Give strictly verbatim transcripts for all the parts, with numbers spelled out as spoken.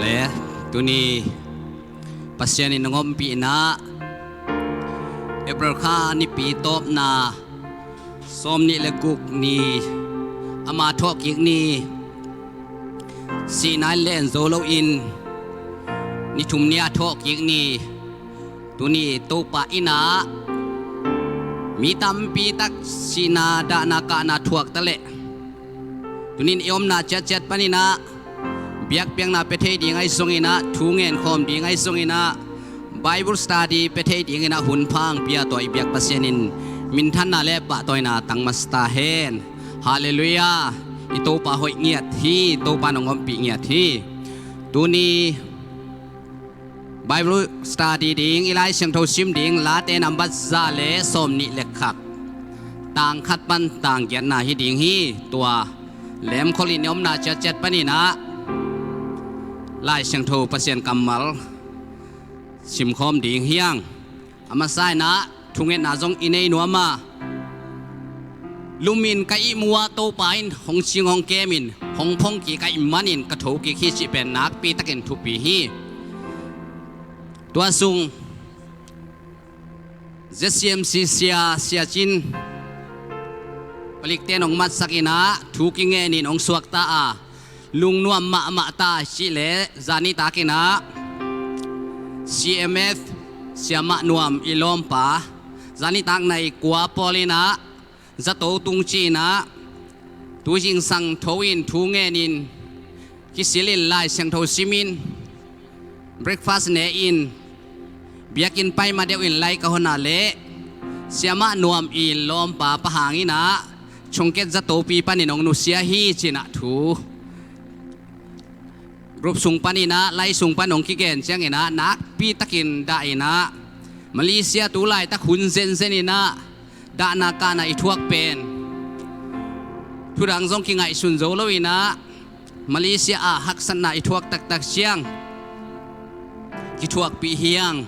Le tuni Pasian in a ngompihna April kha nipi tawpna sawm nih le guk ni, ama thawhkik ni, sihna in len zo loin ni thum ni a thawhkik ni, tuni Topa innah mi tampi tak sihna dahna kahna thuak taleh tunin i omna ciatciat paninah biakpiakna pia thei ding ahi zonginah, thu ngenkhawm ding ahi zonginah, Bible study pia thei dinginah hun pha hong pia tua i biak Pasian in minthanna le pahtawina tang masa ta hen. Halleluiah. I Topa hoih ngiat hi. Topa nong ompih ngiat hi. Tuni Bible study ding, i Lai Siangtho sim ding, Late nambat za le sawm nih le khat, tang khat pan tang giatna hi ding hi. Tua lemkholh in i omna ciatciat paninah Lai Siangtho Pasian kammal simkhawm ding hi hang. A masa inah thungetna zong i nei nuam a, lumin ka ihmu a Topa in hong cing hong kemin hong phongkik ahih manin ka thokik hi cih pen nakpi takin thupi hi. Tua sung Z C M C sia, Sia Cin, palikte in hong matsak inah thu kingenin hong suakta a, lungnuam mahmah ta cih leh zanitak inah C M F, Siamah Nuam i lawmpa, zanitak nai kua pawl inah zato tung ci inah tu zingsang tho in thu ngenin kisilin Lai Siangtho simin breakfast ne in biakinn pai ma deuh in lai ka hon a leh Siamah Nuam i lawmpa Pa Hang inah Chongket zatopi panin hong nusia hi cinah thu group sung paninah, lai sung pan hong kigen cianginah nakpi takin dah inah, Malaysia tu laitak hun zenzen inah dahna kahna i thuak pen thudang zong kingaihsun zo lo inah, Malaysia ah haksatna i thuak taktak ciang kithuakpih hi hang.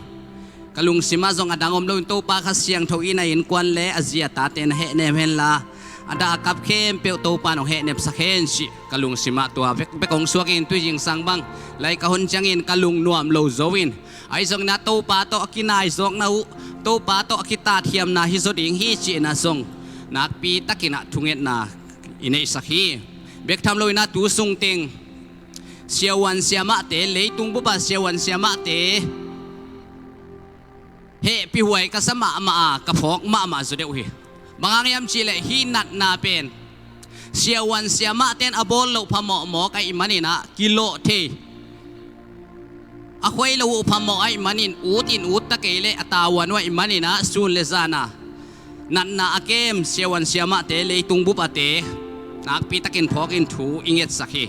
Ka lungsimah zong a dang om loin Topa Kha Siangtho in a innkuan le a zi a tate na hehnem henla, a dah a kap khempeuh Topa in hong hehnepsak hen cih ka lungsimah tua bek, bek hong suakin tu zingsang bang lai ka hon ciangin ka lungnuam lo zo in, ahi zongin ah Topa tawh a kinaizawkna uh, Topa tawh a kitatkhiamna hi zaw ding hi cihna zong nakpi takin ah thungetna i neihsak hi. Bek tham loin ah tu sungteng siavuan siamahte, leitung bup a siavuan siamahte hehpih huai ka sa mahmah a, ka phawk mahmah zaw deuh hi. Bang hang hiam cihleh hih natna pen siavuan siamahte in a bawl loh phamawh mawk ahih manin ah kilawh thei, a khuai lo uh phamawh ahih manin ut in ut ta kei leh a tavuan uh ahih manin ah sun le zan a natna a kem siavuan siamahte, leitung bup a te nakpi takin phawkin thu i ngetsak hi.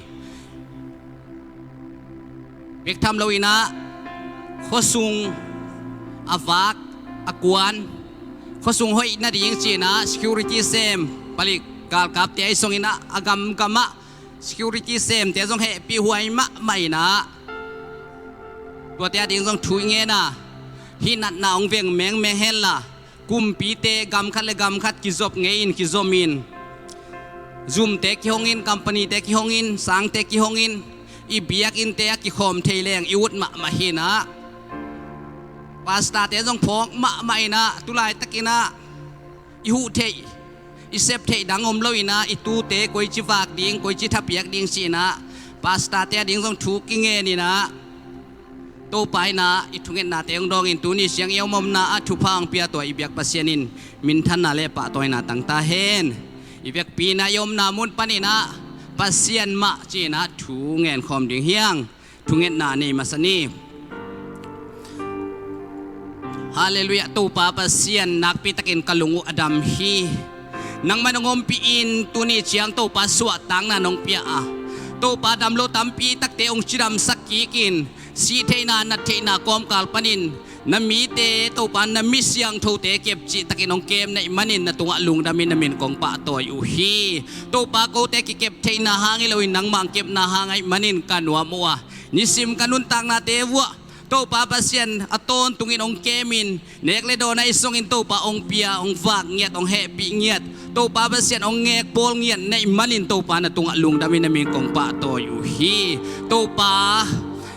Bek tham loin ah khuasung a vak a kuan, khuasung hoih nading ci-in ah security sem, palik galkapte ahi zongin ah a gamgam ah security semte zong hehpih huai mahmah in ah tuate ading zong thu i ngen a, hih natna hong veng mengmeng henla, kumpite gam khat le gam khat kizop ngei in, kizom in, zumte kihong in, companyte kihong in, sangte kihong in, i biakinnte a kikhawm thei leng i ut mahmah hi in ah, pastorte zong phawk mahmah in ah, tu laitakin ah i huh theih, i sep theih dang om loin ah, i tute koici vak ding, koici thapiak ding ci-in ah pastorte ading zong thu kingen in ah, Topa in ah i thungetnate hong dawngin tuni siang i om omna ah thupha hong pia tua i biak Pasian in minthanna le pahtawina tang ta hen. I vekpi in ah i omna mun panin ah Pasian mah ci-in ah thu ngenkhawm ding hi hang. Thungetna nei masa ni. Halleluiah. Topa Pasian, nakpi takin ka lung uh a dam hi. Nangman hong ompih in tuni ciang Topa suahtakna nong pia a, Topa damlo tampi takte hong cidamsak kik in, sih theihna, nat theihna kawmkal panin na mite, Topa na mi siangthote kepcih takin hong kem na hih manin na tungah lungdamin na min kong pahtawi uh hi. Topa kote kikep theihna hang hi loin nangmah hong kepna hang ahih manin ka nuam uh a, nisim ka nuntaknate vuah Topa Pasian a tawntungin hong kemin, nek le dawn ahi zongin Topa hong pia, hong vak ngiat, hong hehpih ngiat, Topa Pasian hong ngekpawl ngiat na hih manin Topa na tungah lungdamin na min kong pahtawi uh hi. Topa,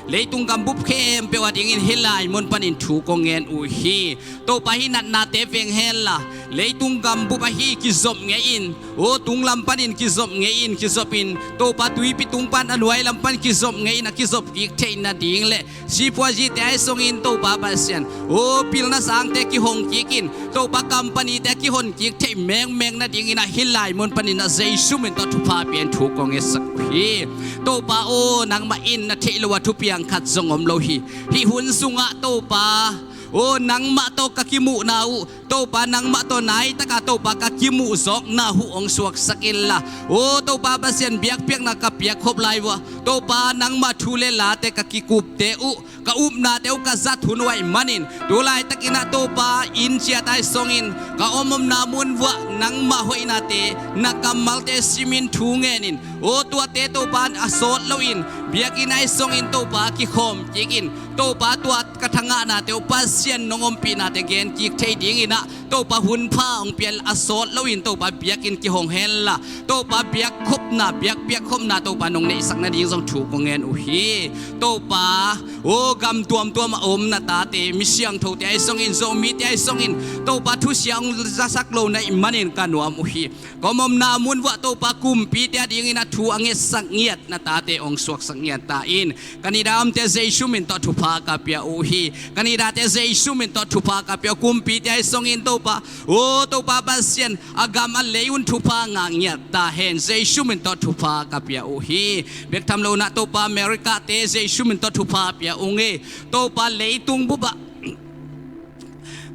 Leitung gambup khempeuh a dingin hih lai mun panin thu kong ngen uh hi. Topa, hih natnate veng henla, leitung gambup ahi kizop ngei in, aw, tunglam panin kizop ngei in, kizop in, Topa, tuipi tung pan a nuai lam pan kizop ngei in, a kizop kik theih nading le sipuazite ahi songin Topa Pasian, aw, pilna sangte kihong kik in, Topa, company-te kihon kik theih mengmeng nadingin ah hih lai mun panin ah Jesu min tawh thupha pian thu kong ngetsak uh hi. Topa aw, nangmah in na theih lo a thupiang khat zong om lo hi. Hih hun sungah Topa aw, nangmah tawh ka kimuhna uh, Topa, nangmah tawh nai taka Topa ka kimuh zawkna uh hong suaksak inla, aw Topa Pasian, biakpiakna ka piakkhop lai uh ah Topa, nangmah thu le late ka kikupte uh, ka upnate uh ka zat hun uh ahih manin, tu laitakin ah Topa, inn ciat ahi songin, ka om omna mun uh ah nangmah hoihnate, na kammalte simin thu ngenin, aw tuate Topa a sawt loin, biakinn ahi songin Topa kikhawm kikin, Topa tua ka thangahnate uh Pasian nong ompihnate gen kik thei dingin ah Topa hun pha hong pian a sawt loin Topa biakinn kihong henla, Topa biakkhopna, biakpiakkhopna Topa nong neihsak nading zong thu kong ngen uh hi. Topa aw, gam tuamtuam a om na tate, mi siangthote ahi songin, Zomite ahi songin, Topa thusia hong zasak lo na hih manin ka nuam uh hi. Ka om omna mun uh ah Topa kumpite a dingin a thu a ngetsak ngiat na tate hong suaksak ngiat ta in. Canada omte Jesu min tawh thupha ka pia uh hi. Canada-te Jesu min tawh thupha ka pia uh. Kumpite ahi songin Topa, aw Topa Pasian, a gam a lei un thupha ngah ngiat ta hen, Jesu min tawh thupha ka pia uh hi. Bek tham lo in ah Topa, America-te Jesu min tawh thupha pia ung e. Topa, leitung bup ah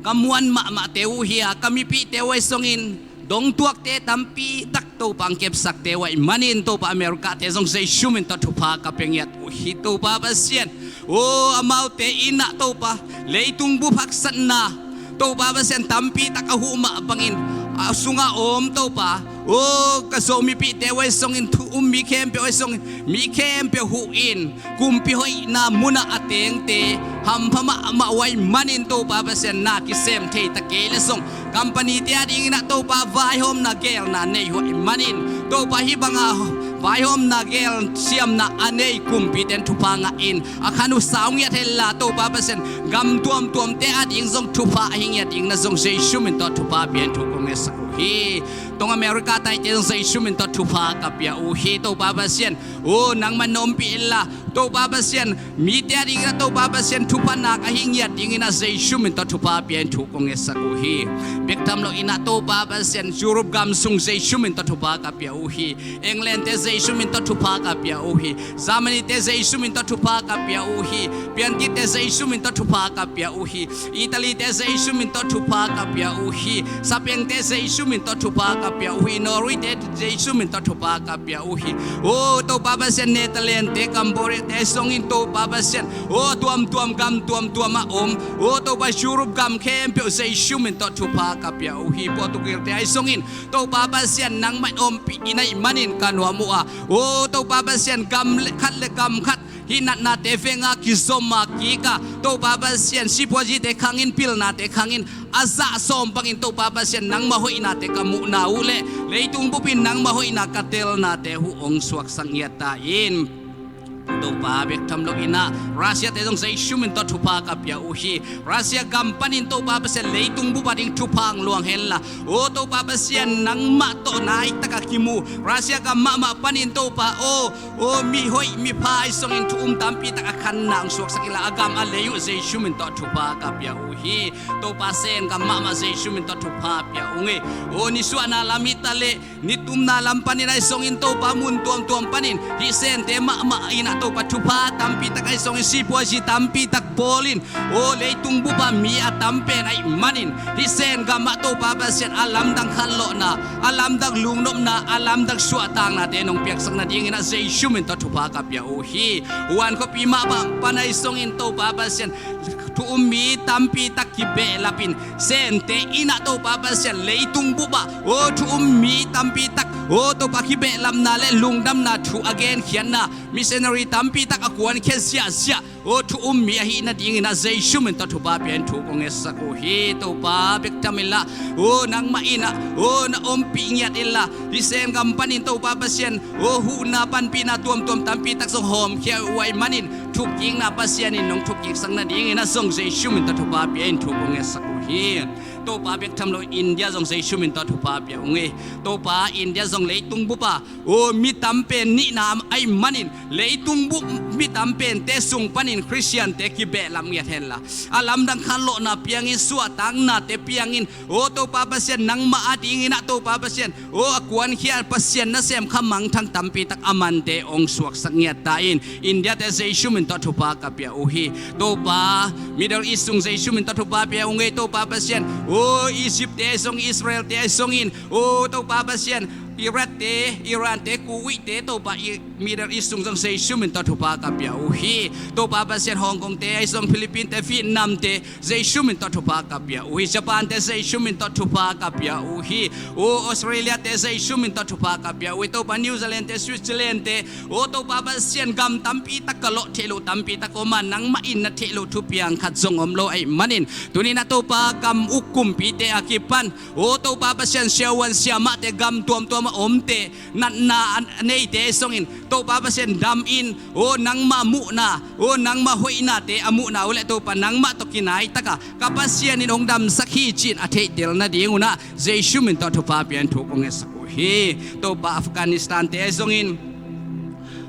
ka muan mahmahte uh hi a, ka mipihte uh ahi songin dongtuakte tampi tak Topa hong kepsakte uh ahih manin Topa, America-te zong Jesu min tawh thupha ka pia ngiat uh hi. Topa Pasian, aw amaute in ah Topa, leitung bup haksatna Topa Pasian tampi tak a huh mah bangin, a sungah om Topa, aw ka Zo mipihte uh ahi songin, thu um mi khempeuh ahi songin, mi khempeuh huh in, kumpi hoihna munah a tengte hampha mahmah uh ahih manin Topa Pasian, na kisem thei ta kei leh zong company-te a dingin ah Topa vaihawmna geelna nei uh ahih manin, Topa hih banga vaihawmna geel siamna a nei kumpite in thupha ngah in, a khan uh sau ngiat henla Topa Pasian, gam tuamtuamte a ding zong thupha ahi ngiat dingin ah zong Jesu min tawh thupha pian thu kong ngetsak uh hi. Tong America-te zong Jesu min tawh thupha ka pia uh hi. Topa Pasian, aw nangmah in ompih inla, Topa Pasian, mite a dingin ah Topa Pasian thupha nak ahi ngiat dingin ah Jesu min tawh thupha pian thu kong ngetsak uh hi. Bek tham lo in ah Topa Pasian, Europe gam sung Jesu min tawh thupha ka pia uh hi. England-te Jesu min tawh thupha ka pia uh hi. Germany-te Jesu min tawh thupha ka pia uh hi. Piankitte Jesu min tawh thupha ka pia uh hi. Italy-te Jesu min tawh thupha ka pia uh hi. Spain-te Jesu min tawh thupha ka pia uh hi. Norway-te Jesu min tawh thupha ka pia uh hi. Aw Topa Pasian, Netherlands-te, Cambodia-te songin Topa Pasian, aw tuamtuam gam tuamtuam a om, aw Topa, Europe gam khempeuh Jesu min tawh thupha ka pia uh hi. Portugal-te ahi songin Topa Pasian, nangmah in ompih in ahih manin ka nuam uh a, aw Topa Pasian, gam le khat le gam khat hih natnate veng a kizom a kik a, Topa Pasian, sipuazite khangin, pilnate khangin, a zah sawm bangin Topa Pasian, nangmah hoihnate ka muhna uh le leitung bupin nangmah hoihna ka telnate uh hong suaksak ngiat ta in. Topa, bek tham lo in ah Russia-te zong Jesu min tawh thupha ka pia uh hi. Russia gam panin Topa Pasian, leitung bup a ding thupha hong luang henla, aw Topa Pasian, nangmah tawh nai taka kimu, Russia gam mahmah panin Topa aw, aw mi hoih mi pha ahi songin thu um tampi tak a khanna hong suaksak inla, a gam a lei uh Jesu min tawh thupha ka pia uh hi. Topa, Sen gam mahmah Jesu min tawh thupha pia ung e. Aw nisuahna lam hi ta leh, nitumna lam panin ahi songin Topa, mun tuamtuam panin hih Sente mahmah in ah Topa, thupha tampi tak ahi songin sipuazi tampi tak bawl in, aw leitung bup a mi a tam pen ahih manin hih Sen gam ah Topa Pasian, a lamdang khanlawhna, a lamdang lungnopna, a lamdang suahtaknate nong piaksak nadingin ah Jesu min tawh thupha ka pia uh hi. Wuhan khuapi mah pan ahi songin Topa Pasian, thu um mi tampi tak kibehlap in, Sente in ah Topa Pasian, leitung bup ah aw thu um mi tampi tak Aw Topa, kibehlapna le lungdamna thu a genkhiatna missionary tampi tak a kuankhia ziahziah, aw thu um mi ahih nadingin ah Jesu min tawh thupha pia in thu kong ngetsak uh hi. Topa bek tham inla, aw nangmah in ah aw na ompih ngiat inla, hi Sen gam panin Topa Pasian, aw huhna panpihna tuamtuam tampi tak zong hawmkhia uh ahih manin, thukkikna Pasian in nong thukkiksak nadingin ah zong Jesu min tawh thupha pia in thu kong ngetsak uh hi. Topa bek tham lo India zong Jesu min tawh thupha pia ung ei. Topa India zong leitung bup a, aw mi tam pen nihna ahih manin leitung bup mi tam pente sung panin Khristiante kibehlap ngiat henla, a lamdang khanlawhna piangin, suahtaknate piangin, aw Topa Pasian, nangmah adingin ah Topa Pasian, aw a kuankhia Pasian nasem kha mangthang tampi tak a mante hong suaksak ngiat ta in. Indiate Jesu min tawh thupha ka pia uh hi. Topa, Middle East sung Jesu min tawh thupha pia ung ei. Topa Pasian, aw Egyptte zong, Israelte zongin, aw Topa Pasian, Iratte, Irante, Kuwaitte, Topa, i Middle East sung zong Jesu min tawh thupha ka pia uh hi. Topa Pasian, Hong Kongte ahi zong, Philippinete, Vietnamte, Jesu min tawh thupha ka pia uh hi. Japante Jesu min tawh thupha ka pia uh hi. Aw Australiate Jesu min tawh thupha ka pia uh hi. Topa, New Zealandte, Switzerlandte, aw Topa Pasian, gam tampi tak ka lawh theih loh tampi tak om a, nangmah in na theih loh thupiang khat zong om lo ahih manin, tuni-in ah Topa, gam uk kumpite a kipan, aw Topa Pasian, siavuan siamahte gam tuamtuam a omte, natna a neite zongin Topa Pasian, dam in, aw nangmah muhna, aw nangmah hoihnate a muhna uh leh Topa, nangmah tawh kinai tak a ka Pasian in hong damsak hi ci-in a theihtel nadingun ah Jesu min tawh thupha pia in thu kong ngetsak uh hi. Topa, Afghanistante ahi zongin,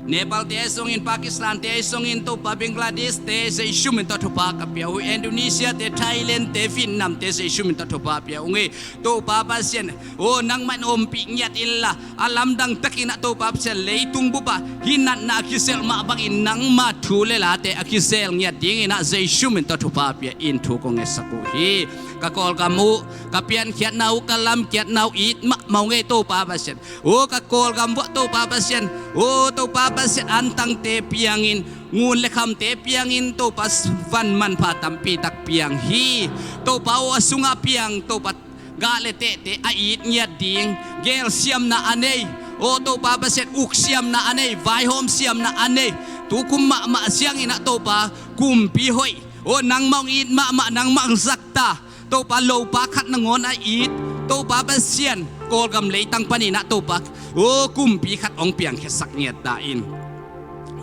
Nepalte ahi zongin, Pakistante ahi zongin, Topa, Bangladeshte Jesu min tawh thupha ka pia uh hi. Indonesiate, Thailandte, Vietnamte Jesu min tawh thupha pia ung ei. Topa Pasian, aw nangmah in ompih ngiat inla, a lamdang takin ah Topa Pasian, leitung bup a hih natna a kizelh mah bangin nangmah thu le late a kizel ngiat dingin ah Jesu min tawh thupha pia in thu kong ngetsak uh hi. Ka Kawlgam uh, ka piankhiatna uh, ka lamkiatna uh it mahmah ung ei Topa Pasian. Aw ka Kawlgam uh ah Topa Pasian, aw Topa Pasian, antangte piangin, ngun le khamte piangin Topa, van manpha tampi tak piang hi. Topa aw, a sungah piang Topa, gah le tehte a it ngiat ding, gelsiamna a nei, aw Topa Pasian, uksiamna a nei, vaihawmsiamna a nei, tukum mahmah ciangin ah Topa, kumpi hoih, aw nangmah hong it mahmah, nangmah hong zakta, Topa, lopa khat nangawn a it, Topa Pasian, Kawlgam leitang panin ah Topa, aw kumpi khat hong piangkhiasak ngiat ta in.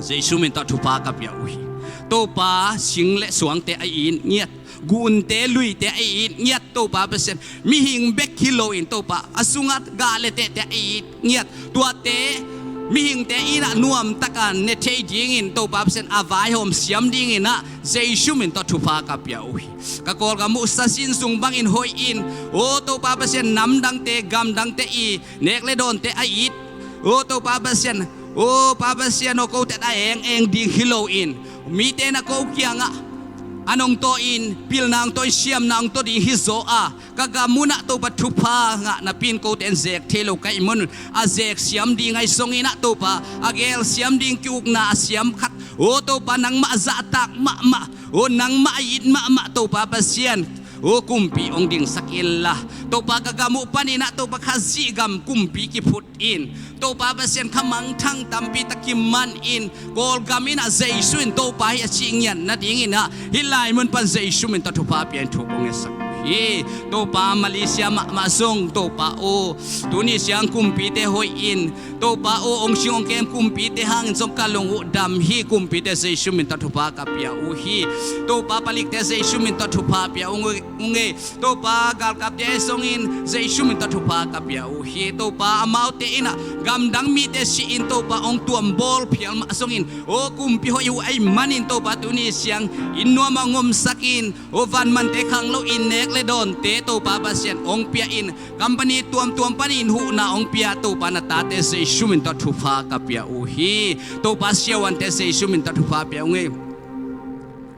Jesu min tawh thupha ka pia uh hi. Topa, sing le suangte a it ngiat, gunte luite a it ngiat Topa Pasian, mihing bek hi loin Topa, a sungah gah le tehte a it ngiat, tuate mihingte in ah nuamtak a ne thei dingin Topa Pasian, a vaihawm siam dingin ah Jesu min tawh thupha ka pia uh hi. Ka Kawlgam uh sasin sung bangin hoih in, aw Topa Pasian, namdangte, gamdangte i nek le dawnte a it, aw Topa Pasian, aw Pa Pasian aw, kote a eng eng ding hi loin, mite in ah ko kiangah an hong taw in, pilna hong taw in, siamna hong taw ding hi zaw a, ka gam un ah Topa, thupha ngah napi in kote in zek thei lo ka hih manun, a zek siam ding ahi zongin ah Topa, a gel siam ding ki-ukna a siam khat, aw Topa, nangmah a zahtak mahmah, aw nangmah a it mahmah Topa Pasian, aw kumpi hong dingsak inla, Topa, ka gam uh panin ah Topa, Khazih gam kumpi kiphut in, Topa Pasian, kha mangthang tampi tak kiman in, Kawlgam in ah Jesu in Topa hi a cih ngiat nadingin ah, hih lai mun pan Jesu min tawh thupha pia in thu kong ngetsak uh hi. Topa, Malaysia mahmah zong Topa aw, tuni ciang kumpite hoih in, Topa aw, hong sing hong kem kumpite hangin zong ka lung uh dam hi. Kumpite Jesu min tawh thupha ka pia uh hi. Topa, palikte Jesu min tawh thupha pia ung, ung ei. Topa, galkapte ahi zongin Jesu min tawh thupha ka pia uh hi. Topa, amaute in ah gamdang mite si in Topa, hong tuambawl phial mah zongin, aw kumpi hoih uh ahih manin Topa, tuni ciang inn nuam ah hong omsak in, aw van mante khang lo in, nek le dawnte Topa Pasian hong pia in, company tuamtuam panin huhna hong pia Topa, na tate Jesu min tawh thupha ka pia uh hi. Topa, siavuante Jesu min tawh thupha pia ung ei.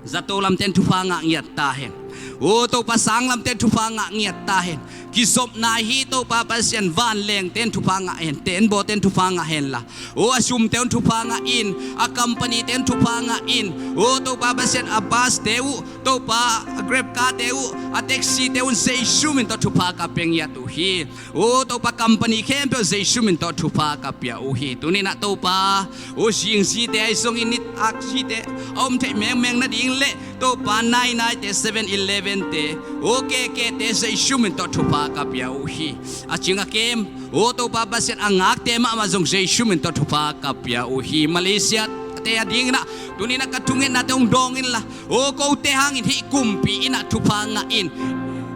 Zato lamte in thupha ngah ngiat ta hen. Aw Topa, sanglamte in thupha ngah ngiat ta hen. Kizopna hi Topa Pasian, vanlengte in thupha ngah hen, teenbawte in thupha ngah henla, aw a sumte un thupha ngah in, a companyte un thupha ngah in. Aw Topa Pasian, a buste uh Topa, a Grab car-te uh, a taxi-te un Jesu min tawh thupha ka pia ngiat uh hi. Aw Topa, company khempeuh Jesu min tawh thupha ka pia uh hi. Tuni-in ah Topa, aw zingzite ahi zongin nitak zite a om theih mengmeng nading le Topa, nainaite, Seven Eleven-te, aw K K-te Jesu min tawh thupha ka pia uh hi. A cing a kem, aw Topa Pasian, a ngakte mahmah zong Jesu min tawh thupha ka pia uh hi. Malaysia-te adingin ah tuni-in ah ka thungetnate hong dawng inla, aw kote hangin hih kumpi in ah thupha ngah in.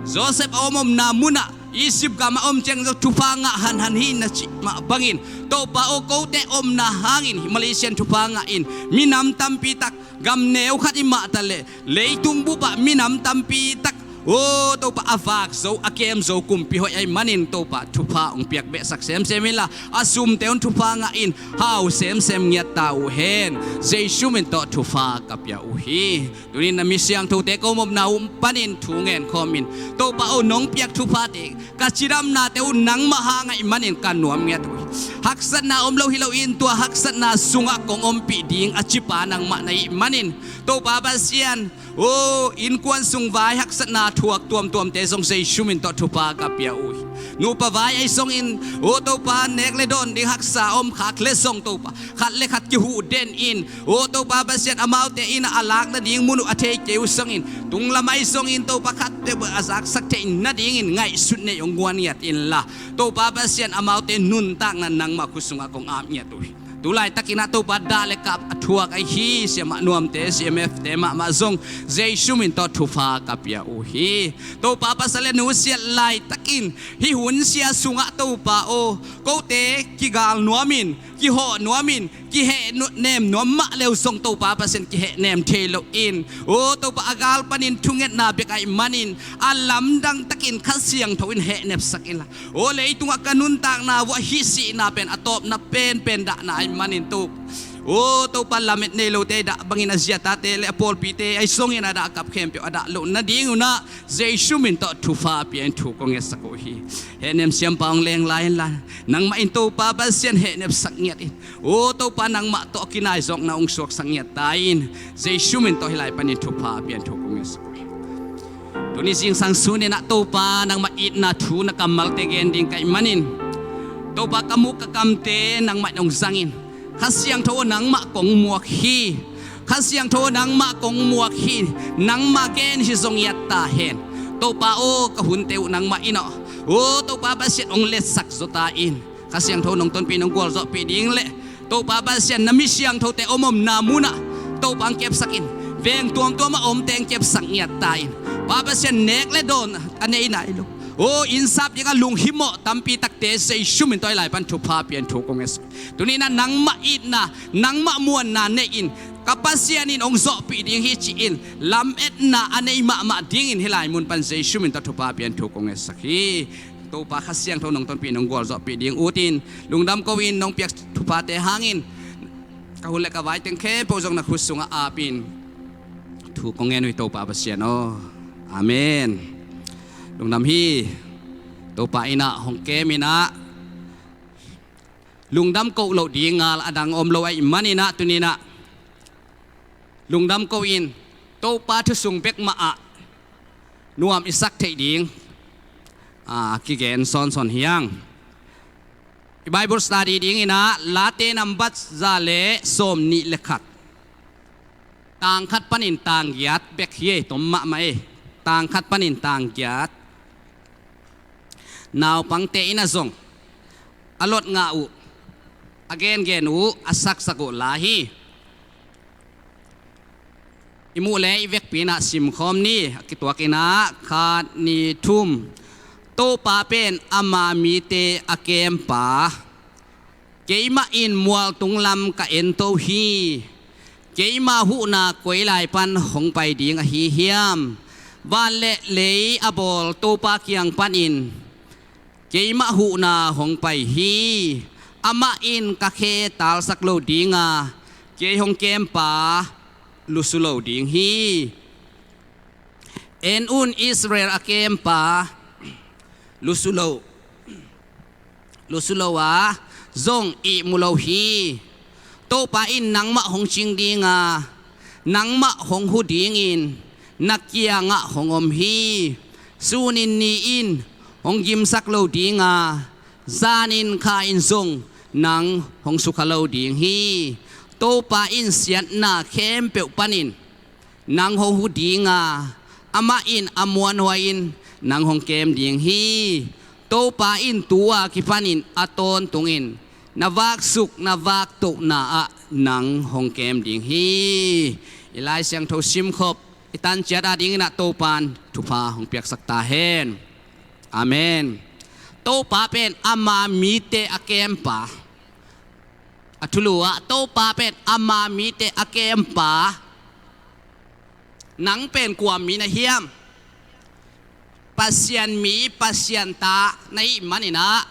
Joseph a om omna munah Egypt gam a om ciang zong thupha ngah hanhan hi na cih mah bangin, Topa aw, kote omna hangin Malaysia in thupha ngah in. Minam tampi tak, gam neu khat i mah ta leh, leitung bupah minam tampi tak, aw Topa, a vak zo, a kem zo kumpi hoih ahih manin Topa, thupha hong piak behsak semsem inla, a sumte un thupha ngah in, hau semsem ngiat ta uh hen. Jesu min tawh thupha ka pia uh hi. Tuni-in na mi siangthote ko mawhna uh panin thu ngen khawm in, Topa aw, nong piak thuphate, ka cidamnate uh nangmah hang ahih manin ka nuam ngiat uh hi. Haksatna om lo hi loin tua haksatna sungah kong ompih ding a cipa nangmah na hih manin, Topa Pasian, aw innkuan sung vai haksatna thuak tuamtuamte zong Jesu min tawh thupha ka pia uh hi. Nupa vai ahi zongin, aw Topa, nek le dawn ding haksa om khak le zong Topa, khat le khat kihuh den in, aw Topa Pasian, amaute in a lak nading mun uh a thei kei uh zongin, tunglam ahi zongin Topa, khat peuh a zaksak theih nadingin ngaihsut neih hong guan ngiat inla, Topa Pasian, amaute nuntakna nangmah khut sungah kong ap ngiat uh hi. Tu laitakin ah Topa, dah le kap a thuak ahi hi, siamah nuamte, C M F-te mahmah zong Jesu min tawh thupha ka pia uh hi. Topa, pasal le nu siat laitakin hih hun sia sungah Topa aw, kote kigal nuamin, kihawh nuamin, kiheh nu-, nem nuam mah le uh zong Topa Pasian, kihehnem thei loin, aw Topa, a gal panin thungetna bek ahih manin a lamdang takin Kha Siangtho in hehnepsak inla, aw leitungah ka nuntakna uh ah hih sihna pen a tawpna penpen dahna ahih manin Topa, aw Topa, lamet nei lote a dah bangin a ziatate le a pawlpite ahi zongin a dah a kap khempeuh a dah loh nadingun ah Jesu min tawh thupha pia in thu kong ngetsak uh hi. Hehnem siampa hong leng lai inla, nangmah in Topa Pasian hehnepsak ngiat in. Aw Topa, nangmah tawh kinaizawkna hong suaksak ngiat ta in. Jesu min tawh hih lai panin thupha pia in thu kong ngetsak uh hi. Tuni zingsang sunin ah Topa, nangmah itna thu na kammalte gen ding ka hih manin, Topa, ka muk ka kamte nangmah in hong zang in. Kha Siangtho aw, nangmah kong muak hi. Kha Siangtho aw, nangmah kong muak hi. Nangmah gen hi zong ngiat ta hen. Topa aw, ka hunte uh nangmah in aw, aw Topa Pasian, hong letsak zaw ta in. Kha Siangtho nong tonpih, nong gualzawhpih ding le Topa Pasian, na mi siangthote om omna munah Topa hong kepsak in. Veng tuamtuamah omte hong kepsak ngiat ta in. Pa Pasian, nek le dawn a nei nai lo, aw innsap dingah lunghimawh tampi takte Jesu min tawh hih lai pan thupha pia in thu kong ngetsak. Tuni-in ah nangmah itna, nangmah muanna nei in, ka Pasian in hong zawhpih ding hi ci-in lametna a nei mahmah dingin hih lai mun pan Jesu min tawh thupha pia in thu kong ngetsak hi. Topa Kha Siangtho nong tonpih, nong gualzawhpih ding utin, lungdam ko in, nong piak thuphate hangin ka hun le ka vai teng khempeuh zong na khut sungah ap in thu kong ngen uh hi, Topa Pasian aw. Amen. Lungdam hi. Topa in ah hong kem in ah, lungdam koh loh ding ngal a dang om lo ahih manin ah, tuni-in ah lungdam ko in, Topa thu sung bek mah ah nuam i sak theih ding, aa, kigen sawnsawn hi hang. I Bible study dingin ah Late nambat za le sawmnih le khat, tang khat panin tang giat bek hi ei, tom mahmah ei. Tang khat panin tang giat. Naupangte in ah zong a lot ngah uh, a gengen uh, a saksak uh la hi. I muh le i vekpi in ah simkhawm ni. A kituakin ah khat, nih, thum. Topa pen ama mite a kempa. Keimah in mualtung lam ka ento hi. Keima huhna koi lai pan hong pai ding ahi hiam? Van le lei a bawl Topa kiang panin keimah huhna hong pai hi. Amah in ka khe talsak lo ding a, kei hong kempa lusu lo ding hi. En un, Israel a kempa, lusu lo, lusu lo a zong ihmu lo hi. Topa in nangmah hong cing ding a, nangmah hong hu dingin na kiangah hong om hi. Sunin ni in hong gimsak lo ding a, zanin kha in zong nang hong sukha lo ding hi. Topa in siatna khempeuh panin nang hong hu ding a, amah in a muanhuai-in nang hong kem ding hi. Topa in tu-a kipanin a tawntungin na vaksuk na vaktohna ah nang hong kem ding hi. I Lai Siangtho simkhop i tanciat adingin ah Topan thupha hong piaksak ta hen. Amen. Topa pen ama mite a kempa. A thulu ah, Topa pen ama mite a kempa. Nang pen kua mi na hiam? Pasian mi, Pasian ta na hih manin ah,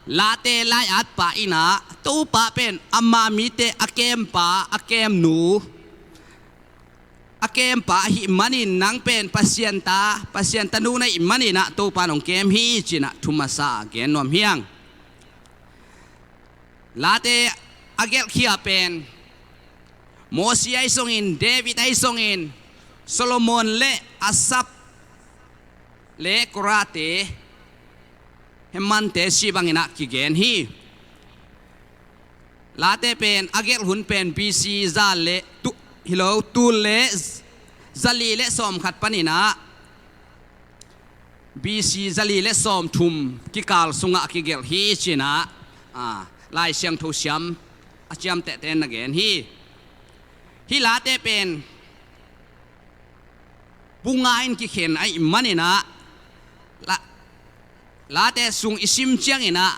Late lai-atpa in ah Topa pen ama mite a kempa, a kemnu, a kempa ahih manin, nang pen Pasian ta, Pasian tanu na hih manin ah Topa in hong kem hi, ci-in ah thu masa gen nuam hi hang. Late a gelhkhia pen Mosi ahi zongin, David ahi zongin, Solomon le Asaph le Korate, Hemante cih bangin ah kigen hi. Late pen a gelh hun pen B C za le tu, hi lo, tul le zali le sawmkhat panin ah B C zali le sawmthum kikal sungah a kigelh hi, ci-in ah, a, Lai Siangtho siam a ciamtehte in na gen hi. Hih Late pen bu nga in kikhen ahih manin ah, La-, Late sung i sim ciangin ah,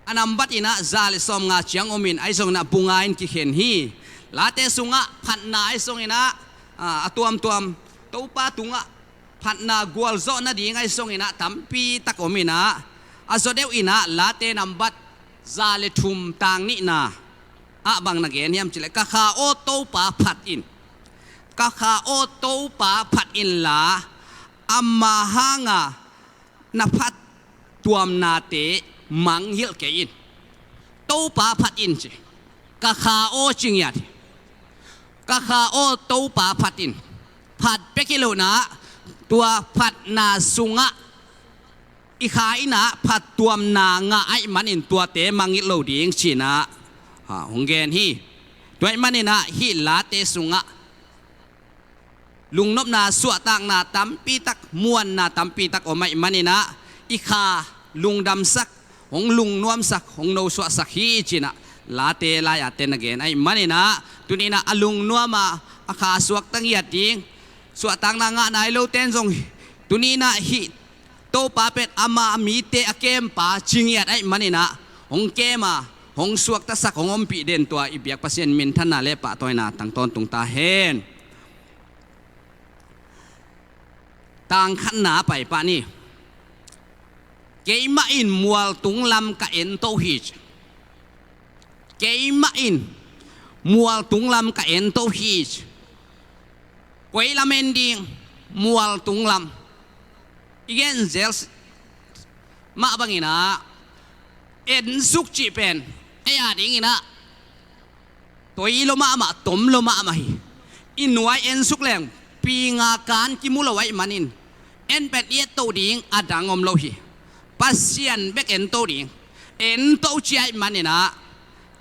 a nambat in ah za le sawmnga ciang om in, ahi zongin ah bu nga in kikhen hi. Late sungah phatna ahi zongin ah, a, a tuamtuam, Topa tungah phatna gualzawh nading ahi zongin ah tampi tak om in ah, a zaw deuh in ah Late nambat za le thum tang nihna ah bang na gen hiam cih leh, ka kha aw Topa phat in, ka kha aw Topa phat inla, ama hanga na phattuamnate mangngilh kei in. Topa phat in ci. Ka kha aw ci ngiat hi. Ka kha aw Topa phat in. Phat bek hi lo in ah, tua phatna sungah i kha in ah phattuamna ngah ahih manin tuate mangngilh lo ding, ci-in ah, ha, hong gen hi. Tua ahih manin ah hih Late sungah lungnopna, suahtakna tampi tak, muanna tampi tak om ahih manin ah, i kha lungdamsak, hong lungnuamsak, hong nosuahsak hi, ci-in ah Late lai-atte in na gen ahih manin ah, tuni-in ah a lungnuam a, a kha suakta ngiat ding, suahtakna ngah nai lote in zong tuni-in ah hih Topa pen ama mite a kempa ci ngiat ahih manin ah, hong kem a, hong suaktasak, hong ompih den, tua i biak Pasian minthanna le pahtawina tang tawntung ta hen. Tang khatna pai pah ni. Keimah in mualtung lam ka ento hi. Keimah in mualtung lam ka ento hi. Koi lam en ding? Mualtung lam. I gen zel mah bangin ah, ensuk cih pen ei a dingin ah toi lo mahmah, tom lo mahmah hi. I nuai ensuk leng pi nga kan kimu lo ahih manin, en pen i etto ding a dang om lo hi. Pasian bek ento ding. Ento ci ahih manin ah,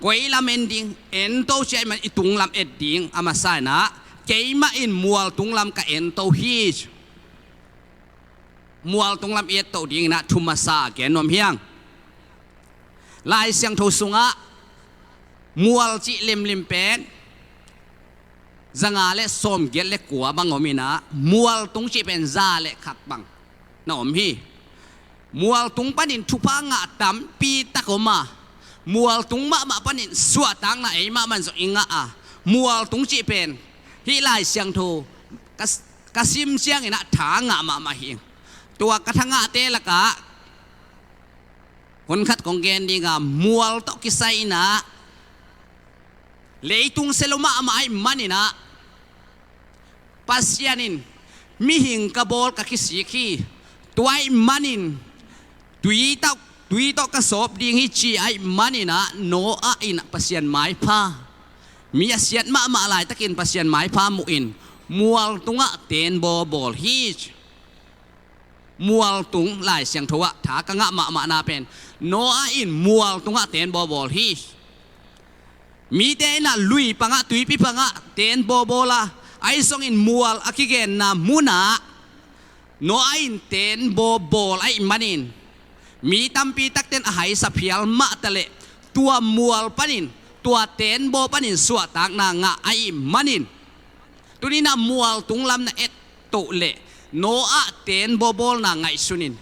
koi lam en ding? Ento ci ahih manin i tung lam et ding a masa in ah, keimah in mualtung lam ka ento hi. Mualtung lam i etto dingin ah thu masa gen nuam hi hang. Lai Siangtho sungah mual cih limlim pen zanga le sawmgiat le kua bang om in ah, mualtung cih pen za le khat bang na om hi. Mualtung panin thupha ngah tampi tak om a, mualtung mahmah panin suahtakna ei mahmah in zong i ngah a, mualtung cih pen hih Lai Siangtho ka, ka sim ciangin ah tha ngah mahmah hi. Tua ka tha ngahte lakah hun khat kong gen ding a, mual tawh kisai in ah, leitung sia lo mahmah ahih manin ah, Pasian in, "Mihing ka bawl ka kisik hi. Tua ahih manin tui tawh, tui tawh ka sawp ding hi," ci ahih manin ah Noah in Pasian maipha, mi a siat mahmah laitakin Pasian maipha muhin mual tungah teenbaw bawl hi. Mual tung, Lai Siangtho ah tha ka ngah mahmahna pen, Noah in mual tungah teenbaw bawl hi. Mite in ah lui pangah, tuipi pangah teenbaw bawl a, ahi zongin mual a kigenna munah Noah in teenbaw bawl ahih manin mi tampi takten a haisa phial mah taleh tua mual panin, tua teenbaw panin suahtakna ngah ahih manin, tuni-in ah mual tunglam na et toh leh Noah teenbaw bawlna ngaihsun in.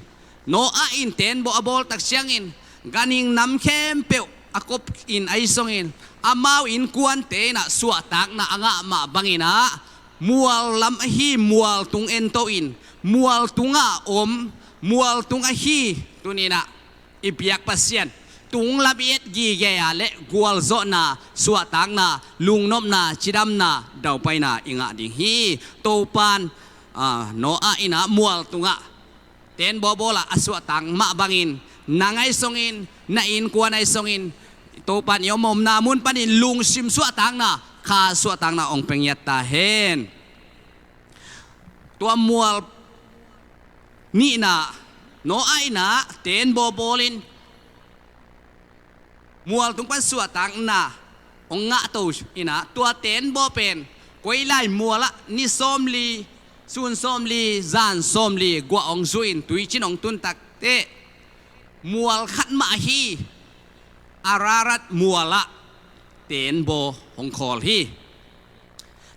Noah in teenbaw a bawl tak ciangin ganhing nam khempeuh a kop in ahi zongin amau innkuante in ah suahtakna a ngah mah bangin ah mual lam ahi mual tung ento in, mual tungah om, mual tung ahi tuni-in ah i biak Pasian, tunglam i et gige a leh gualzawhna, suahtakna, lungnopna, cidamna, daupaina i ngah ding hi. Topa'n, ah, Noah in ah mual tungah teenbaw bawl a, a suahtak mah bangin nang ahi zongin, na innkuan ahi zongin, Topa'n i om omna mun panin lungsim suahtakna, kha suahtakna hong pia ngiat ta hen. Tua mual nihna, Noah in ah teenbaw bawlin mual tung pan suahtakna hong ngah to in ah, tua teenbaw pen koi lai mual ah ni sawmli, sun sawmli, zan sawmli guah hong zu in tuiciin hong tun takteh mual khat mah ahi Ararat mual ah teenbaw hong khawl hi.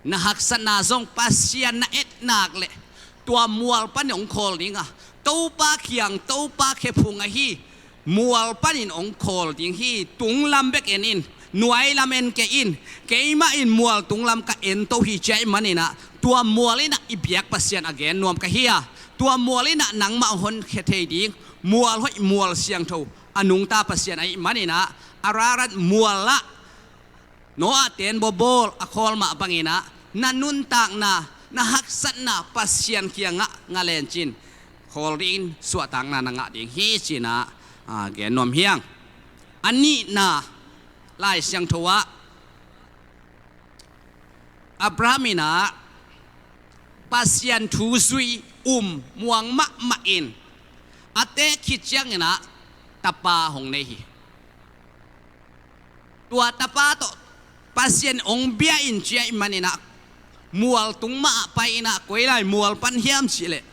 Na haksatna zong Pasian na et nak leh tua mual panin hong khawl ding a, Topa kiang, Topa khephung ahi mual panin hong khawl ding hi. Tunglam bek en in, nuailam en kei in, keimah in mual tunglam ka ento hi, ci ahih manin ah tua mual in ah i biak Pasian a gen nuam ka hi a, tua mual in ah nangmah hong honkhia thei ding mual hoih, mual siangtho a nungta Pasian ahih manin ah Ararat mual ah Noah teenbaw bawl a khawl mah bangin ah na nuntakna, na haksatna Pasian kiangah ngah lencin khawl dingin suahtakna na ngah ding hi, ci-in ah, ah, gen nuam hi hang. A nihna, Lai Siangtho ah Abraham in ah Pasian thu zui, um muang mahmah in a teh khit ciangin ah tapa hong nei hi. Tua tapa tawh Pasian hong bia in, ci ahih manin ah mual tung mah ah pai in ah, koi lai mual pan hiam cih leh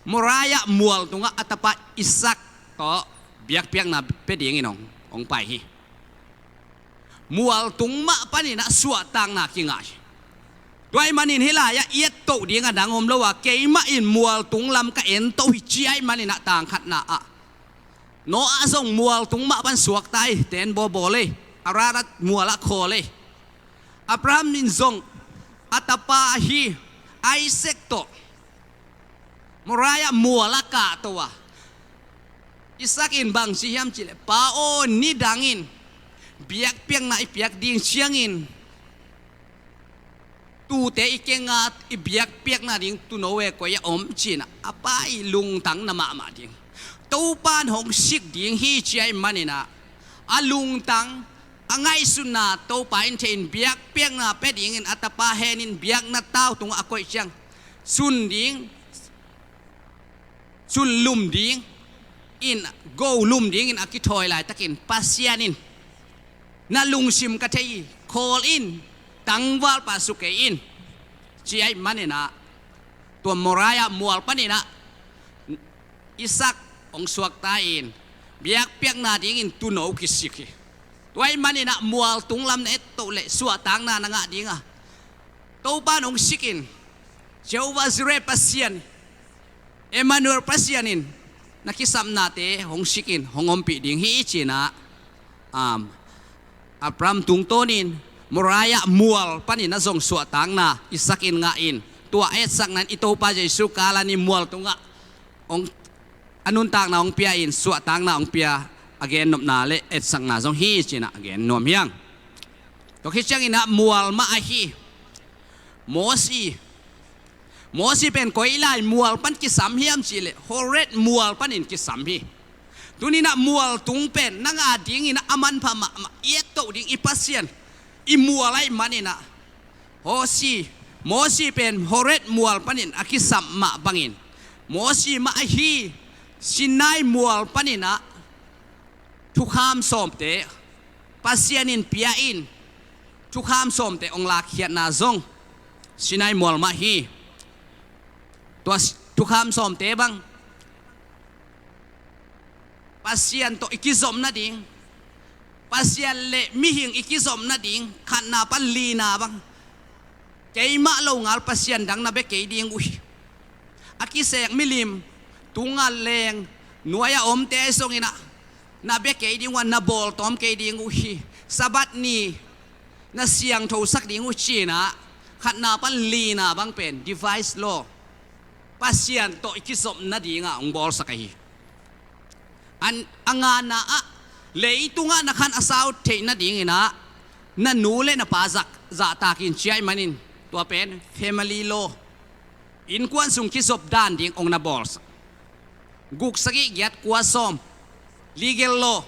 Moriah mual tungah a tapa Isaac tawh biakpiakna pia dingin hong, hong pai hi. Mual tung mah panin ah suahtakna kingah hi. Tua ahih manin hih lai-ah i et toh ding a dang om lo a, keimah in mual tunglam ka ento hi, ci ahih manin ah tang khatna ah Noah zong mual tung mah pan suakta hi, teenbaw bawl hi, Ararat mual ah khawl hi. Abraham in zong a tapa ahi Isaac tawh Moriah mual ah kahto a, Isaac in bang ci hiam cih leh, Pa aw, nidangin biakpiakna i piak ding ciangin tuute i keng a, i biakpiakna ding tuuno e koi ah om, ci-in ah a pa i lungtang na mahmah ding. Topa'n hong sik ding hi, ci ahih manin ah a lungtang, a ngaihsutna Topa in thei in biakpiakna pia dingin a tapa henin biakna tau tungah a koih ciang sun ding, sun lum dingin, go lum dingin a kithawi laitakin Pasian in, "Na lungsim ka thei hi, khawl in, tangvalpa suk kei in," ci ahih manin ah tua Moriah mual panin ah Isaac hong suakta in biakpiakna dingin tuuno kisik hi. Tua ahih manin ah mual tunglam na et toh leh suahtakna na ngah ding a, Topa'n hong sik in, Jehovah Jireh Pasian, Emmanuel Pasian in na kisapnate hong sik in hong ompih ding hi, ci-in ah, um, Abraham tungtawnin Moriah mual panin a zong suahtakna Isaac in ngah in, tua etsakna in i Topa Jesu kal a ni mual tungah hong, a nuntakna hong pia in, suahtakna hong pia, a gennopna le etsakna zong hi, ci-in ah a gen nuam hi hang. Tua khit ciangin ah mual mah ahi Mosi, Mosi pen koi lai mual pan kisam hiam cihleh Horeb mual panin kisam hi. Tuninah mual tung pen nang a dingin a manpha mahmah i ettoh ding i Pasian i mual ahih maninah Hosi, Mosi pen Horeb mual panin a kisam mah bangin Mosi mah ahi Sinai mual paninah thukham sawmte Pasian in pia in thukham sawmte hong lakkhiatna zong Sinai mual mah hi. Tua thukham sawmte bang Pasian tawh i kizop nading, Pasian le mihing i kizop nading khatna pan lina bang keimah longal pasian dang na bia kei ding uh hi. A kisek milim, tunga leng, nuai a omte ahi zonginah na bia kei ding uh a, na bawltawm kei ding uh hi. Sabbath ni na siangthosak ding uh cinah khatna pan lina bang pen device law, Pasian tawh i kizop nadingah hong bawlsak ahi. A ngana ah leitungah na khan a sau theih nadinginah na nu le na pa zahtakin ci ahih manin tua pen family law, innkuan sung kizop dan ding hong na bawlsak. Guk, sagih, giat, kua, sawm, legal law.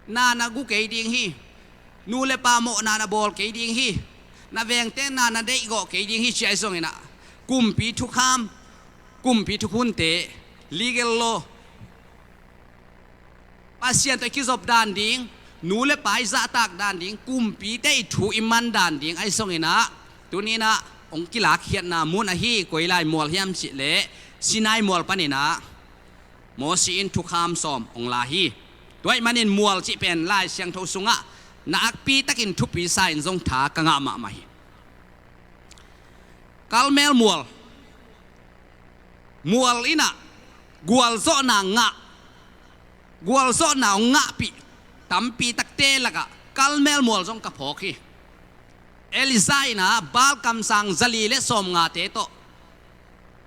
Na na gu kei ding hi. Nu le pa mawhna na bawl kei ding hi. Na vengte na na deihgawh kei ding hi ci ahi zonginah kumpi thukham, kumpi thukhunte, legal law, Pasian tawh i kizop dan ding, nu le pa i zahtak dan ding, kumpite i thu i man dan ding ahi zonginah tuninah hong kilakkhiatna mun ahi. Koi lai mual hiam cihleh Sinai mual paninah Mosi in thukham sawm hong la hi. Tua ahih manin mual cih pen Lai Siangtho sungah nakpitakin thupi sa-in zong tha ka ngah mahmah hi. Karmel mual, mual innah gualzawhna ngah, gualzawhna hong ngahpih tampi takte lakah Karmel mual zong ka phawk hi. Elijah innah Baal kamsang zali le sawmngate tawh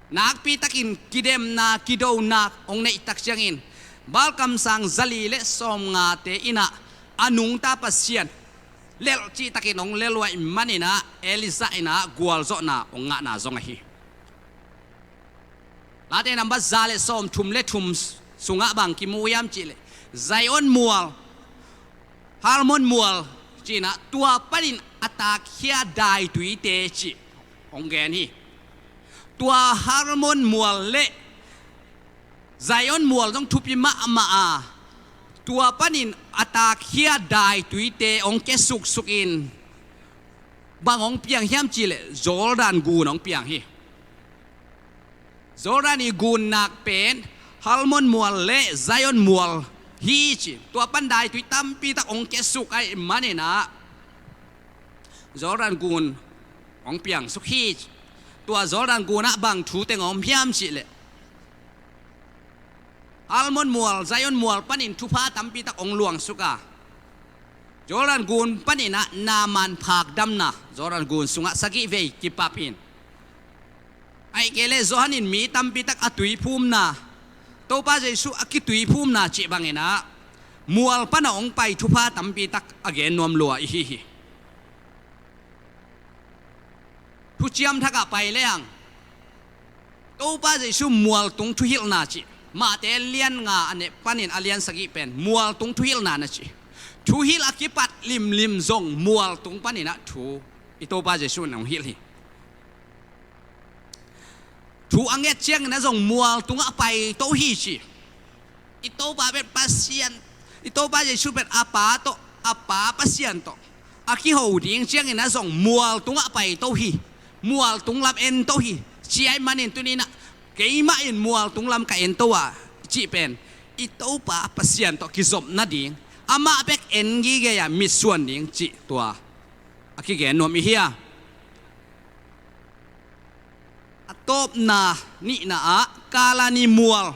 nakpitakin kidemna kidona hong neihtak ciangin Baal kamsang zali le sawmngate innah a nungta Pasian lelh cihtakin hong lelh uh ahih maninah Elijah innah gualzawhna hong ngahna zong ahi. Late nambat za le sawmthum le thum sungah bang kimu hiam cihleh Zion mual, Hermon mual cinah tua panin a takkhia daituite cih hong gen hi. Tua Hermon mual le Zion mual zong thupi mahmah a, tua panin a takkhia daituite hong kia suksukin bang hong piang hiam cihleh Jordan gun hong piang hi. Jordan i gunnak pen Hermon mual le Zion mual hi ci. Tua pan daitui tampitak hong kia suk ahih maninah Jordan gun hong piang suk hi ci. Tua Jordan gunah bang thu teng om hiam cihleh Hermon mual, Zion mual panin thupha tampitak hong luangsuk a, Jordan gun paninah Naaman phakdamna, Jordan gun sungah sagih vei kipapin, ahih kei leh Johan in mi tampitak a tuiphumna, Topa Jesuh a kituiphumna cih banginah mual pana hong pai thupha tampitak a gen nuam lua ihi hi. Thuciam Thakah pai lehang Topa Jesuh mualtung thuhilhna cih Matthai a lian nga a neh panin a lian sagih pen mualtung thuhilhna na ci. Thuhilh a kipat limlim zong mualtung paninah thu i Topa Jesuh in hong hilh hi. Thu a nget ciangin a zong mualtungah paito hi ci. I Topa pen Pasian, i Topa Jesuh pen a Pa tawh, a Pa Pasian tawh a kiho ding ciangin a zong mualtungah paito hi. Mualtung lam ento hi. Ci ahih manin tuninah keimah in mualtung lam ka ento a cih pen i Topa Pasian tawh kizop nading, amah bek en gige a mitsuan ding cih tua a kigen nuam ihi a. A tawpna nihna ah Kalvari mual,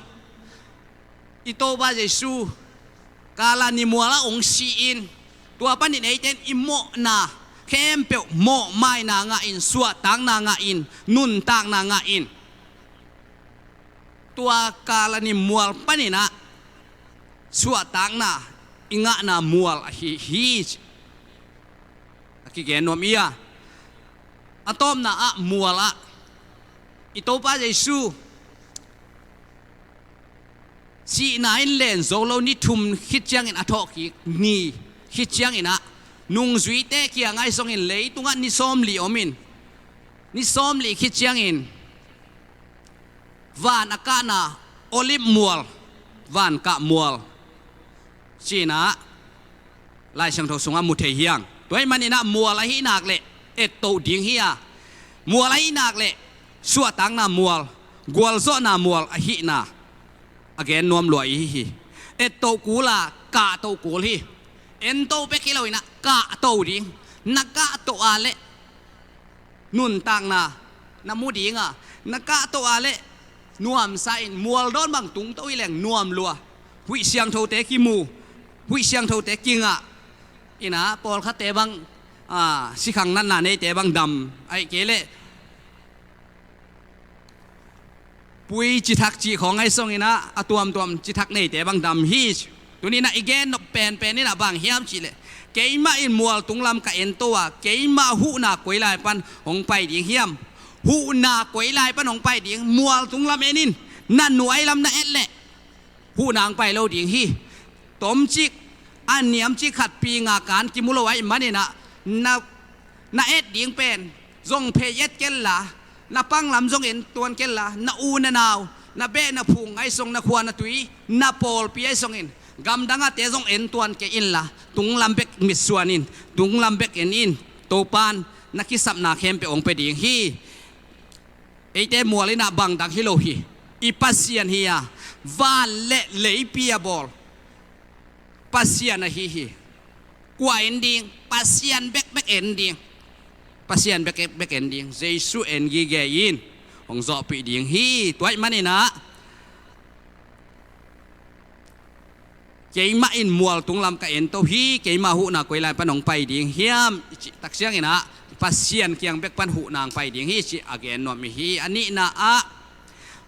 i Topa Jesuh Kalvari mual ah hong si-in tua panin eite in i mawhna khempeuh mawhmaina ngah in, suahtakna ngah in, nuntakna ngah in, tua Kalvari mual paninah suahtakna i ngahna mual ahi hi. A kigen nuam hi a. A tawpna ah mual ah I Topa Jesu sihna in len zo lo ni thum khit ciangin a thawhkik ni khit ciangin ah nungzuite kiangah ahi zongin leitungah ni sawmli om in, ni sawmli khit ciangin van a kahna Olive mual, van kah mual ci-in ah Lai Siangtho sungah mu thei hi hang. Tua ahih manin ah mual ahih nak leh ettoh ding hi a, mual ahih nak leh suahtakna mual, gualzawhna mual ahihna a gen nuam lua i hi hi. Ettoh kul a, kahtoh kul hi. Ento bek hi lo in ah kahtoh ding. Na kahtoh a leh nuntakna na mu ding a, na kahtoh a leh nuamsa in, mualdawn bang tungto hi leng nuam lua. Huih siangthote kimu, huih siangthote kingah in ah, pawlkhatte bang, a, sikhang natna neite bang dam, ahih kei leh pui cithak cih khawng ahi zongin ah a tuamtuam cithak neite bang dam hi. Tuni-in ah i gen nop penpen in ah bang hiam cih leh, keimah in mual tunglam ka ento a, keimah huhna koi lai pan hong pai ding hiam? Huhna koi lai pan hong pai ding? Mual tunglam en in, na nuai lam na et leh huhna hong pai lo ding hi. Tomcik a niamcik khat pi nga kan kimu lo ahih manin ah na, na et ding pen zong phei et kenla, na panglam zong entuan kenla, na u na nau, na beh na phung ahi zong, na khua na tui, na pawlpi ahi zongin gamdang ahte zong entuan kei inla, tunglam bek mitsuan in, tunglam bek en in. Topa'n na kisapna khempeuh hong pia ding hi. Eite mual in ah bangdang hi lo hi. I Pasian hi a, van le leipi a bawl Pasian ahi hi. Kua en ding? Pasian bekbek en ding. Pasian bekbek en ding. Jesu en gige in hong zawhpih ding hi. Tua ahih manin ah keimah in mual tunglam ka ento hi, keimah huhna koi lai pan hong pai ding hiam i cih tak ciangin ah Pasian kiang bek pan huhna hong pai ding hi cih a gen nuam i hi. A nihna ah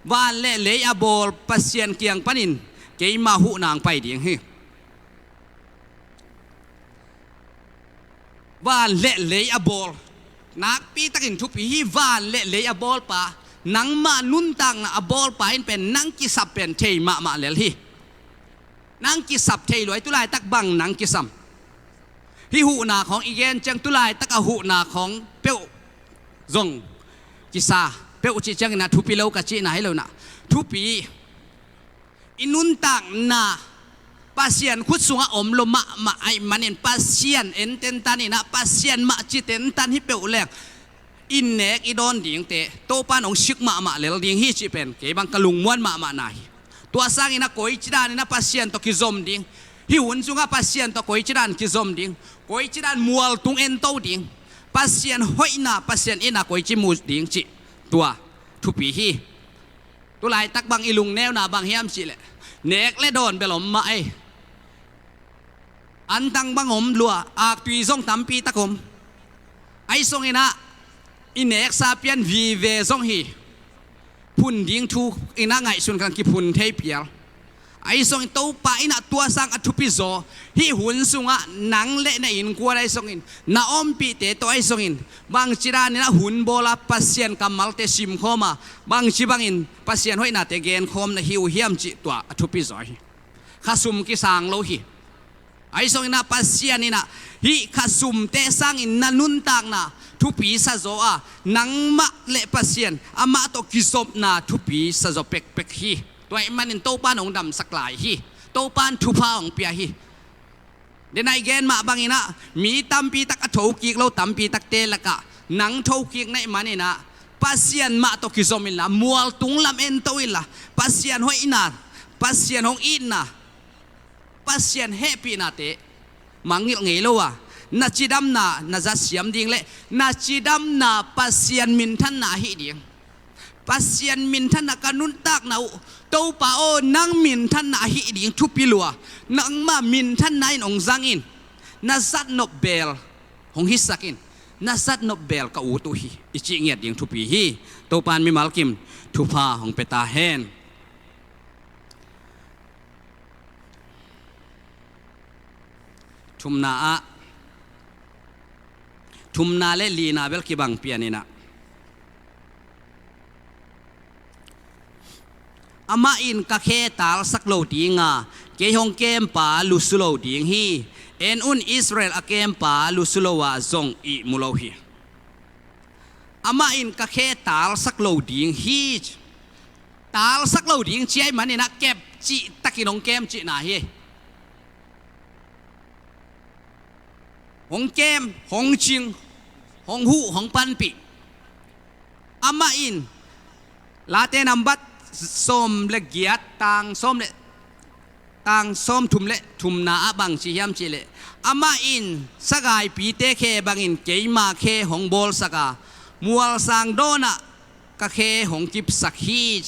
van le lei a bawl Pasian kiang panin keimah huhna hong pai ding hi. Van le lei a bawl, nakpi takin thupi hi. Van le lei a bawlpa, nangmah nuntakna a bawlpa in pen nang kisap pen thei mahmah lel hi. Nang kisap thei lua hi. Tulaitak bang nang kisam? Hih huhna khawng i gen ciang, tulaitak a huhna khawng peuh zong kisa, peuh cih ciangin ah thupi lo ka cihna hi lo in ah, thupi. I nuntakna Pasian khut sungah om lo mahmah ahih manin Pasian en tentan in ah, Pasian mah ci tentan hi peuh leng i nek i dawn dingte Topa'n hong sik mahmah lel ding hi cih pen kei bang ka lungmuan mahmahna hi. Tua sangin ah koici danin ah Pasian tawh kizom ding, hih hun sungah Pasian tawh koici dan kizom ding, koici dan mualtung ento ding, Pasian hoihna, Pasian itna koici mu ding cih, tua thupi hi. Tulaitak bang i lungneuna bang hiam cih leh, nek le dawn bel om mah ei. Antang bang om lua, aktui zong tampi tak om. Ahi zongin ah i neksa pian vive zong hi. Phun ding thu in ah ngaihsun kang kiphun thei pial. Ahi zongin Topa in ah tua sang a thupi zaw, hih hun sungah nang le na innkuan ahi zongin, na ompihte tawh ahi zongin, bangci danin ah hun bawl a Pasian kammalte simkhawm a, bangci bangin Pasian hoihnate genkhawm na hi uh hiam cih tua a thupi zaw hi. Khasum kisang lo hi. Ahi zongin ah Pasian in ah hih khasumte sangin na nuntakna thupi sa zaw a, nangmah le Pasian amah tawh kizopna thupi sa zaw pekpek hi. Tua ahih manin Topa'n hong damsak lai hi. Topa'n thupha hong pia hi. Denai gen mah bangin ah mi tampi tak a thokik lo tampi takte lakah nang thokik na hih manin ah Pasian mah tawh kizom inla, mualtung lam ento inla, Pasian hoihna, Pasian hong itna, Pasian hehpihnate mangngilh ngei lo a, na cidamna na zat siam ding le na cidamna Pasian minthanna ahi ding. Pasian minthanna ka nuntakna uh, Topa aw, nang minthanna ahi ding thupi lua, nangmah minthanna in hong zang in, na zat nop bel hong hisak in, na zat nop bel ka ut uh hi, i cih ngiat ding thupi hi. Topa'n mimal kim thupha hong pia ta hen. Thumna ah, thumna le lina bel kibang pian in ah, Amah in ka khe talsak lo dinga, kei hong kempa lusu lo ding hi. En un, Israel a kempa lusu lo-a zong ihmu lo hi. Amah in ka khe talsak lo ding hi. Talsak lo ding ci ahih manin ah kep cih takin hong kem cihna hi. Hong kem, hong cing, hong huh, hong panpih. Amah in Late nambat sawm le giat, tang sawm le, tang sawmthum le thumna ah bang ci hiam cih leh, amah in sagaipite khe bangin keima khe hong bawlsak a, mualsang dawnah ka khe hong kipsak hi.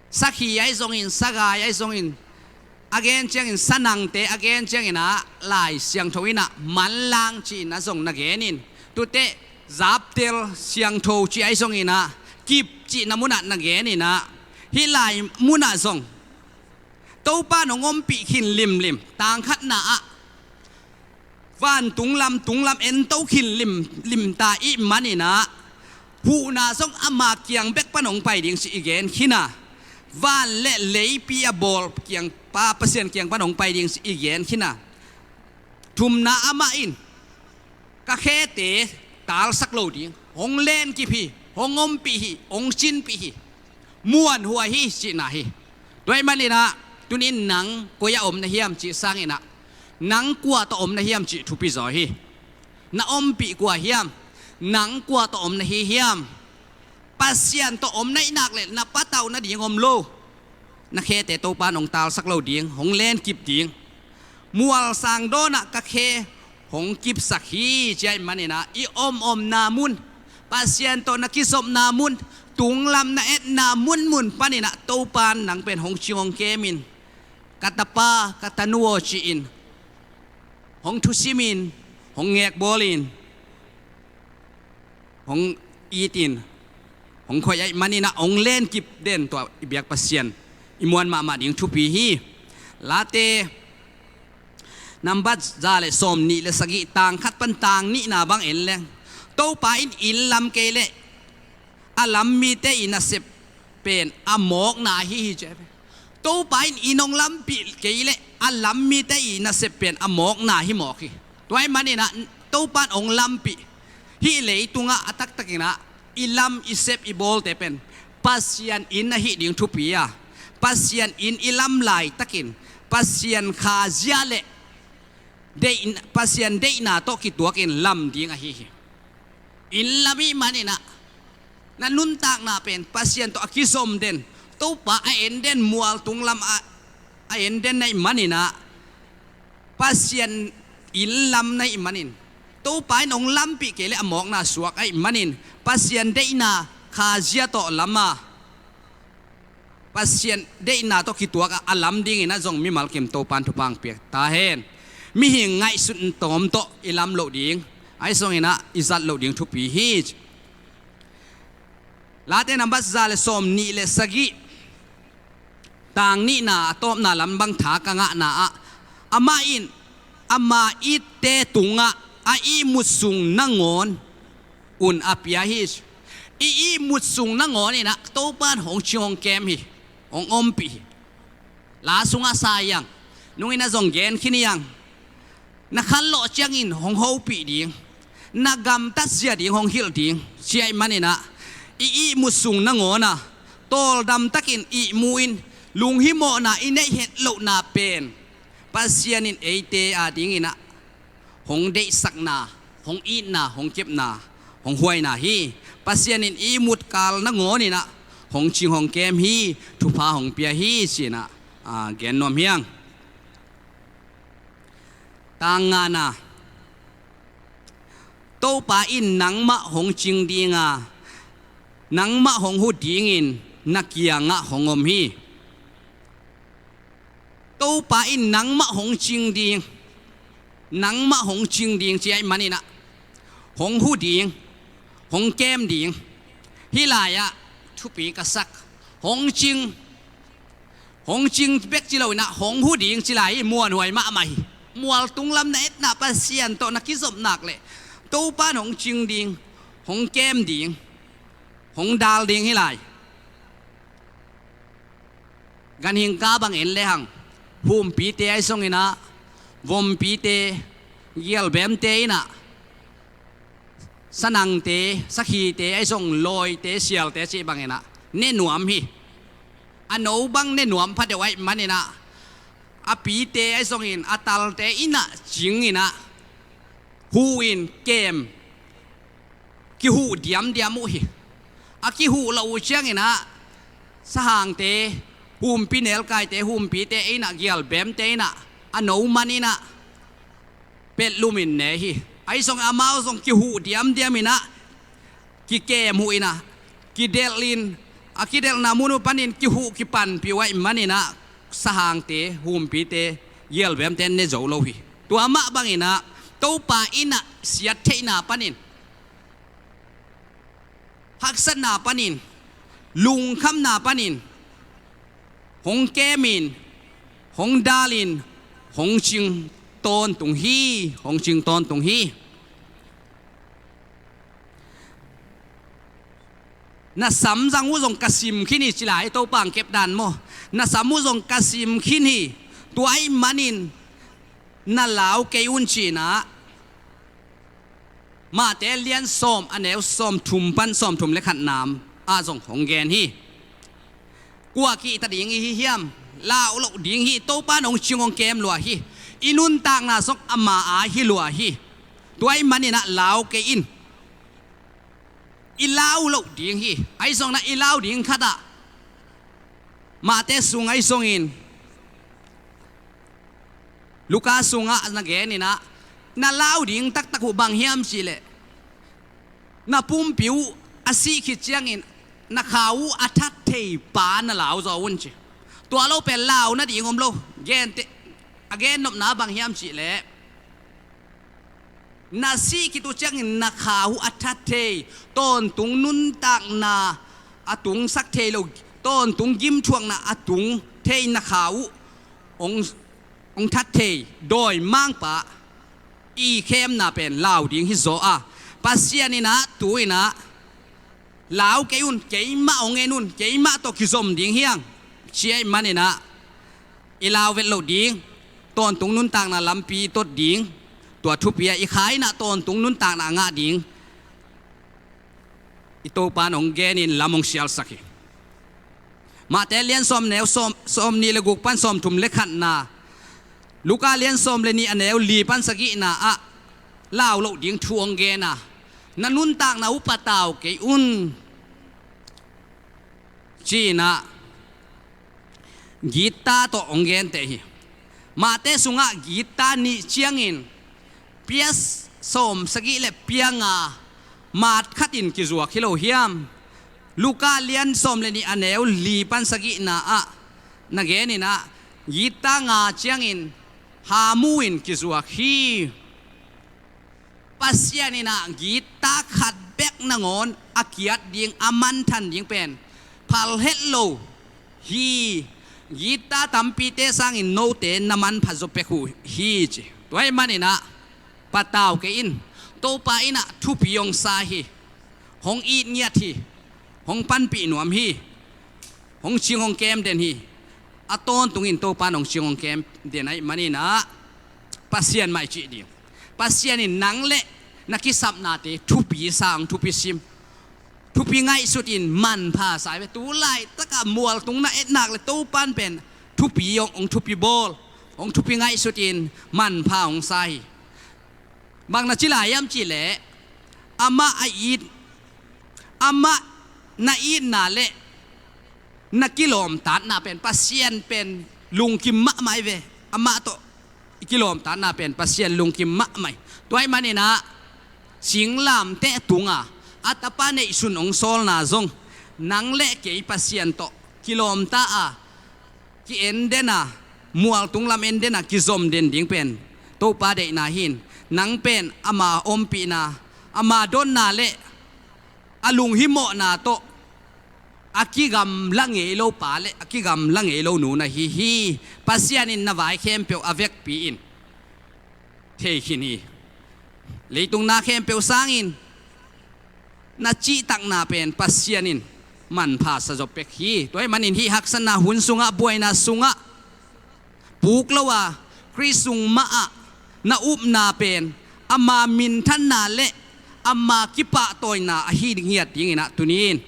Sakhi ahi zongin, sagai ahi zongin, a gen ciangin sanangte, a gen ciangin ah Lai Siangtho in ah manlang ci-in ah zong na genin, tute zaptel siangtho ci ahi zongin ah kip cihna munah na genin ah, hih lai munah zong Topa in hong ompih khin limlim. Tang khatna ah vantung lam, tung lam en to khin limlim ta ahih manin ah, huhna zong ama kiang bek pan hong pai ding ci i gen khin a, van le leipi a bawl kiang pa, Pasian kiang pan hong pai ding ci i gen khin a. Thumna, amah in ka khete talsak lo ding, hong lenkip hi, hong ompih hi, hong cinpih hi. Muanhuai hi cihna hi. Tua ahih manin ah, tuni-in nang koi-ah om na hiam cih sangin ah, nang kua tawh om na hiam cih thupi zaw hi. Na ompih kua hiam? Nang kua tawh om na hi hiam? Pasian tawh om na hih nak leh na patauh nading om lo. Na khete Topa in hong talsak lo ding, hong lenkip ding. Mualsang dawnah ka khe hong kipsak hi, ci ahih manin ah, i om omna mun, Pasian tawh na kizopna mun, tunglam na etna munmun panin ah Topa in nang pen hong cing hong kemin, ka tapa, ka tanu aw ci-in, hong thusimin, hong ngekbawlin, hong itin, hong khoih ahih manin ah hong lenkip den, tua i biak Pasian i muan mahmah ding thupi hi. Late nambat za le sawmnih le sagih, tang khat pan tang nihna bang en leng, Topa in inn lam kei leh a lam mite i nasep pen a mawkna ahi hi, ci hi. Topa in inn hong lampih kei leh a lam mite i nasep pen a mawkna hi mawk hi. Tua ahih manin ah Topa in hong lampih, hih leitungah a taktakin ah i lam, i sep, i bawlte pen Pasian inn ahih ding thupi a, Pasian inn i lam laitakin Pasian khazia le deih, Pasian deihna tawh kituakin lam ding ahi hi. Inn lam ahih manin ah, na nuntakna pen Pasian tawh a kizom den, Topa a en den, mual tunglam a, a en den na hih manin ah, Pasian inn lam na hih manin, Topa in hong lampih kei leh a mawkna suak ahih manin, Pasian deihna khazia tawh lam a, Pasian deihna tawh kituak a, a lam dingin ah zong mimal kim Topa in thupha hong piak ta hen. Mihing ngaihsut tawm tawh i lam loh ding, ahi zongin ah i zat loh ding thupi hi. Late nambat za le sawmnih le sagih, tang nihna a tawpna lam bang tha ka ngahna ah, amah in ama itte tungah a ihmut sung nangawn un a pia hi. I ihmut sung nangawn in ah Topa in hong cing hong kem hi, hong ompih hi. La sungah sa hiang, nungin ah zong gen khin hiang. Na khanlawh ciangin hong hopih ding, na gamtat zia ding hong hilh ding, ci ahih manin ah, i ihmut sung nangawn a tawldam takin ihmu in, lunghimawhna i neih het lohna pen Pasian in eite adingin ah hong deihsakna, hong itna, hong kepna, hong huaina hi. Pasian in ihmut kal nangawn in ah hong cing hong kem hi, thupha hong pia hi, ci-in ah, a, gen nuam hiang. Tang ngana, Topa in nangmah hong cing ding a, nangmah hong huh dingin na kiangah hong om hi. Topa in nangmah hong cing ding, nangmah hong cing ding ci ahih manin ah, hong huh ding, hong kem ding. Hih lai-ah thupi ka sak, hong cing, hong cing bek ci loin ah hong huh ding ci lai hi, muanhuai mahmah hi. Mual tunglam na etna Pasian tawh na kizop nak leh, Topa in hong cing ding, hong kem ding, hong dal ding hih lai. Ganhing ka bang en lehang, humpite ahi zongin ah, vompite, gialbemte in ah, sanangte, sakhite ahi zong, lawite, sialte cih bangin ah ne nuam hi. A no bang ne nuam pha deuh ahih manin ah, a pite ahi zongin a talte in ah cingin ah, huh in kem, kihuh diamdiam uh hi. A kihuh loh uh ciangin ah, sahangte, humpi nelkaite, humpite in ah, gialbemte in ah, a no manin ah, pelh lumin ne hi. Ahi zong amau zong kihuh diamdiam in ah, kikem huh in ah, kidelh in, a kidelhna mun uh panin kihuh kipanpih uh ahih manin ah, sahangte, humpite, gialbemte ne zo lo hi. Tua mah bangin ah, Topa in ah siattheihna panin, haksatna panin, lungkhamna panin, hong kemin, hong dalin, hong cing tawntung hi, hong cing tawntung hi. Na samzang uh zong ka sim khin hi, ci lai, Topa hong kepdan maw. Na sam uh zong ka sim khin hi. Tua ahih manin na lau kei un, ci-in ah, Mate lian sawm, a neu sawmthum pan sawmthum le khatna ah zong hong gen hi. Kua kihta ding i hi hiam? Lau loh ding hi. Topa in hong cing hong kem lua hi. I nuntakna zong ama aa hi lua hi. Tua ahih manin ah lau kei in. I lau loh ding hi. Ahi zongin ah i lau ding khat ah, Mate sung ahi zongin, Luka sungah na genin ah, na lau ding taktak uh bang hiam cih leh, na pumpi uh a sih khit ciangin na kha uh a that thei pa na lau zaw un, ci. Tua lo pen lau nading om lo. Gente, a gennopna bang hiam cih leh, na sih khit uh ciangin na kha uh a that thei, tawntung nuntakna a tungsak thei lo, tawntung gimthuakna a tung thei na kha uh hong, hong that thei dawimangpa i khemna pen lau ding hi zaw a, Pasian in ah tu-in ah, lau kei un, keimah hong en un, keimah tawh kizom ding hi hang, ci ahih manin ah, i lau vet loh ding, tawntung nuntakna lampi i tot ding, tua thupi ah i kha in ah tawntung nuntakna a ngah ding, i Topa in hong genin lam hong sialsak hi. Mate lian sawm, neu sawm, sawmnih le guk pan sawmthum le khatna, Luka lian sawm le nih, a neu li pan sagihna ah lau loh ding thu hong gen a, na nuntakna uh patau kei un, ci-in ah, gitta tawh hong genteh hi. Mate sungah gitta nih ciangin pia sawm sagih le pia nga maat khatin kizuak hi lo hiam? Luka lian sawm le nih, a neu li pan sagihna ah na genin ah, gitta nga ciangin hamu in kizuak hi. Pasian in ah gitta khat bek nangawn a kiat ding, a manthan ding pen phal het lo hi. Gitta tampite sangin note na manpha zaw pek uh hi, ci. Tua ahih manin ah patau kei in. Topa in ah thupi hong sa hi. Hong it ngiat hi. Hong panpih nuam hi. Hong cing hong kem den hi. A tawntungin Topa in hong cing hong kem den ahih manin ah, Pasian mah i cih ding. Pasian in nang le na kisapnate thupi sa, hong thupi sim, thupi ngaihsutin manpha sa hi ve. Tu laitakah mualtung na et nak le Topa in pen thupi hong, hong thupi bawl, hong thupi ngaihsutin manpha hong sa hi. Bang na ci lai hiam cih leh, amah a it, amah na itna le na kilawmtatna pen Pasian pen lungkim mahmah hi ve. Amah tawh i kilawmtatna pen Pasian lungkim mahmah hi. Tua ahih manin ah, singlamteh tunga a tapa neihsun hong sawlna zong, nang le kei Pasian tawh kilawmta a, ki-en den a, mualtung lam en den a, kizom den ding pen Topa deihna hi-in, nang pen ama ompihna, ama donna le a lunghimawhna tawh a kigamla ngei lo pa le a kigamla ngei lo nu na hi hi. Pasian in na vai khempeuh a vekpi-in thei khin hi. Leitung na khempeuh sangin na cihtakna pen Pasian in manpha sa zawpek hi. Tua ahih manin hih haksatna hun sungah, buaina sungah puk lo a, Khrist sung mah ah na upna pen ama minthanna le ama kipahtawina ahi ngiat dingin ah tuni-in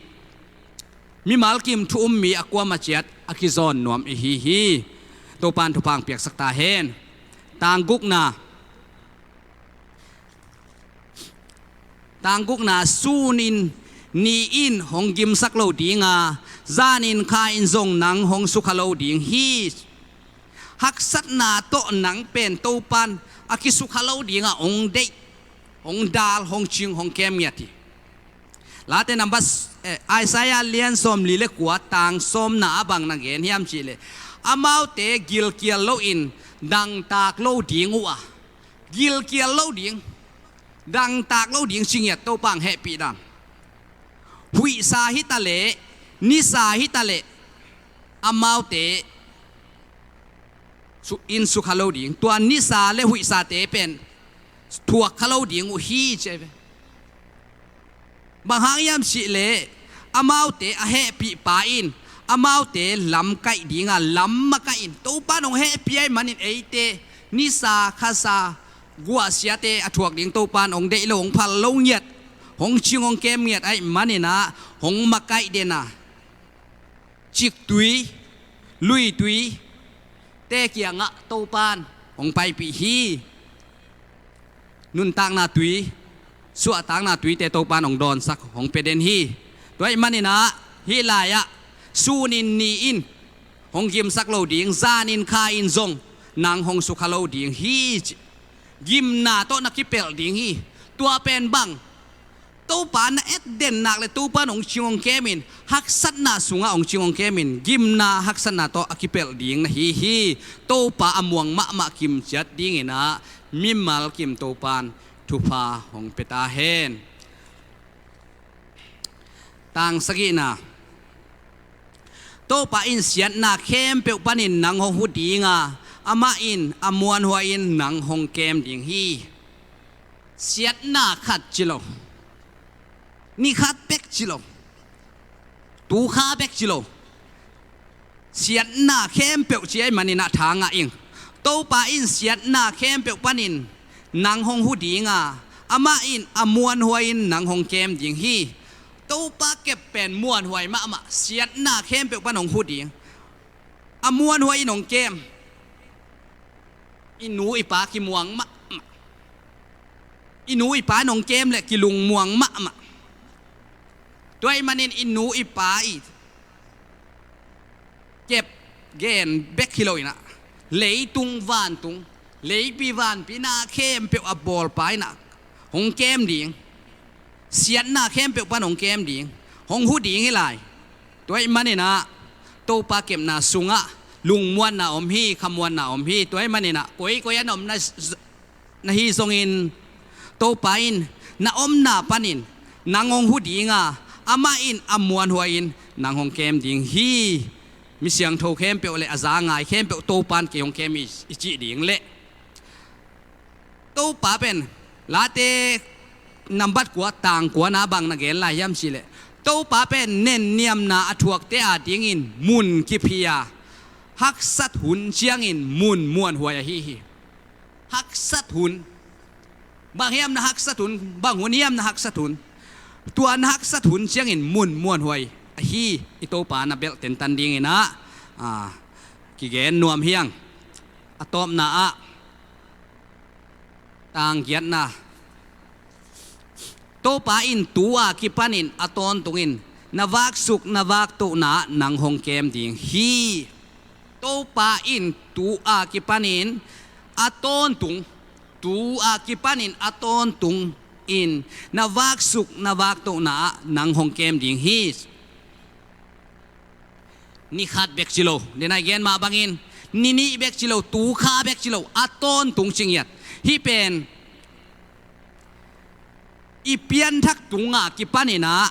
mimal kim thu um mi a kuamah ciat a kizawn nuam i hi hi. Topan thupha hong piaksak ta hen. Tang gukna. Tang gukna, sun in ni in hong gimsak lo ding a, zan in kha in zong nang hong sukha lo ding hi. Haksatna tawh nang pen Topan a kisukha lo ding a hong deih, hong dal, hong cing, hong kem ngiat hi. Late nambat, eh, Isaiah lian sawmli le kua tang sawmna ah bang na gen hiam cih leh, amaute gilkial loin dangtak lo ding uh a, gilkial lo ding, dangtak lo ding ci ngiat Topa hong hehpih dan. Huihsa hi ta leh, nisa hi ta leh, amaute su-, in sukha lo ding. Tua nisa le huihsate pen thuak kha lo ding uh hi ci hi ve. Bang hang hiam cih leh, amaute a hehpihpa in amaute lam kaih ding a, lam makaih in, Topan hong hehpih ahih manin eite nisa, khasa, guahsiate a thuak ding Topan hong deih lo, hong phal lo ngiat, hong cing, hong kem ngiat ahih manin ah hong makaih den a, ciktui, luitui te kiangah Topan hong paipih hi. Nuntakna tui, suahtakna tuite Topan hong dawnsak, hong pia den hi. Tua ahih manin ah hih lai-ah sun in ni in hong gimsak lo ding, zan in kha in zong nang hong sukha lo ding hi ci. Gimna tawh na kipelh ding hi. Tua pen bang, Topa na etden nak leh Topan hong cing hong kem in, haksatna sungah hong cing hong kem in, gimna haksatna tawh a kipelh ding na hi hi. Topa a muang mahmah kim ciat dingin ah mimal kim Topan thupha hong pia ta hen. Tang sagihna. Topa in siatna khempeuh panin nang hong hu ding a, amah in a muanhuai-in nang hong kem ding hi. Siatna khat ci lo, ni khat bek ci lo, tu kha bek ci lo. Siatna khempeuh ci ahih manin ah tha ngah ing. Topa in siatna khempeuh panin nang hong hu ding a, amah in a muanhuai-in nang hong kem ding hi. Topa kep pen muanhuai mahmah, siatna khempeuh pan hong hu ding. A muanhuai-in hong kem. I nu i pa kimuang mahmah. I nu i pa in hong kem leh kilungmuang mahmah. Tua ahih manin i nu i pa i kep gen bek hi lo in ah, leitung vantung, leipi vanpi na khempeuh a bawlpa in ah hong kem ding. Siatna khempeuh pan hong kem ding, hong hu ding hi lai. Tua ahih manin ah Topa kepna sungah lungmuanna om hi, khamuanna om hi. Tua ahih manin ah koikoi a na om na na hi zongin, Topa in na omna panin nang hong hu ding a, amah in a muanhuai-in nang hong kem ding hi. Mi siangtho khempeuh le a za ngai khempeuh Topan kei hong kem hi i cih ding leh, Topa pen Late nambat kua, tang kua na bang na gen lai hiam cih leh, Topa pen nenniamna a thuakte a dingin mun kiphi a, haksat hun ciangin mun muanhuai ahi hi. Haksat hun. Bang hiam na haksat hun, bang hun hiam na haksat hun. Tua na haksat hun ciangin mun muanhuai ahi. I Topa na belh tentan dingin ah, ah, kigen nuam hi ing. A tawpna ah, tang giatna. Topa in tu a kipanin a tawntungin na vaksuk na vaktohna ah nang hong kem ding hi. Topa in tu a kipanin a tawntung, tu a kipanin a tawntungin na vaksuk na vaktohna ah nang hong kem ding hi. Ni khat bek ci lo, den a i gen mah bangin, ni nih bek ci lo, tu kha bek ci lo, a tawntung ci ngiat. Hih pen i pianthak tung a kipanin ah,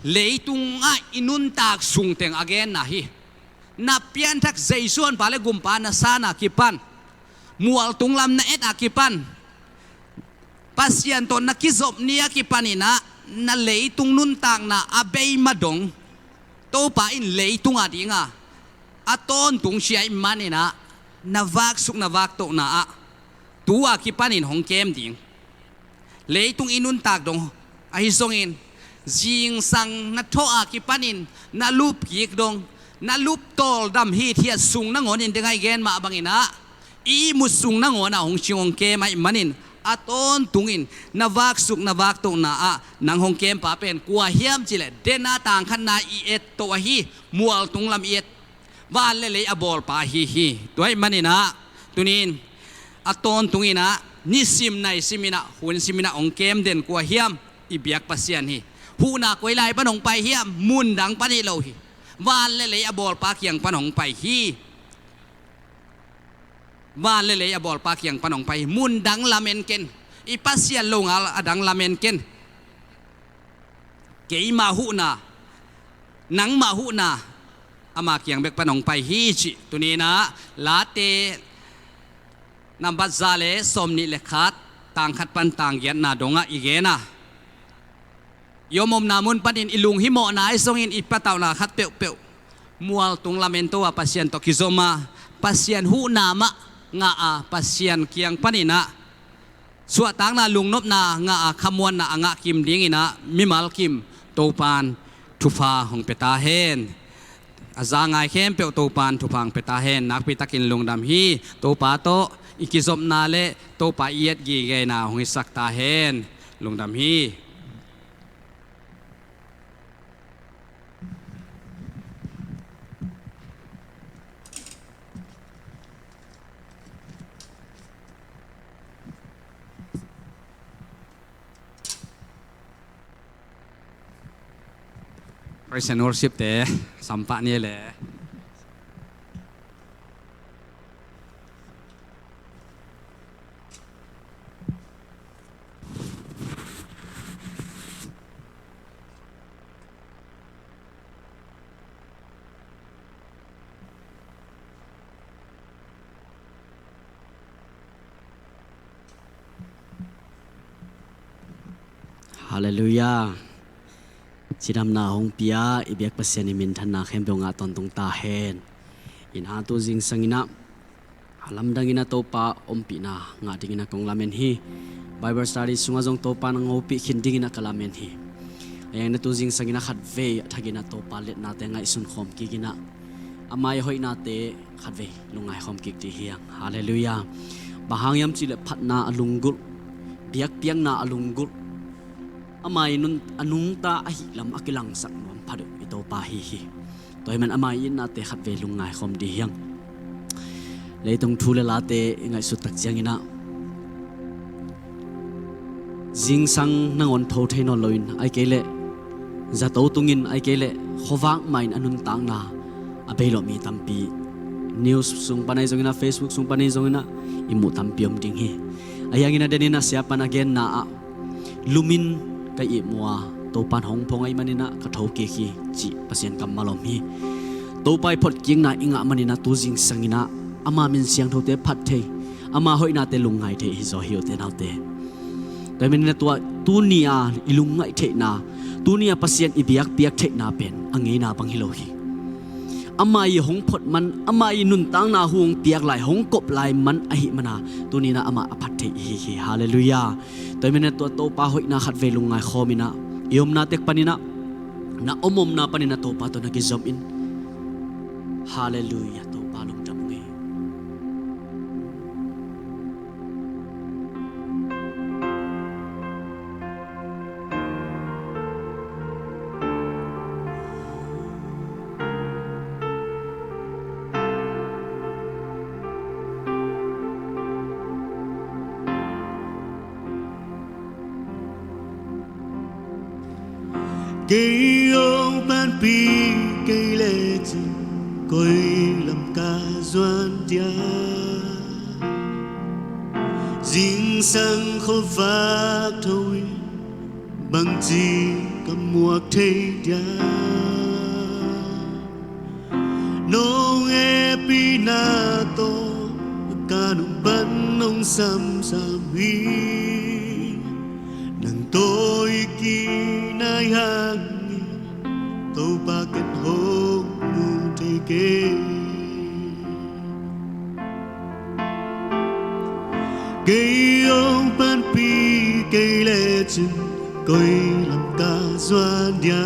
leitung ah i nuntak sungteng a genna hi. Na pianthak Jesu honpa le gumpa na san a kipan, mualtung lam na et a kipan, Pasian tawh na kizop ni a kipanin ah, na leitung nuntakna a bei ma dong, Topa in leitung a dinga a tawntung ci ahih manin ah, na vaksuk na vaktohna ah tu a kipanin hong kem ding. Leitung i nuntak dong ahi zongin, zingsang na thawh a kipanin na lupkik dong, na luptawl dam hithiat sung nangawnin ding ahi gen mah bangin ah, i ihmut sung nangawn ah hong cing hong kem ahih manin, a tawntungin na vaksuk na vaktohna ah nang hong kempa pen kua hiam cih leh, Dena tang khatna i et to ahi, mualtung lam i et, van le lei a bawlpa ahi hi. Tua ahih manin ah, tuni-in a tawntungin ah, nisim naisim in ah, hun sim in ah hong kem den kua hiam? I biak Pasian hi. Huhna koi lai pan hong pai hiam? Mundang pan hi lo hi. Van le lei a bawlpa kiang pan hong pai hi. Van le lei a bawlpa kiang pan hong pai hi. Mundang lamen ken. I Pasian lo ngal a dang lamen ken. Keima huhna, nangmah huhna, ama kiang bek pan hong pai hi cih tuni-in ah, Late nambat za le sawmnih le khat, tang khat pan tang giatna dongah i gen a, i om omna mun panin i lunghimawhna ahi zongin i patauhna khat peuhpeuh mualtung lamen to a Pasian tawh kizom a, Pasian huhna mah ngah a, Pasian kiang panin ah suahtakna, lungnopna ngah a, khamuanna a ngah kim dingin ah mimal kim Topan thupha hong pia ta hen. A za ngai khempeuh Topan thupha hong pia ta hen. Nakpi takin lungdam hi. Topa tawh i kizopna le Topa i et gigeina hong hisak ta hen. Lungdam hi. Praise and worship te sampah ni le. Halleluiah. Cidamna hong pia i biak Pasian i minthanna khempeuh ngah tawntung ta hen. Ina tu zingsang ina a lamdang ina Topa ompihna ngah ding ina kong lamen hi. Bible study sungah zong Topa na ngopih khin ding ina ka lamen hi. A yang ina tu zingsang ina khatvei a thak ina Topa letnate ngaihsun khawm kik ina, ama i hoihnate khatvei lungngai khawm kik dih hiang. Halleluiah. Bang hang hiam cihleh phatna a lunggulh, biakpiakna a lunggulh, ama i nun a nungta ahih lam a kilangsak nuam pha deuh i Topa hi hi. Tua hi man ama i itnate khatvei lungngai khawm dih hiang. Leitung thu le late i ngaihsut tak ciang ina zingsang nangawn tho thei nawn loin, ai kei leh zato tungin, ai kei leh khuavak mah in a nuntakna a bei loh mi tampi news sung pan ahi zongin ah, Facebook sung pan ahi zongin ah i muh tampi om ding hi. A hiangin a denin a sia pan a genna ah, lumin ka ihmu a, Topan hong phong ahih manin ah ka tho kik hi, cih Pasian kammal om hi. Topa i photkikna i ngah manin ah tu zingsang in ah ama min siangthote phat thei, ama hoihnate lungngai thei hi zaw hi, ute naute. Tua hi manin ah tua tuni a i lungngaih theihna, tuni a Pasian i biakpiak theihna pen a ngeina bang hi lo hi. Ama i hong phot man, ama i nuntakna hu hong piak lai, hong kop lai man ahih mana tuni in ah amah a phat thei i hi hi. Halleluiah. Tua hi manin ah tua Topa hoihna khatvei lungngai khawm in ah, i omna tek panin ah, na om omna panin ah Topa tawh na kizom in. Halleluiah. Topa lungdam ung ei. Kei hong panpi kei lecin koi lam ka zuan dia? Zingsang khuavak tho in bangci ka muak thei dia? Nong hehpihna tawh ka nungpan nong samsam hi. Nang tawh i kinai hang hi, Topa ken hong kei. Kei hong panpih kei lecin koi lam ka zuan dia?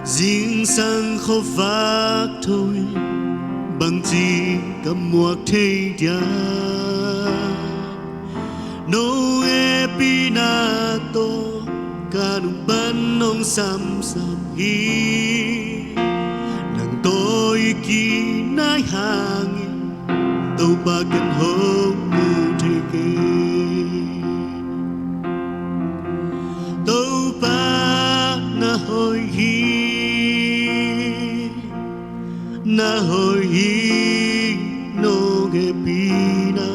Zingsang khuavak tho in bangci ka muak thei dia? Nong hehpihna tawh ka nungpan hong samsam hi. Nang tawh i kinai hangin Topa ken hong mu thei kei. Topa na hoih hi, na hoih hi, nong hehpihna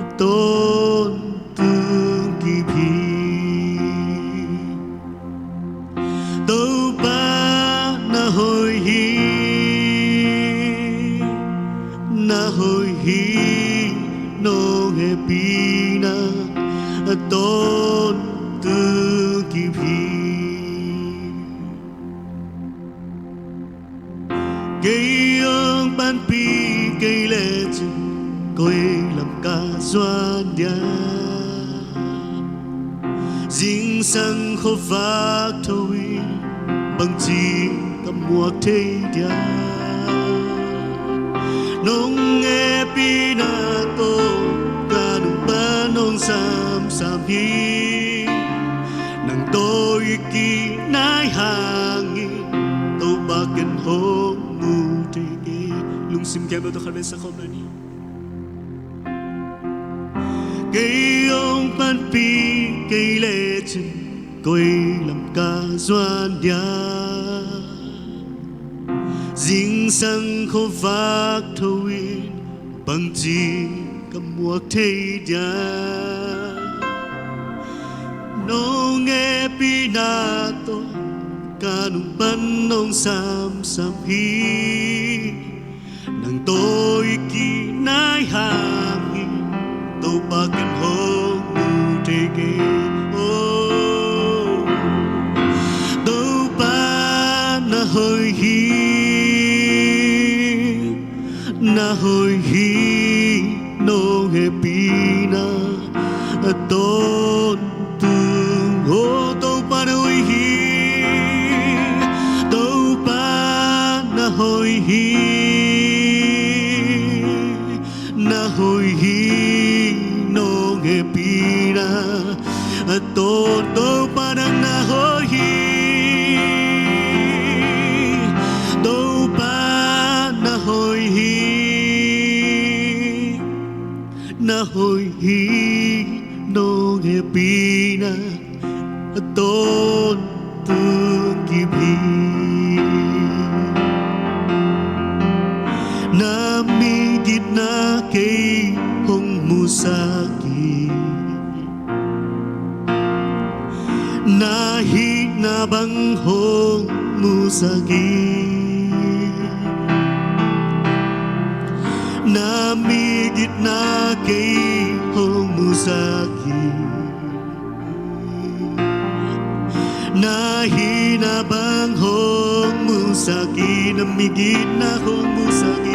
a tawntung kip hi. Topa na hoih hi, na hoih hi, nong hehpihna a tawntung kip hi. Kei hong panpih kei lecin koi lam ka zuan dia? Zingsang khuavak tho in bangci ka muak thei dia? Nong hehpihna tawh ka nungpan hong samsam hi. Nang tawh i kinai hangin Topa ken hong mu thei kei. Lungsim khempeuh tawh khat vei sa khawm lai ni. Kei hong panpih kei lecin koi lam ka zuan dia? Zingsang khuavak tho in bangci ka muak thei dia? Nong hehpihna tawh ka nungpan hong samsam hi. Nang tawh i kinai hangin Topa ken hong mu thei kei. Oh, Topa na hoih hi, na hoih hi, nong hehpihna a tawntung. Oh, Topa na hoih hi, Topa na hoih hi, na hoih hi, nong hehpihna a tawn. Topa nang na hoih hi, Topa na hoih hi, na hoih hi, nong hehpihna a tawntung kip hi. Na migitna kei hong musak hi. Na hihna bang hong musak hi. Na migitna kei hong musak hi. Na hihna bang hong musak hi. Na migitna hong musak hi.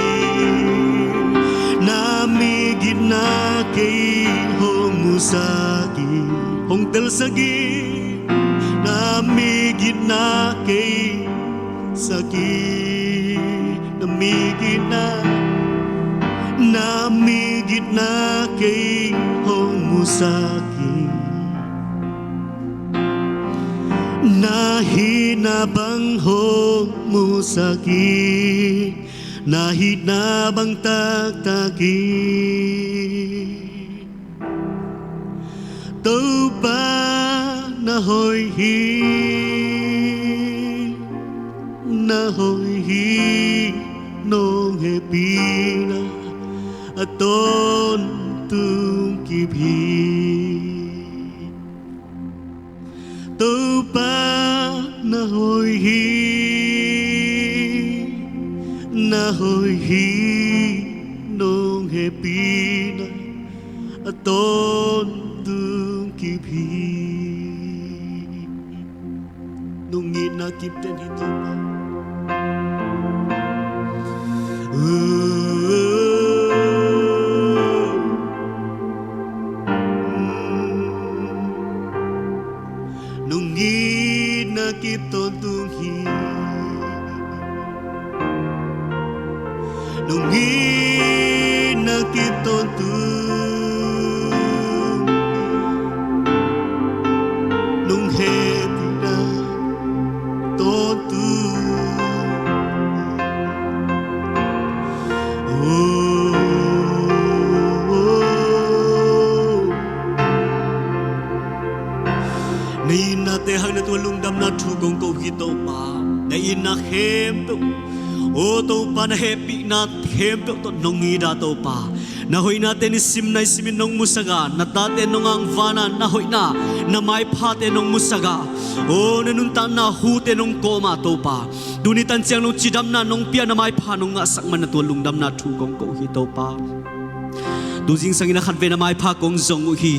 Na migitna kei hong musak hi. Hong telsak hi. Na migitna kei sak hi. Na migitna, na migitna kei hong musak hi. Na hihna bang hong musak hi. Na hihna bang taktak hi. Topa na hoih hi, na hoih hi, nong hehpihna a tawntung kip hi. Topa na hoih hi, na hoih hi, nong hehpihna a tawntung kip hi. Nong itna kip den hi Topa. Nong itna kip tawntung hi. Nong itna kip tawntung. Nong hehpihna tawntung. Oh, oh, oh. Na itnate hangin na tua lungdamna thu kong ko hi Topa. Na itna khempeuh, aw Topa, na hehpihna khempeuh tawh nong it a Topa. Na hoihnate nisim nai simin nong musak a, na tate nong angvan a, na hoihna, na maiphate nong musak a, aw na nuntakna hute nong kawm a Topa. Tuni tan ciang lo cidamna nong pia, na maipha nong ngahsak man na tua lungdamna thu kong ko hi Topa. Tu zingsangin a khatvei na maipha kong zong uh hi.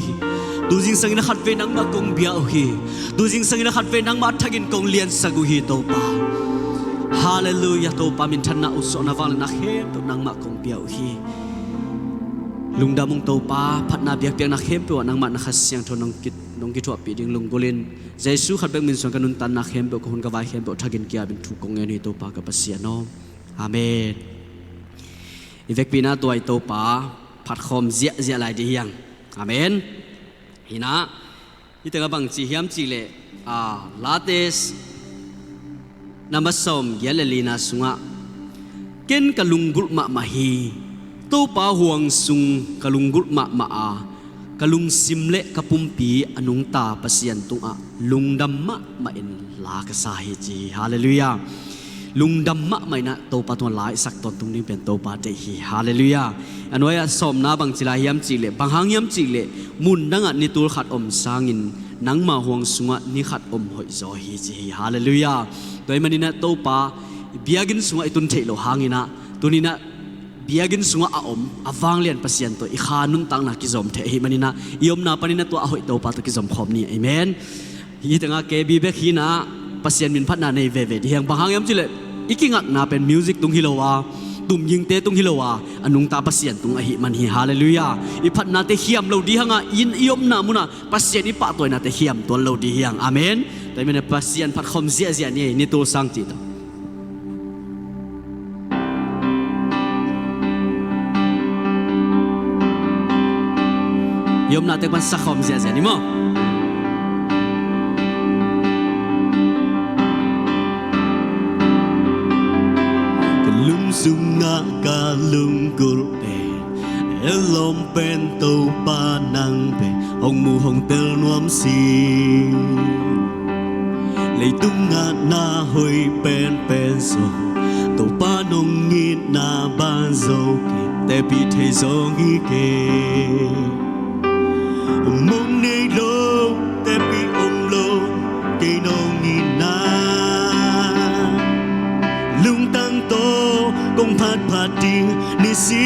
Tu zingsangin a khatvei nangmah kong bia uh hi. Tu zingsangin a khatvei nangmah thakin kong liansak uh hi Topa. Halleluiah Topa, minthanna, usawhna, vangliatna khempeuh nangmah kong pia uh hi. Lungdam ung Topa, phatna biakpiakna khempeuh ah nangmah na Kha Siangtho nong ki, nong kithuahpih ding lunggulhin, Jesu khat bek min suang ka nuntakna khempeuh, ka hun ka vai khempeuh thakin kiapin thu kong ngen uh hi Topa ka Pasian aw. Amen. I vekpi-in ah tua i Topa phatkhawm ziahziah lai dih hiang. Amen. Hi-in ah, hih tengah bang ci hiam cih leh, a, Late number sawm giat le lina sungah, ken ka lunggulh mahmah hi, Topa huang sung ka lunggulh mahmah a, ka lungsim le ka pumpi a nungta Pasian tungah lungdam mahmah in la ka sa hi ci hi. Halleluiah. Lungdam mahmah in ah Topa tungah la i sak tawntung ding pen Topa deih hi. Halleluiah. A nuai-ah sawmna bang ci lai hiam cih leh, bang hang hiam cih leh, mun dangah ni tul khat om sangin nangma huang sungah ni khat om hoihzaw hi ci hi. Halleluiah. Tua ahih manin ah Topa biakinn sungah i tun theih loh hangin ah, tuni-in ah biakinn sungah a om a vanglian Pasian tawh i kha nuntakna kizom thei ahih manin ah, i omna panin ah tua a hoih Topa tawh kizom khawm ni. Amen. Hih tengah K B bek hi-in ah Pasian min phatna nei veve dih hiang. Bang hang hiam cih leh, i kingakna pen music tung hi lo a, tumgingte tung hi lo a, a nungta Pasian tung ahih man hi. Halleluiah. I phatnate khiam lo dih hiang a, i omna munah Pasian i pahtawinate khiam tuan lo dih hiang. Amen. Tua ahih manin ah Pasian phatkhawm ziahziah ni, ni tul sang cih tawh. I omna tek pan sakhawm ziahziah ni maw. Ka lung sungah ka lunggulh pen, a etlawm pen Topa nang pen, hong mu hong tel nuam sih. Leitungah na hoih penpen zong, Topa nong itna banzo kei, tepih thei zong hi kei. Mong nei lo, tepih om lo, kei nong itna. Lungtang tawh kong phatphat ding nisim,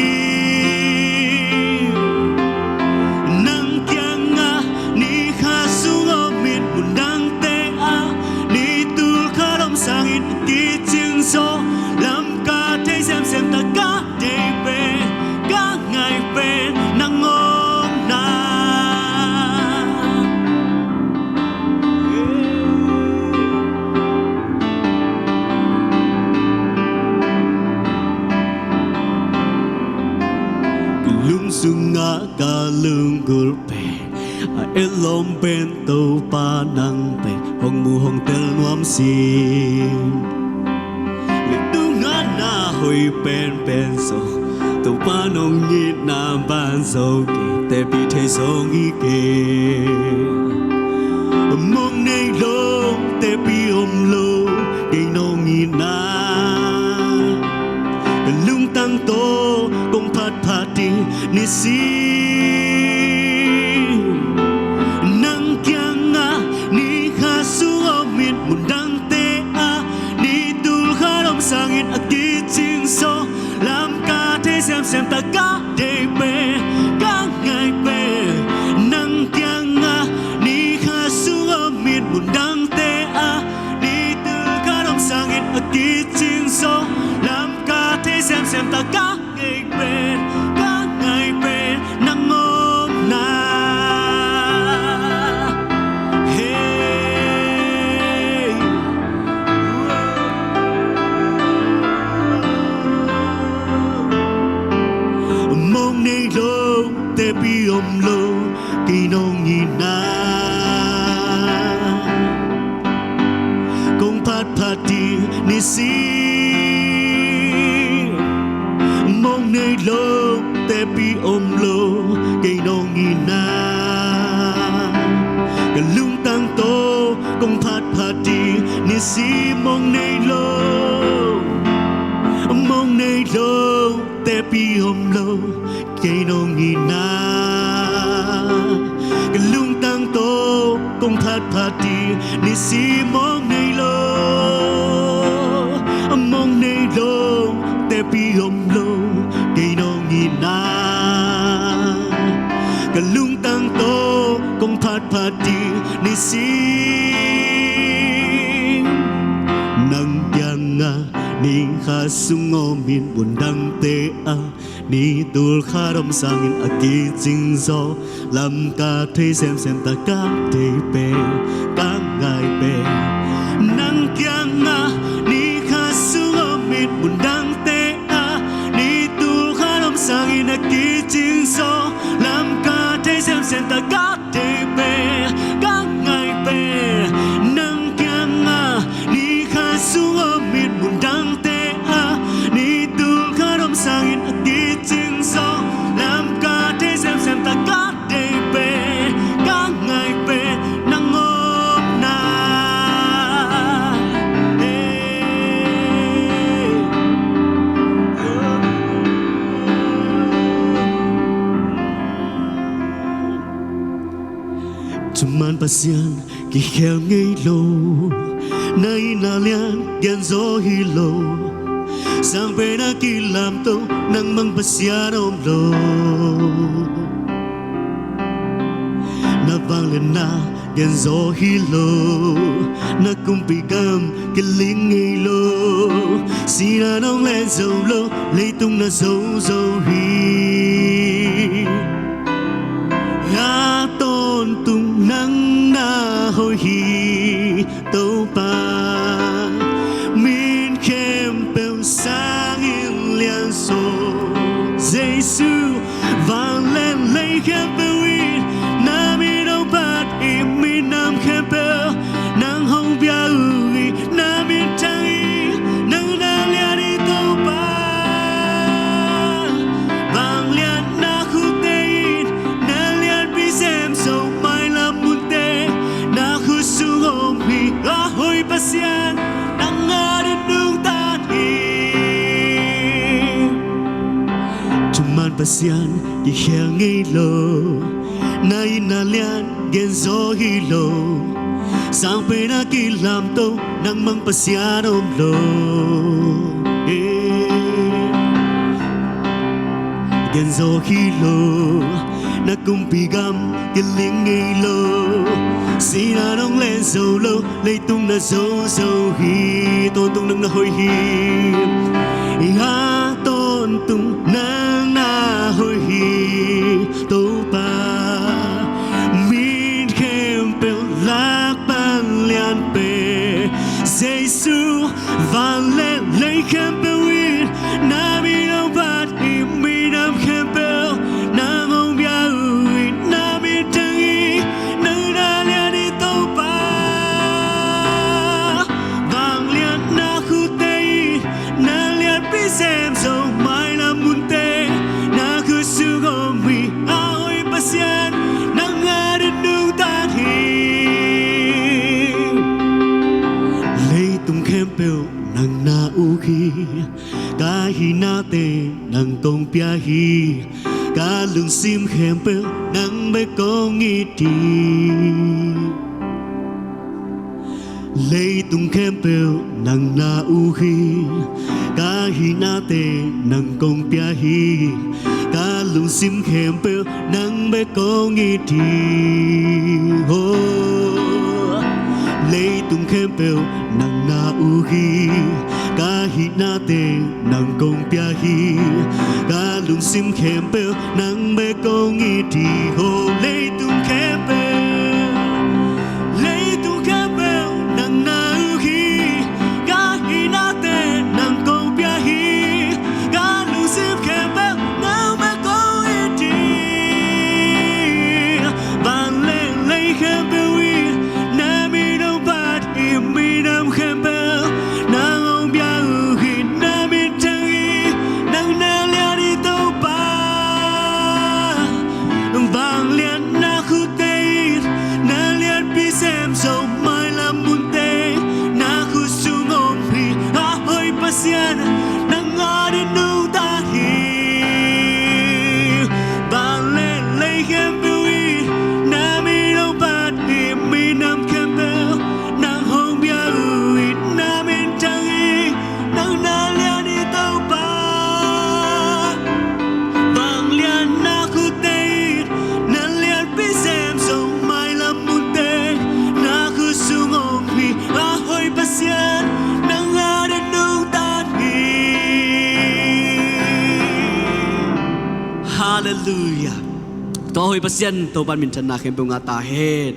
nang kiangah ni khat sung om in, mundangte ah ni tul khat om sangin kicing zaw, lam ka thei semsem, tak ka deih pen, ka ngai pen nang omna. Ka lung sungah ka lunggulh pen, a etlawm pen Topa nang pen, hong mu hong tel nuam sih. Leitungah na hoih penpen zong, Topa nong itna banzo kei, tepih thei zong hi kei. Mong nei lo, tepih om lo, kei nong itna. Lungtang tawh kong phatphat ding nisim, nang kiangah ni khat sung om in, mundangte ah ni tul khat om sangin a kicing zaw, lam ka thei semsem, tak ka deih pen, ka ngai pen nang kiangah ni khat sung om in, mundangte ah ni tul khat om sangin a kicing zaw, lam ka thei semsem, tak Kei nong itna kong phatphat ding ni si mong nei lo, tepi om lo. Kei nong itna ka lungtang tawh kong phatphat ding ni si mong nei lo, mong nei lo, tepi om lo. Kei nong itna ka lungtang tawh kong phatphat ding ni si mong nei lo, mong nei lo, tepi om lo. Kei nong itna ka lungtang tawh kong phatphat ding ni si nang kiangah ni khat sung om in, mun dangte ah ni tul khat om sangin a kicing zaw, lam ka thei semsem ta ka deih pen, ka ngai pen. Nang kiangah ni khat sung om in, mun dangte ah ni tul khat om sangin a kicing zaw, lam ka thei semsem ta ka deih pen, ka ngai pen. Nang kiangah ni khat sung om in, mun dangte ah ni tul khat om sangin a kicing zaw, lam ka thei semsem ta ka deih pen, ka ngai pen, nang omna. Hey. Thuman Pasian kikhel ngei lo, na itna lian gen zaw hi lo, sang pen a kilamto, nang mang Pasian om lo. Na vangliatna gen zaw hi lo, na kumpi gam kiling ngei lo, sihna nong len zo lo, leitung na zo zo hi. A tawntung nang na hoih hi Topa, min khempeuh sangin lianzaw Jesu. Van le lei khempeuh in na min hong phat hi, minam khempeuh nang hong pia uh hi. Na min thang hi, nang na lian hi Topa. Vangliatna khutte in na lianpi sem zo, mailam munte na khut sung om hi. A hoih Pasian, nang a ding nungta hi. Thuman Pasian kikhel ngei lo, na itna lian gen zaw hi lo, sang pen a kilamto, nang mang Pasian om lo. Eh. Gen zaw hi lo, na kumpi gam kiling ngei lo, sihna nong len zo lo, leitung na zo zo hi. Tawntung nang na hoih hi. A tawntung nang na hoih hi Topa, min khempeuh lak pan lian pen Jesu. Van le lei khempeuh in na min hong phat hi, minam khempeuh nang hong pia uh hi. Na min thang hi, nang na lian hi Topa. Vangliatna khutte in na lianpi sem zo, mailam munte na khut sung om hi. A hoih Pasian, nang a ding nungta hi. Leitung khempeuh nang na uk hi, ka hihnate nang kong pia hi, ka lungsim khempeuh nang bek kong it hi. Leitung khempeuh nang na uk hi, ka hihnate nang kong pia hi, ka lungsim khempeuh nang bek kong it hi. Oh. Leitung khempeuh nang na uk hi, ka hihnate nang kong pia hi, ka lungsim khempeuh nang bek kong it hi. Oh, leitung khempeuh, leitung khempeuh nang na uk hi, ka hihnate nang kong pia hi, ka lungsim khempeuh nang bek kong it hi. A hoih Pasian Topa in minthanna khempeuh ngah ta hen.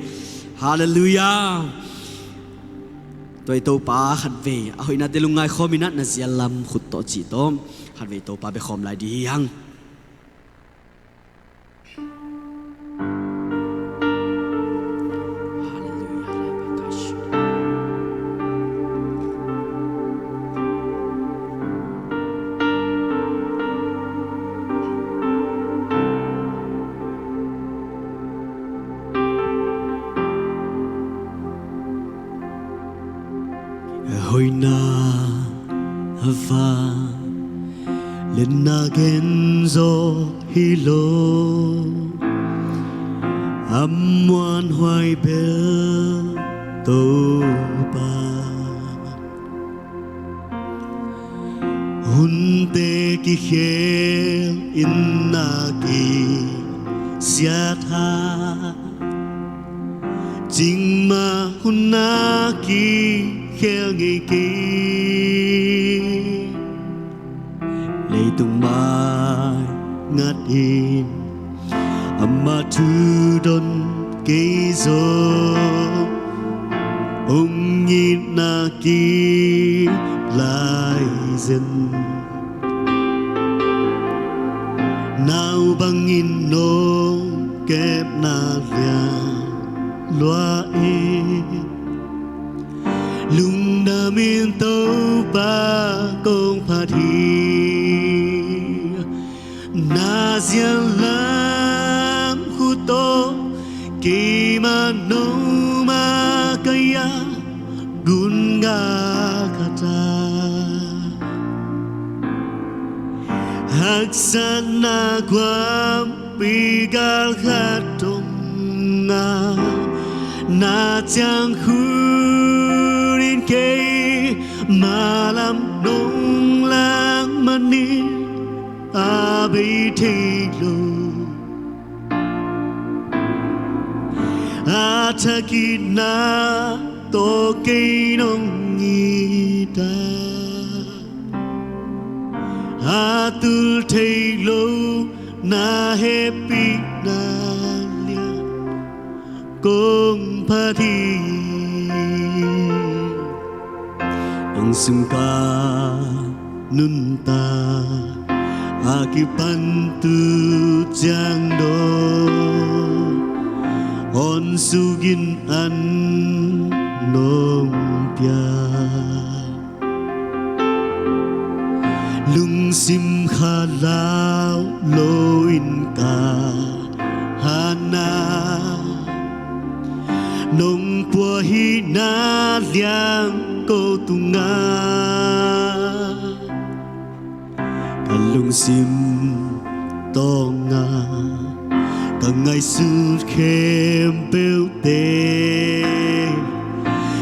Halleluiah. Tua i Topa khatvei a hoihnate lungngai khawm in ah, na zial lam khut tawh cih tawh khatvei Topa bia khawm lai ding hi hang. Hoihna, a va, lianna gen zaw hi lo, a muanhuai bel Topa. Hunte kikhel in na kisiat ha, cingmah hun na kikhel ngei kei. Leitung mai ngat in ama thu don kei zaw, hong itna kip lai zen. Nau bangin nong kepna lian lua e, lungdamin Topa kong phat hi. Na zial lam khut tawh keimah nong makaih-a gun gal khat a, haksatna guampi gal khat dong a, na ciangkhut in keimah lam nong lak manin a bei thei lo. A thak itna tawh kei nong it a, a tul thei lo na hehpihna lian kong phat hi. Nang sung ka nuntak, a kipan tu ciang dong, awn suk in an nong pia. Lungsim khalau lo in ka hana, nong puah hihna liang ko tungah, ka lungsim tawngah ka ngaihsut khempeuhte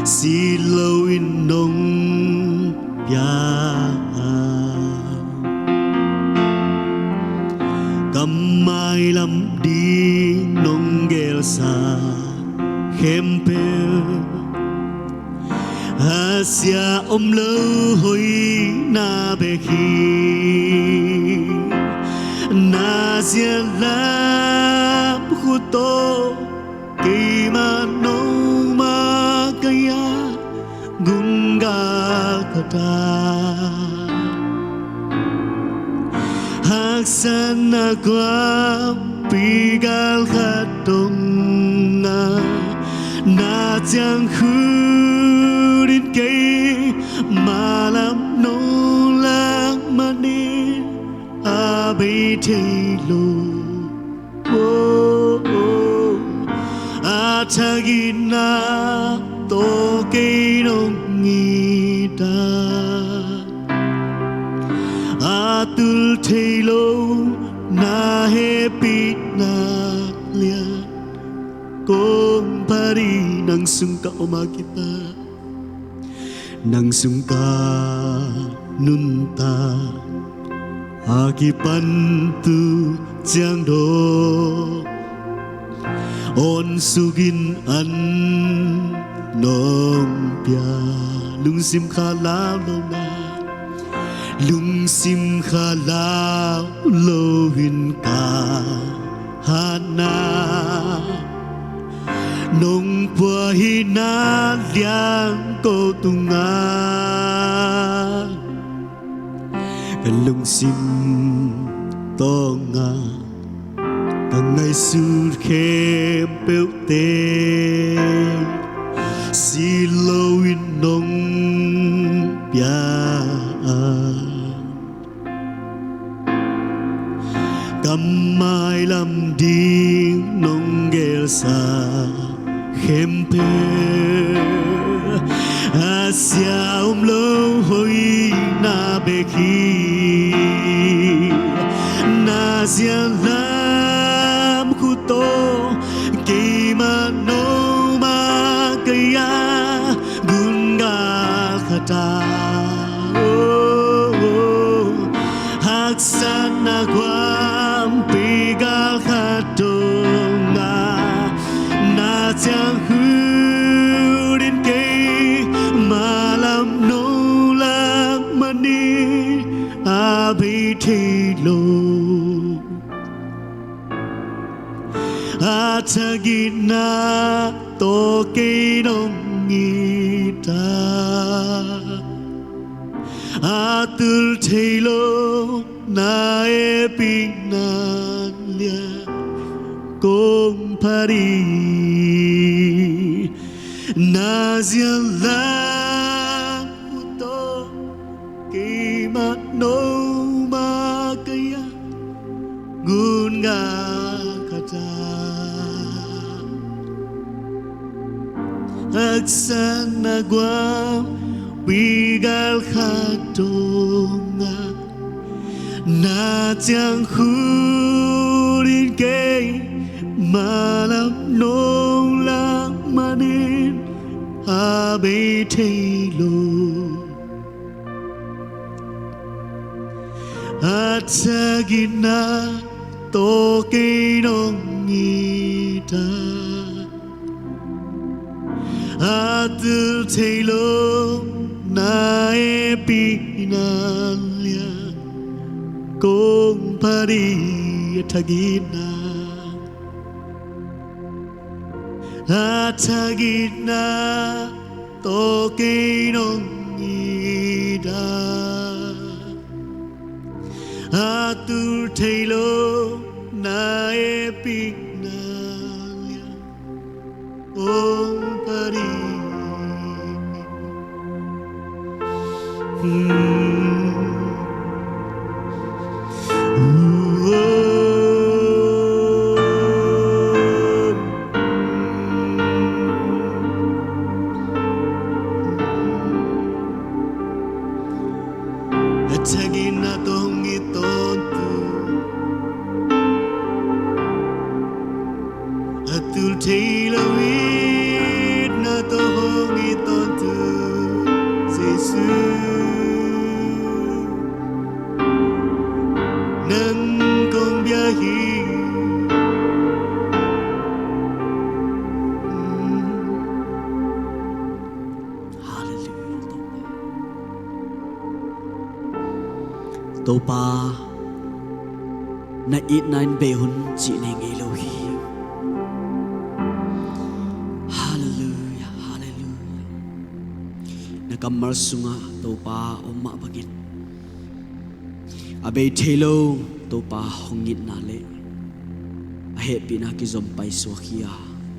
sit loin nong pia a, ka mailam ding nong gelsa khempeuh, a sia om lo hoihna bek hi. Na zial lam khut tawh keimah nong makaih-a gun gal khat a, haksatna guampi gal khat dong a, na ciangkhut in keimah lam nong lak manin a bei thei lo. Oh, oh. A thak itna tawh kei nong it a, a tul thei lo na hehpihna lian kong phat hi. Nang sung ka om a kipan, nang sung ka nuntak, a kipan tu ciang dong, awn suk in an nong pia. Lungsim khalau lo na, lungsim khalau lo in ka hatna nong puahina liang ko tungah ka lungsim tawngah ka ngaihsut khempeuhte si loin nong pia a, ka mailam ding nong gelsa khempeuh a sia om lo hoihna bek hi. Na zianlam khut tawh keimah nomah kei a, gun gal khat a, oh, oh, haksatna guampi gal khat dong a, na ciang khut in keimah lam nong lak manin a bei thei lo. A thagitna tawh kei nong it a, a tul thei lo na hehpihna liang kong phat hi. Na zianlam khut tawh keimah nomah kei a, gun gal khat a, haksatna guampi gal khat dong a, na ciang khut in keimah lam nong lak manin a bei thei lo. A thagitna tawh kei nong it a, a tul thei lo na hehpihna liang kong phat hi. A thagitna, a thagitna tawh kei nong it a, a tul thei lo na hehpihna liang kong phat hi. A thagitna tawh hong it tawntung, a tul thei lo itna tawh hong it tawntung Jesu, nang kong bia hi. Halleluiah. Topa, na itna in bei hun cih nei ngei lo hi. Halleluiah, halleluiah. Na kammal sungah Topa om mah bangin a bei thei lo Topa hong itna le a hehpihna kizom paisuak hi a,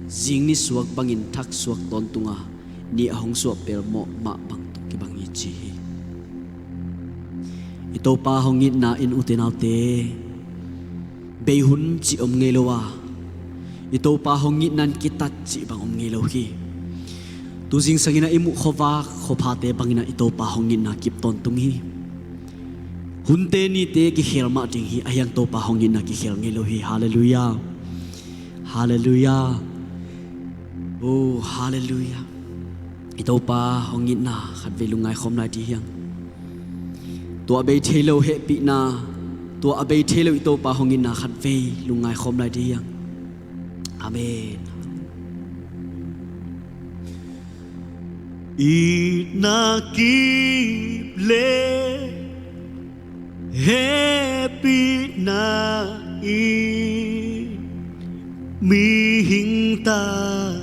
zing nisuak bangin thaksuak tawntung a, ni a hong suah pelmawh mah bang tawh kibang hi ci hi. I Topa hong itna in, ute naute, bei hun cih om ngei lo a, i Topa hong itna in kitat cih bang om ngei lo hi. Tu zingsang in ah i muh khuavak khuaphate bangin ah i Topa hong itna kip tawntung hi. Hunte nite kikhel mah ding hi, ahi hang Topa hong itna kikhel ngei lo hi. Halleluiah. Halleluiah. Oh, halleluiah. I Topa hong itna khatvei lungngai khawm lai dih hiang. Tua a bei thei lo hehpihna, tua a bei thei lo i Topa hong itna khatvei lungngai khawm lai dih hiang. Amen. Itna kip le hehpihna in Mihing tate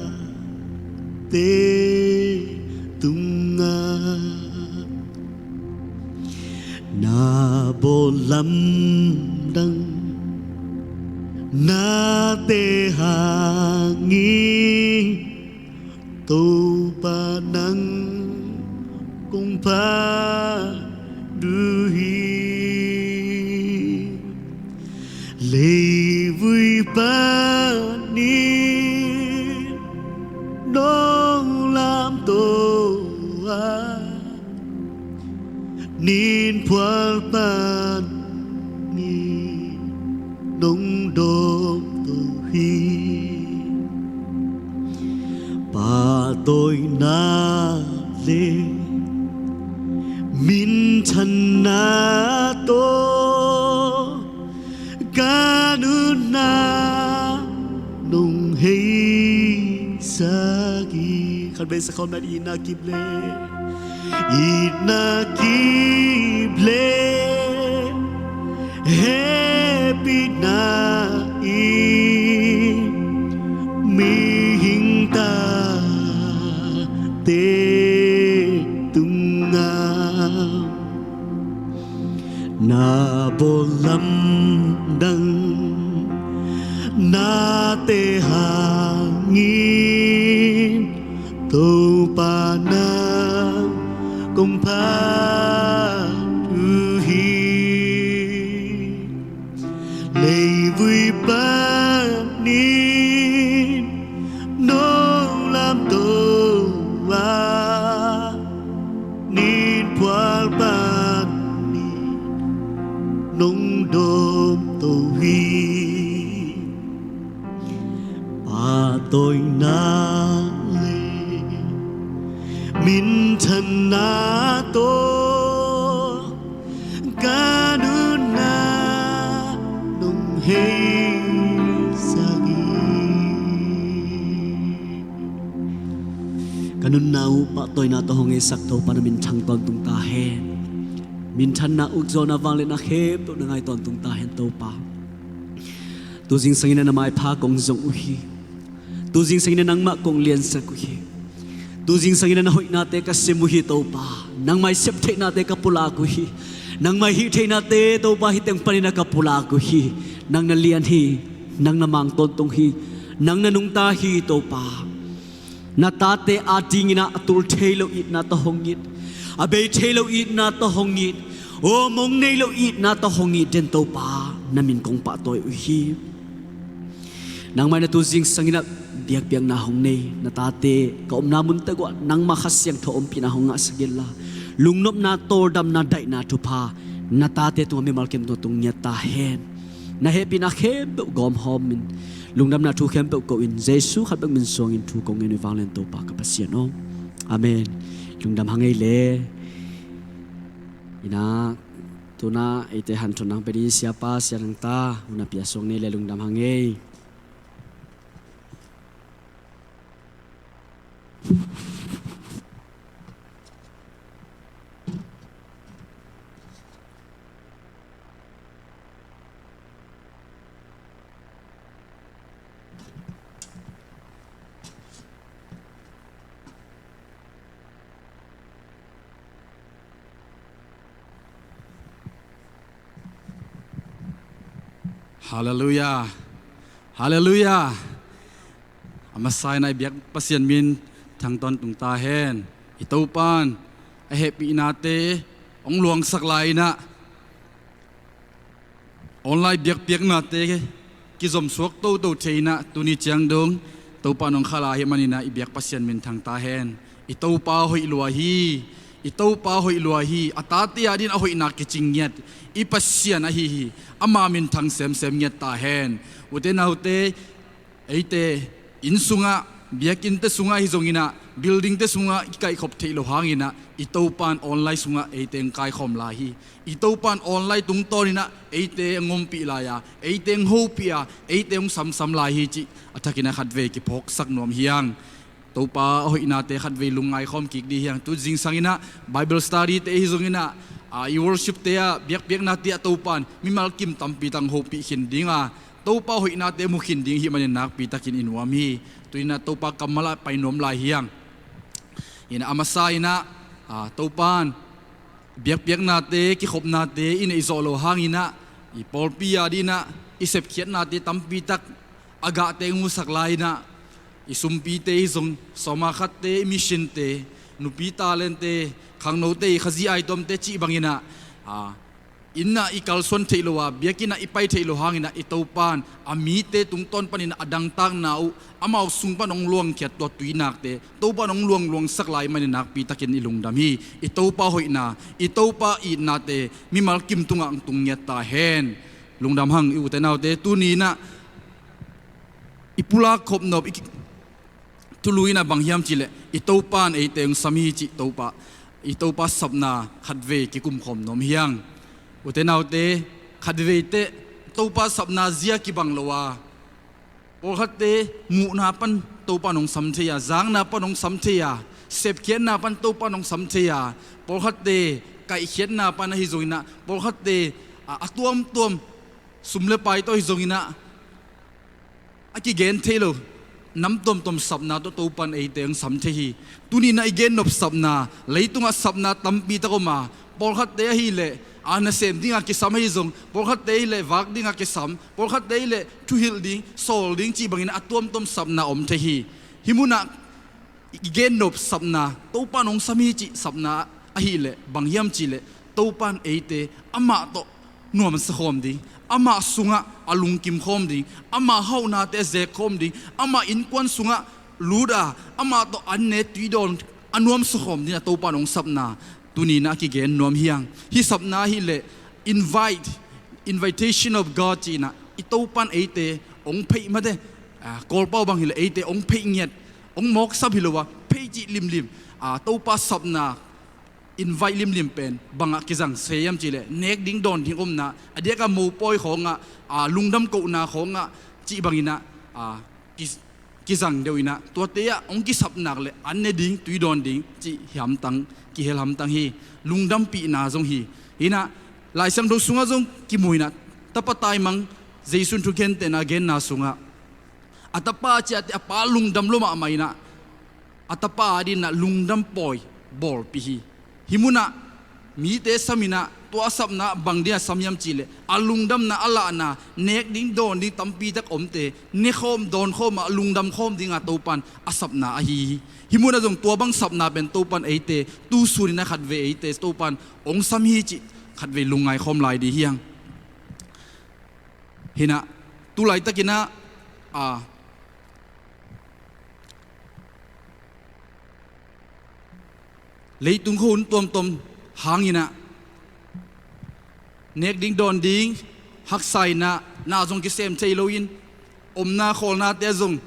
tungah na bawl lamdang nate hangin Topa nang kong phat uh hi. Leivui panin nong lamto a, nin phual panin nong dawmto hi. Pahtawina le minthanna tawh ka nunna nong heisak hi. Khat vei sa khawm na, itna kip le, itna kip le hehpihna in mihing tate tungah na bawl lamdang nate hangin Topa nang kong phat uh hi. Leivui panin nong lamto a, nin phual panin nong dawmto hi. Pahtawina le minthanna tawh ka nunna nong heisak hi. Ka nunna uh pahtawina tawh hong heisak Topa, na min thang tawntung ta hen. Minthanna ukzawhna vangliatna khempeuh na ngai tawntung ta hen Topa. Tu zingsangin ah na maipha kong zong uh hi. Tu zingsangin ah nangmah kong liansak uh hi. Tu zingsangin ah na hoihnate ka sim uh hi Topa. Nangmah i septheihnate ka pulak uh hi. Nangmah i hihtheihnate Topa hih teng panin ah ka pulak uh hi. Nang na lian hi. Nang na mang tawntung hi. Nang na nungta hi Topa. Na tate adingin ah a tul thei lo itna tawh hong it, a bei thei lo itna tawh hong it, aw mong nei lo itna tawh hong it den Topa, na min kong pahtawi uh hi. Nangmah in ah tu zingsangin ah biakpiakna hong nei, na tate ka omna mun teng uah nangmah Kha Siangtho ompihna hong ngahsak inla, lungnopna, tawldamna, daihna thupha na tate tungah mimal kim tungah tung ngiat ta hen. Na hehpihna khempeuh gawmhawmin, lungdamna thu khempeuh ko-in, Jesu khat bek min suangin thu kong ngen uh hi vanglian Topa ka Pasian aw. Amen. Lungdam hang ei le. Ina, tuna eite hanthotna hong pia ding Siapa Sia Thang ta, hun a pia suak ni le lungdam hang ei. Halleluiah. Halleluiah. A masa in ah i biak Pasian min thang tawntung ta hen. I Topa in a hehpihnate hong luangsak lai-in ah online biakpiaknate kizom suak toto thei-in ah tuni ciang dong Topa in hong khalh ahih manin ah i biak Pasian min thang ta hen. I Topa hoih lua hi. I Topa hoih lua hi. A tate adingin a hoihna kicing ngiat i Pasian ahi hi. Ama min thang semsem ngiat ta hen. Ute naute, eite inn sungah, biakinnte sungah ahi zongin ah, buildingte sungah i kaihkhop theih loh hangin ah, i Topa in online sungah eite hong kaikhawm lai hi. I Topa in online tungtawnin ah eite hong ompih lai a, eite hong hopih a, eite hong samsam lai hi cih a thakin ah khatvei kiphawksak nuam hi hang. Topa a hoihnate khatvei lungngaikhawm kik ding hi hang. Tu zingsangin ah Bible study-te ahi zongin ah, a, i worship-te ah, biakpiaknate ah Topa in mimal kim tampi tak hong hopih khin ding a, Topa hoihnate mu khin ding hih manin nakpi takin i nuam hi. Tuni-in ah Topa kammal ah pai nuam lai hi hang. Inah a masa inah, a, Topa in biakpiaknate, kikhopnate i neih zawh loh hang inah i pawlpi a ding inah i sepkhiatnate tampi tak a gah teng hong musak lai inah i sumpite hi zong, sawma khatte, i missionte, nupi talentte, khangnote, i Khazih aituamte cih bang inah, a, inn ah i kalsuan theih loh a, biakinn ah i pai theih loh hang inah i Topa in a mite tungtawn panin a dangtakna uh amau sung pan hong luangkhiat tua tuinakte Topa in hong luangluangsak lai manin nakpi takin i lungdam hi. I Topa hoihna, i Topa itnate mimal kim tungah hong tung ngiat ta hen. Lungdam hang i ute naute, tuni inah i pulak khop nop, i ki-, thulu inah bang hiam cih leh i Topa in eite hong sam hi cih Topa, i Topa sapna khatvei kikum khawm nuam hi hang. Ute naute, khatvei teh Topa sapna zia kibang lo a, pawlkhatte muhna pan Topa in hong sam thei a, zakna pan hong sam thei a, sepkhiatna pan Topa in hong sam thei a, pawlkhatte kaihkhiatna pan ahi zong inah, pawlkhatte, a, a tuamtuam sum le pai tawh ahi zong inah, a kigen thei lo nam tuamtuam sapna tawh Topa in eite hong sam thei hi. Tuni inah i gen nop sapna, leitungah sapna tampi tak om a, pawlkhatte ahih leh, a, nasem dingah kisam ahi zong, pawlkhatte ahih leh vak dingah kisam, pawlkhatte ahih leh thuhilh ding, sawl ding cih bang inah a tuamtuam sapna om thei hi. Hih munah i gen nop sapna, Topa in hong sam hi cih sapna ahih leh bang hiam cih leh Topa in eite amah tawh nuamsa khawm ding, amah sungah a lungkim khawm ding, amah hauhnate a zek khawm ding, amah innkuan sungah lut a, amah tawh an ne tui dawn a nuamsa khawm ding a Topa in hong sapna tuni inah a kigen nuam hi hang. Hih sapna ahih leh invite, invitation of God cih inah i Topa in eite hong pheih mate, a, Kawlpau bang hi leh eite hong pheih ngiat, hong mawksap hi lo a, pheih cih limlim, a, Topa sapna invite limlim pen bangah kizang se hiam cih leh nek ding dawn ding omna, a diakah mopawi khawngah, a, lungdam kohna khawngah cih bang inah, a, ki, kizang deuh inah, tuate ah hong kisap nak leh an ne ding, tui dawn ding cih hi hamtang, kihel hamtang hi. Lungdampihna zong hi. Inah Lai Siangtho sungah zong kimu inah, tapa taimang Jesu in thukhenna genna sungah a tapa a ciahte a pa lungdam lua mahmah inah, a tapa a ding inah lungdam pawi bawlpih hi. Hih munah mite sam inah, tua a sapna bang ding a sam hiam cih leh a lungdamna, a lahna, nek ding dawn ding tampi tak omte nekhawm dawnkhawm a, lungdam khawm dinga Topa in a sapna ahi hi. Hih munah zong tua bang sapna pen Topa in eite tu sun inah khatvei eite Topa in hong sam hi cih khatvei lungngai khawm lai ding hi hang. Hi inah tu laitak inah, a, leitung khuahun tuamtuam hang inah nek ding dawn ding haksa inah, na zong kisem thei lo in, omna khawlnate ah zong,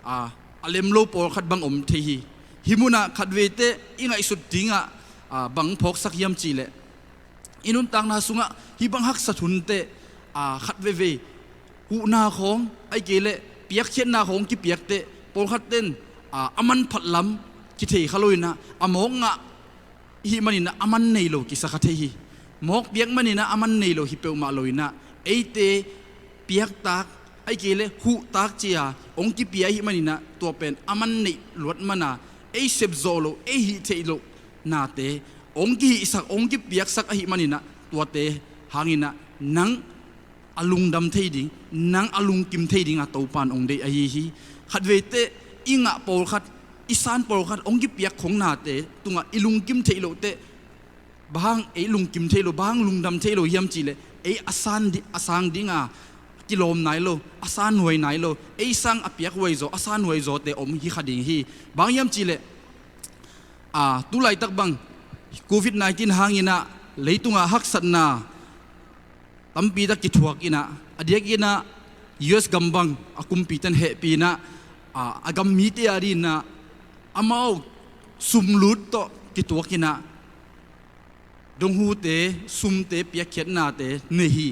a, a lem lo pawlkhat bang om thei hi. Hih munah khatvei teh i ngaihsut dingah, a, bang phawksak hiam cih leh i nuntakna sungah hih bang haksat hun teh, a, khat veivei huhna khawng, ahih kei leh piakkhiatna khawng kipiak teh pawlkhat ten, a, a manphat lam kithei kha lo inah, a mawk ngah i hih man inah a man nei lo kisa kha thei hi. Mawk piak man inah a man nei lo hi peuhmah lo inah, eite piaktak, ahih kei leh huhtak ci-a hong kipia i hih man inah, tua pen a man neih luat man a, ei sep zawh loh, ei hih theih loh nate hong kihihsak, hong kipiaksak ahih man inah, tuate hang inah nang a lungdam thei ding, nang a lungkim thei dinga Topa in hong deih ahi hi. Khatvei teh i ngah pawlkhat, i san pawlkhat hong kipiak khong nate tungah i lungkim theih loh teh, bang hang ei lungkim thei lo, bang hang lungdam thei lo hiam cih leh, ei a san di-, a sang dinga kilawm nai lo, a san huai nai lo, ei sang a piak huai zaw, a san huai zawte om hi kha ding hi. Bang hang hiam cih leh, a, tu laitak bang covid nineteen hang inah leitungah haksatna tampi tak kithuak inah, a diak inah U S gam bang a kumpiten hehpih inah, a, a gam mite a ding inah amau sumlut tawh kituak inah, donghute, sumte, piakkhiatnate nei hi.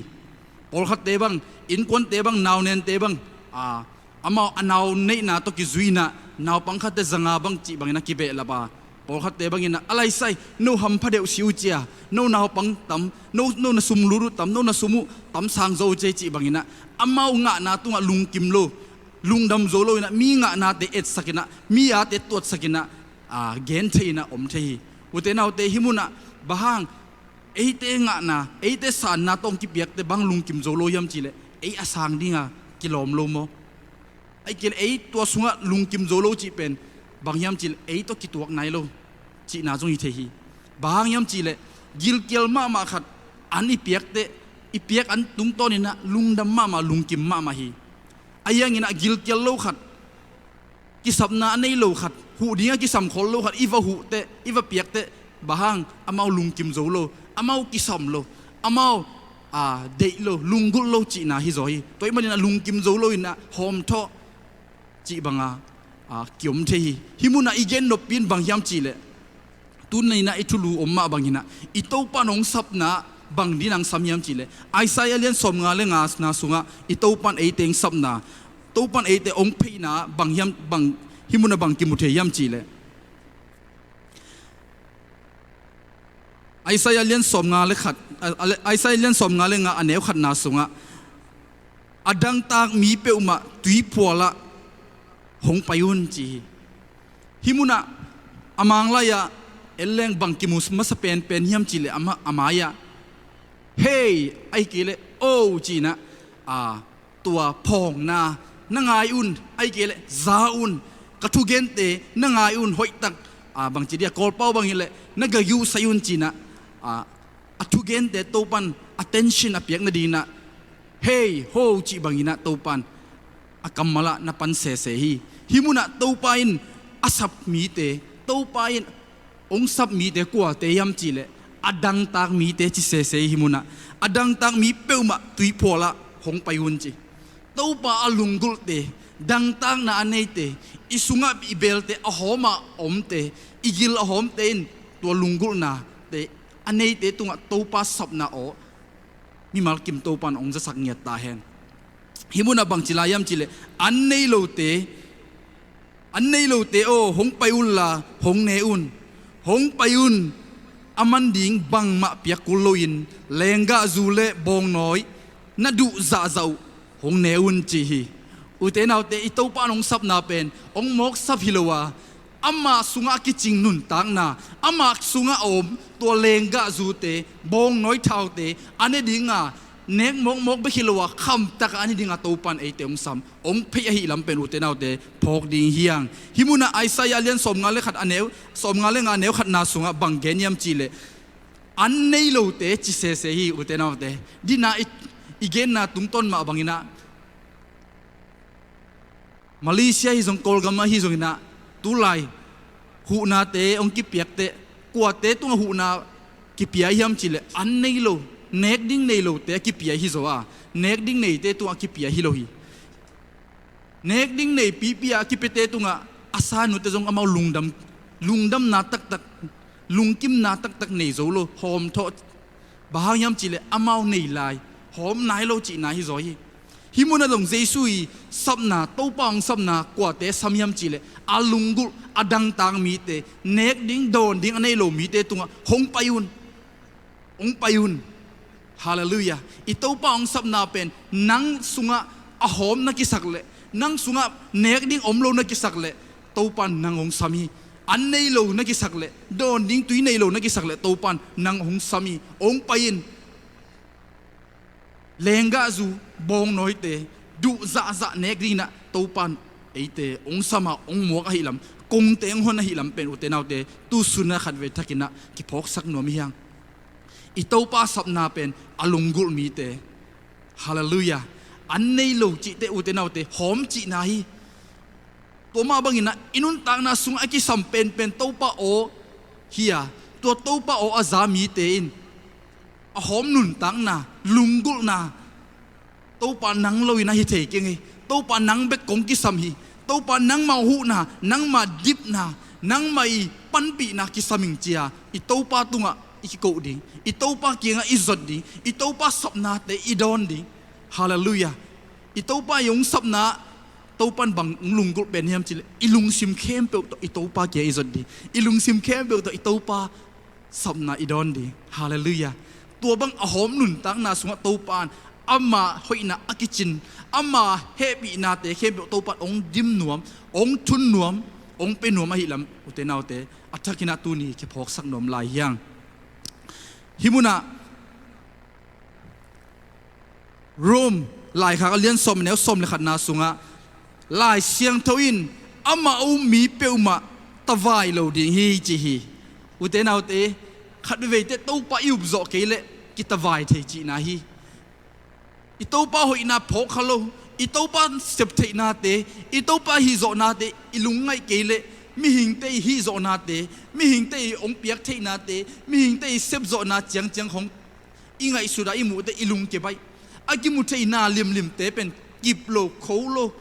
Pawlkhatte bang, innkuante bang, naunente bang, a, amau a nau neihna tawh kizui inah naupang khatte zanga bang cih bang inah kibehlap a, Pawlkhatte bangin ah, a laisai, no hampha deuh si uh cia, no naupang tam, no, no na sum lut uh tam, no na sum uh tam sang zo uh cia cih bangin ah, amau ngahna tungah lungkim lo, lungdam zo lo in ah, mi ngahnate etsak in ah, mi ate tuatsak in ah, a, gen thei in ah om thei hi. Ute naute, hih munah bang hang, eite ngahna, eite sanna tawh hong kipiakte bang lungkim zo lo hiam cihleh, ei a sang dinga kilawm lo maw? Ahih kei leh ei tua sungah lungkim zo lo cih pen bang hiam cihleh, ei tawh kituak nai lo cihna zong hi thei hi. Bang hang hiam cihleh, gilkial mahmah khat an i piakte, i piak an tungtawn in ah lungdam mahmah, lungkim mahmah hi. Ahi hangin ah gilkial lo khat, kisapna a nei lo khat, huh dingah kisam khol lo khat i va huhteh, i va piakteh, bang hang, amau lungkim zo lo, amau kisam lo, amau, a, deih lo, lunggulh lo cihna hi zaw hi. Tua ahih manin ah lungkim zo lo in ah hawmthawh cih banga, a, kiom thei hi. Hih munah i gen noppi in bang hiam cihleh, tuni in ah i thulu om mah bangin ah, i Topa in hong sapna bang dingin hong sam hiam cihleh, Isaiah lian sawmnga le ngana sungah i Topa in eite hong sapna, Topa in eite hong pheina bang hiam, bang, hih munah bang kimu thei hiam cihleh, Isaiah lian sawmnga le khat, a, a, Isaiah lian sawmnga le nga, a neu khatna sungah, a dangtak mi peuhmah tuiphualah hong pai un, ci hi. Hih munah a manglai-ah en leng bang kimu masa penpen hiam cihleh, a ma-, a mai-ah, "Hei," ahih kei leh, "O," ci-in ah, a, tua phawngna na ngai un, ahih kei leh za un, ka thugente na ngai un, hoihtak, a, bangci dia, Kawlpau bangin leh na gageuh sai un, ci-in ah, a, a thugente Topa in attention a piak nadingin ah, "Hei, ho," cih bangin ah Topa in a kammalah na pan sese hi. Hih munah Topa in a sap mite, Topa in hong sap mite kuate hiam cihleh, a dangtak mite ci sese hi. Hih munah a dangtak mi peuhmah tuiphualah hong pai un, ci. Topa a lunggulhte, dangtakna a neite, i sungah i belte, a hawmah a omte, i gil a hawmte in tua lunggulhnate a neite tungah Topa sapna aw mimal kim Topa in hong zasak ngiat ta hen. Hih munah bangci lai hiam cihleh, an nei lote, an nei lote aw, hong pai unla hong ne un. Hong pai un, a man ding bangmah piak kul loin, lenggahzu le bawngnawi na duh zahzah uh hong ne un, ci hi. Ute naute, i Topa in hong sapna pen hong mawk sap hi lo a, amah sungah a kicing nuntakna, amah sungah a om tua lenggahzute, bawngnawi thaute a ne dinga, nek mawkmawk bek hi lo a, khamtaka a ne dinga Topa in eite hong sam, hong pheih ahih lam pen, ute naute, phawk ding hi hang. Hih munah Isaiah lian sawmnga le khat, a neu, sawmnga le nga, a neu khatna sungah bang gen hiam cihleh, an nei lote ci sese hi, ute naute. Dina i, i genna tungtawn mah bangin ah, Malaysia hi zong, Kawlgam ahi zongin ah, tulai huhnate hong kipiakteh, kuate tungah huhna kipia hiam cihleh, an nei lo, nek ding nei lote a kipia hi zaw a, nek ding neite tungah a kipia hi lo hi. Nek ding nei pipi a kipiate tungah a sanute zong amau lungdam, lungdamna taktak, lungkimna taktak nei zo lo, hawmthawh. Bang hang hiam cihleh, amau nei lai hawm nai lo cihna hi zaw hi. Hih munah zong Jesu i sapna, Topa hong sapna kuate sam hiam cihleh, a lunggulh, a dangtak mite, nek ding dawn ding a nei lo mite tungah hong pai un. Hong pai un. Halleluiah. I Topa hong sapna pen nang sungah a hawm na kisak leh, nang sungah nek ding om lo na kisak leh, Topa in nang hong sam hi. An nei lo na kisak leh, dawn ding tui nei lo na kisak leh, Topa in nang hong sam hi. Hong pai in. Lenggahzu, bawngnawite duh zahzah nek dingin ah Topa in eite hong sam a, hong muak ahih lam, kongte hong hon ahih lam pen, ute naute, tu sunah khatvei thakin ah kiphawksak nuam hi hang. I Topa sapna pen a lunggulh mite, halleluiah, an nei lo cihte, ute naute, hawm cihna hi. Tua mah bangin ah i nuntakna sungah a kisam penpen Topa aw hi a, tua Topa aw a za mite in a hawm nuntakna, lunggulhna, Topa nang lo-in ahi thei keng hi. Topa nang bek kong kisam hi. Topa nangmah huhna, nangmah dipna, nangmah i panpihna kisam ing ci-a i Topa tungah i kikoh ding, i Topa kiangah i zot ding, i Topa sapnate i dawn ding. Halleluiah. I Topa i hong sapna Topan bang lunggulh pen hiam cileh, i lungsim khempeuh tawh i Topa kia i zot ding, i lungsim khempeuh tawh i Topa sapna i dawn ding. Halleluiah. Tua bang a hawm nuntakna sungah Topan ama hoihna a kicin, ama hehpihnate khempeuh Topan hong dim nuam, hong thun nuam, hong pe nuam ahi lam, ute naute, a thakinah tuni kiphawksak nuam lai hiang. Hih munah Rom laikhak a lian sawm a neu sawm le khatna sungah Lai Siangtho in amah a um mi peuhmah tavai lo ding hi ci hi. Ute naute, khat veveite Topa i upzawh kei leh kitavai thei cihna hi. I Topa hoihna phawk kha lo, i Topa septheihnate, i Topa hihzawhnate i lungngaih kei leh mihingte i hihzawhnate, mihingte i hong piaktheihnate, mihingte i sepzawhna ciangciang khong i ngaihsut a i muhte i lungkia baih. A kimu theihna limlimte pen kip lo, kho lo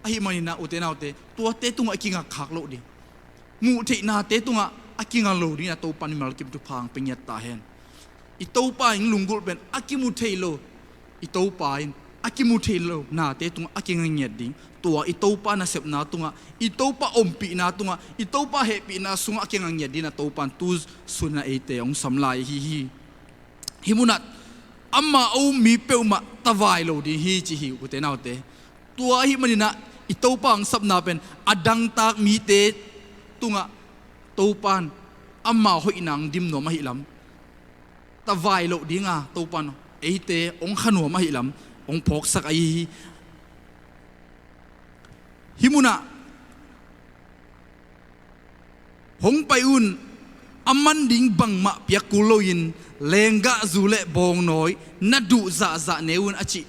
ahih maninah ute naute, tuate tungah i kingakkhak loh ding. Muh theihnate tungah a kinga lo dingin a Topa in mimal kim thupha hong pe ngiat ta hen. I Topa in lunggulh pen a kimu thei lo, i Topa in a kimu thei lo nate tungah a kinga ngiat ding. Tua i Topa nasepna tungah, i Topa ompihna tungah, i Topa hehpihna sungah a kinga ngiat dingin a Topa in tu sunah eite hong sam lai ahi hi. Hih munah amah a um mi peuhmah tavai lo ding hi ci hi, ute naute. Tua ahih maninah i Topa hong sapna pen a dangtak mite tungah Topa in ama hoihna hong dim nuam ahi lam, tavai loh dinga Topa in eite hong kha nuam ahi lam hong phawksak ahi hi. Hih munah hong pai un, a man ding bangmah piak kul loin lenggahzu le bawngnawi na duh zahzah ne un a cih.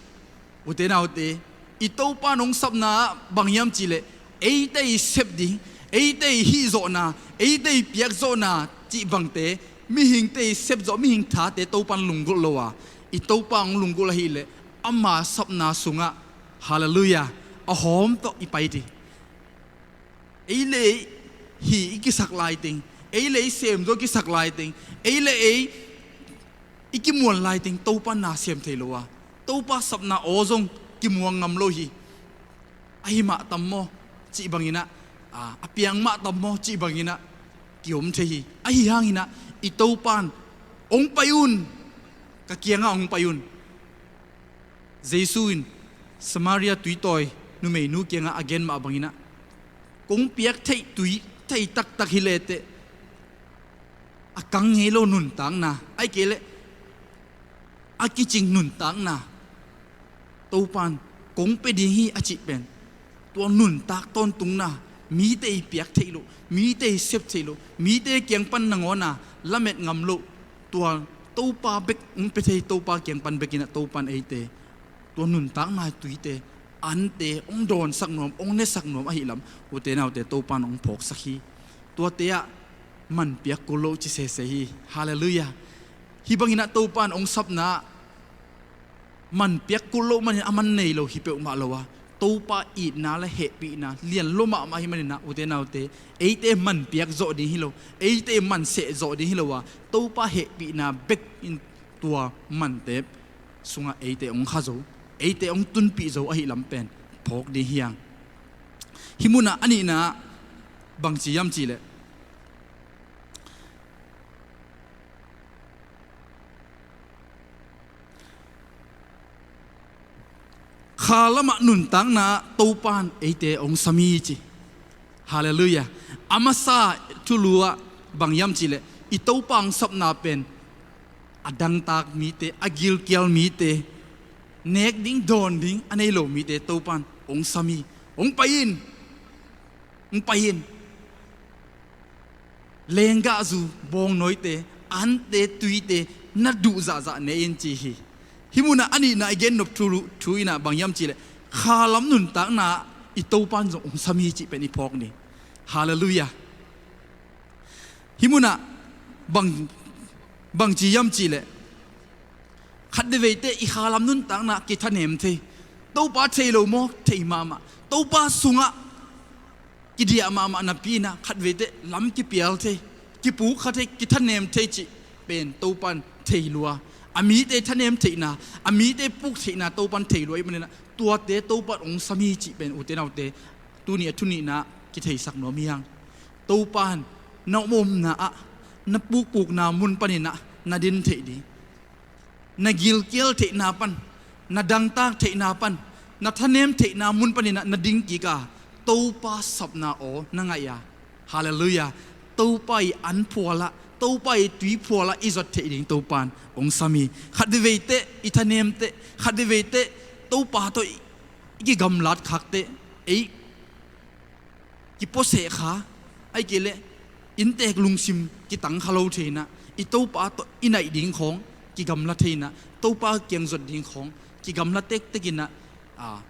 Ute naute, i Topa in hong sapna ah bang hiam cihleh, eite i sep ding, eite i hihzawhna, eite i piakzawhna cih bangte, mihingte i sepzawh, mihing thate Topa in lunggulh lo a, i Topa hong lunggulh ahileh ama sapna sungah, halleluiah, a hawm tawh i pai ding. Ei le ei hih i kisak laiteng, ei le ei semzaw kisak laiteng, ei le ei i kimuan laiteng Topa na sem thei lo a, Topa sapna aw zong kimuang ngam lo hi. Ahi mah tam maw cih banginah, a, a piang mah tam maw cih banginah kiom thei hi. Ahi hanginah i Topa in hong pai un, ka kiangah hong pai un. Jesu in Samaria tuitawi numeinu kiangah a gen mah banginah, kong piak theih tui thei taktak hi leteh a kang ngei lo nuntakna, ahih kei leh a kicing nuntakna Topa in kong pe ding hi a cih pen, tua nuntak tawntungna, mite i piak theih loh, mite i sep theih loh, mite kiang pan nangawna lamet ngam loh, tua Topa bek hong pe thei, Topa kiang pan bekinah Topa in eite tua nuntakna tuite, ante hong dawnsak nuam, hong nesak nuam ahi lam, ute naute, Topa in hong phawksak hi. Tuate ah man piak kul lo ci sese hi. Halleluiah. Hih banginah Topa in hong sapna ah man piak kul loh manin a man nei lo hi peuhmah lo a, Topa itna le hehpihna lian lua mahmah hi maninah, ute naute, eite man piak zawh ding hi lo, eite man seh zawh ding hi lo a, Topa hehpihna bek in tua mante sungah eite hong kha zo, eite hong tunpih zo ahi lam pen phawk ding hiang. Hih munah a nihna ah bangci hiam cihleh, kha lamah nuntakna ah Topa in eite hong sam hi ci. Halleluiah. A masa thulu ah bang hiam cihleh, i Topa hong sapna pen a dangtak mite, a gilkial mite, nek ding dawn ding a nei lo mite Topa in hong sam hi. Hong pai in, hong pai in. Lenggahzu, bawngnawite, ante, tuite na duh zahzah ne in ci hi. Hih munah a nihna i gen nop thu, thu inah bang hiam cihleh, kha lam nuntakna ah i Topa in zong hong sam hi cih pen i phawk ni. Halleluiah. Hih munah bang, bangci hiam cihleh, khat veveite i kha lam nuntakna ah kithanem thei. Topa thei lo maw? Thei mahmah. Topa sungah kidiah mahmah napi inah khat veite lam kipial thei, kipuk kha thei, kithanem thei cih pen Topa in thei lua. A mite thanem theihna, a mite puk theihna Topan thei lua ahih maninah tuate Topan hong sam hi cih pen ute naute, tuni a thu nihna kitheisak nuam hi hang. Topan na omomna ah, na pukpukna mun paninah na din theih ding, na gilkial theihna pan, na dangtak theihna pan, na thanem theihna mun paninah na ding kik a, Topa sapna aw na ngaih a, Halleluiah, Topa i an phualah, Topa i tui phualah i zot theih ding Topan hong sam hi. Khat veivei teh i thanem teh, khat veivei teh Topa tawh i, i kigamlat khak teh, ei kipuaseh kha, ahih kei leh inntek lungsim kitang kha lo thei inah, i Topa tawh i naih ding khawng kigamla thei inah, Topa kiang zot ding khawng kigamla tektek inah, a,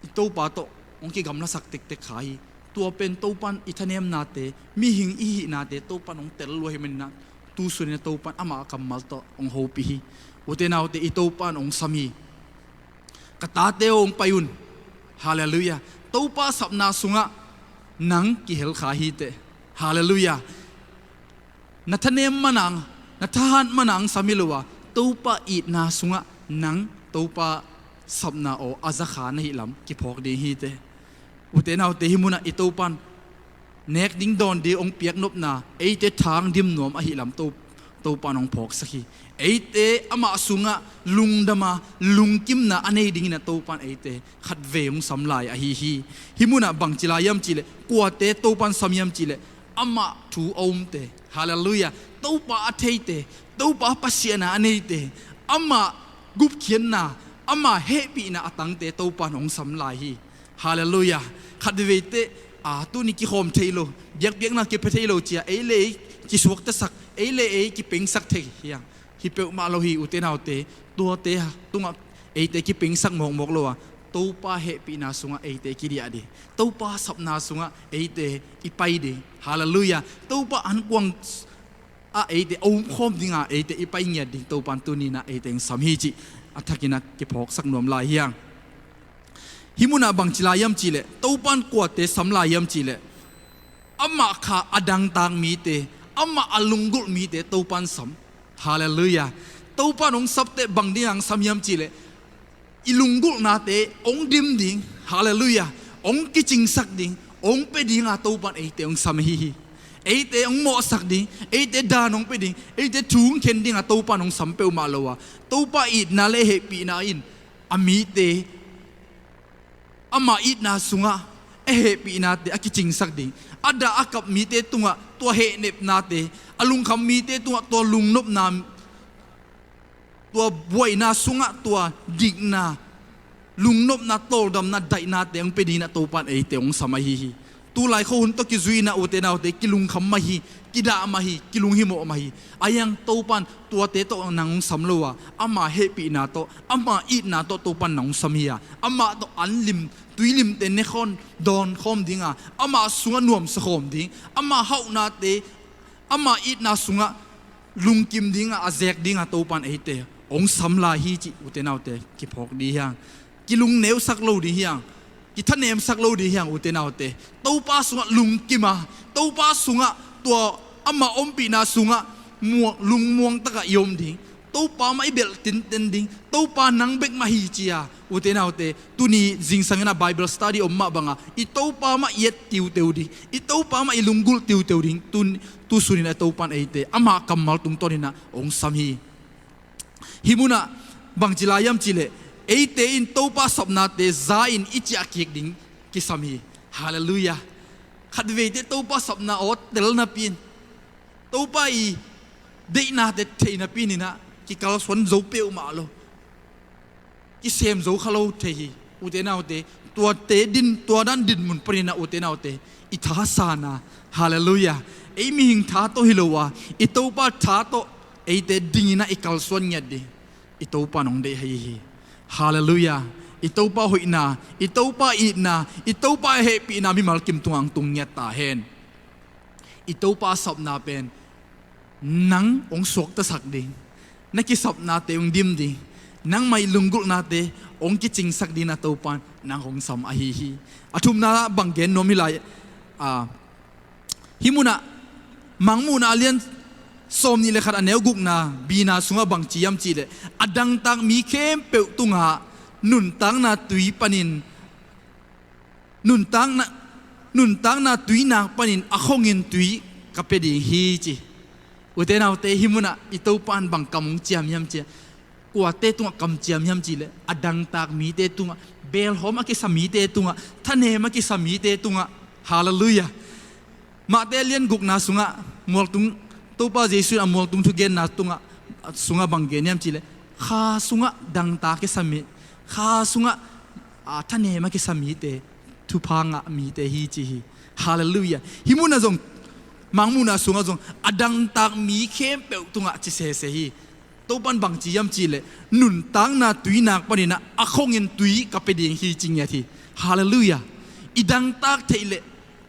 i Topa tawh hong kigamlasak tektek kha hi. Tua pen Topan i thanemnate, mihing i hihnate Topan hong tel lua ahih maninah, tu suninah Topan amah kammal tawh hong hopih hi. Ute naute, i Topan hong sam hi. Ka tate aw, hong pai un. Halleluiah. Topa sapna sungah nang kihel kha hi teh. Halleluiah. Na thanem manang, na thahat manang sam hi lo a, Topa itna sungah nang Topa sapna aw a za kha na hih lam kiphawk ding hi teh. Ute naute, hih munah i Topan nek ding dawn ding hong piaknopna, eite thang dim nuam ahih lam To, Topan hong phawksak hi. Eite amah sungah lungdama, lungkimna a nei dinginah Topan eite khatvei hong sam lai ahi hi. Hih munah bangci lai hiam cihleh, kuate Topan sam hiam cihleh, amah thu a umte, Halleluiah, Topa a theite, Topa Pasian a neite, amah gupkhiatna, amah hehpihna a tangte Topan hong sam lai hi. Halleluiah. Khat veivei teh, a, tuni kikhawm thei lo, biakpiakna kipia thei lo cia, ei le ei kisuaktasak, ei le ei kipengsak thei hi hang. Hi peuhmah lo hi, ute naute, tuate tungah eite kipengsak mawkmawk lo a, Topa hehpihna sungah eite kidiah ding, Topa sapna sungah eite i pai ding. Halleluiah. Topa ankuang ah eite a umkhawm dinga eite i pai ngiat ding Topan tuninah eite hong sam hi cih a thakinah kiphawksak nuam lai hi hang. Hih munah bangci lai hiam cihleh, Topan kuate sam lai hiam cihleh, amah kha a dangtak mite, amah a lunggulh mite Topan sam. Halleluiah. Topan hong sapteh bang dinga hong sam hiam cihleh, i lunggulhnate hong dim ding, Halleluiah, hong kicingsak ding, hong pia dinga Topan eite hong sam ahi hi. Eite hong mawhsak ding, eite dan hong pia ding, eite thu hong khen dinga Topan hong sam peuhmah lo a, Topa itna le hehpihna in a mite, ama itna sungah a hehpihnate a kicingsak ding, a dah a kap mite tungah tua hehnepnate, a lungkham mite tungah tua lungnopna, tua buaina sungah tua dikna, lungnopna, tawldamna, daihnate hong pia dinginah Topan eite hong sam ahi hi. Tulai khuahun tawh kizui inah ute naute kilungkham mah hi, kidah mah hi, kilunghimawh mah hi. Ahi hang Topan tuate tawh nang hong sam lo a, ama hehpihna tawh, ama itna tawh Topan nang hong sam hi a, amah tawh an lim, tui limte ne khawm, dawn khawm dinga, ama sungah nuamsa khawm ding, ama hauhnate, ama itna sungah lungkim dinga, a zek dinga Topan eite hong sam lai hi cih ute naute kiphawk ding hi hang. Kilungneusak lo ding hi hang. Kithanemsak lo ding hi hang ute naute. Topa sungah lungkim a, Topa sungah tua ama ompihna sungah muang, lungmuang takah i om ding. Topa mah i belh tinten ding, Topa nang bek mah hi ci-a, ute naute, tuni zingsang inah Bible study om mah banga i Topa mah i et tiuteu ding, i Topa mah i lunggulh tiuteu ding, tu, tu suninah Topan eite amah kammal tungtawninah hong sam hi. Hih munah bangci lai hiam cihleh, eite in Topa sapnate za-in i ciah kik ding kisam hi. Halleluiah. Khat veite Topa sapna aw tel napi in, Topa i deihnate thei napi inah kikalsuan zo peuhmah lo, kisem zo kha lo thei hi. Ute naute, tuate din, tua dan dinmun paninah ute naute, i tha sana, Halleluiah, ei mihing tha tawh hi lo a, i Topa tha tawh eite dinginah i kalsuan ngiat ding i Topa in hong deih ahi hi. Halleluiah. I Topa hoihna, i Topa itna, i Topa hehpihna mimal kim tungah hong tung ngiat ta hen. I Topa sapna pen nang hong suaktasak ding, na kisapnate hong dim ding, nangmah i lunggulhnate hong kicingsak dingin a Topan nang hong sam ahi hi. A thumna bang gen nuam hi lai, a, hih munah Mangmuhna a lian Sawmnih le khat a neu gukna bina sungah bang ci hiam cihleh, a dangtak mi khempeuh tungah nuntakna tui panin, nuntakna, nuntakna tuinak panin a khongin tui ka pia ding hi ci. Ute naute, hih munah i Topa in bang kam hong ciam hiam cihleh, kuate tungah kam ciam hiam cihleh, a dangtak mite tungah, belhawm a kisa mite tungah, thanem a kisa mite tungah. Halleluiah. Mate lian gukna sungah mualtung, Topa Jesuh in a mualtung thugenna tungah, sungah bang gen hiam cihleh, kha sungah dangtak a kisa mi, kha sungah, a, thanem a kisa mite, thupha ngah mite hi ci hi. Halleluiah. Hih munah zong, Mangmuhna sungah zong a dangtak mi khempeuh tungah ci sese hi. Topa in bang ci hiam cihleh, nuntakna tuinak paninah a khongin tui ka pia ding hi ci ngiat hi. Halleluiah. I dangtak theih leh,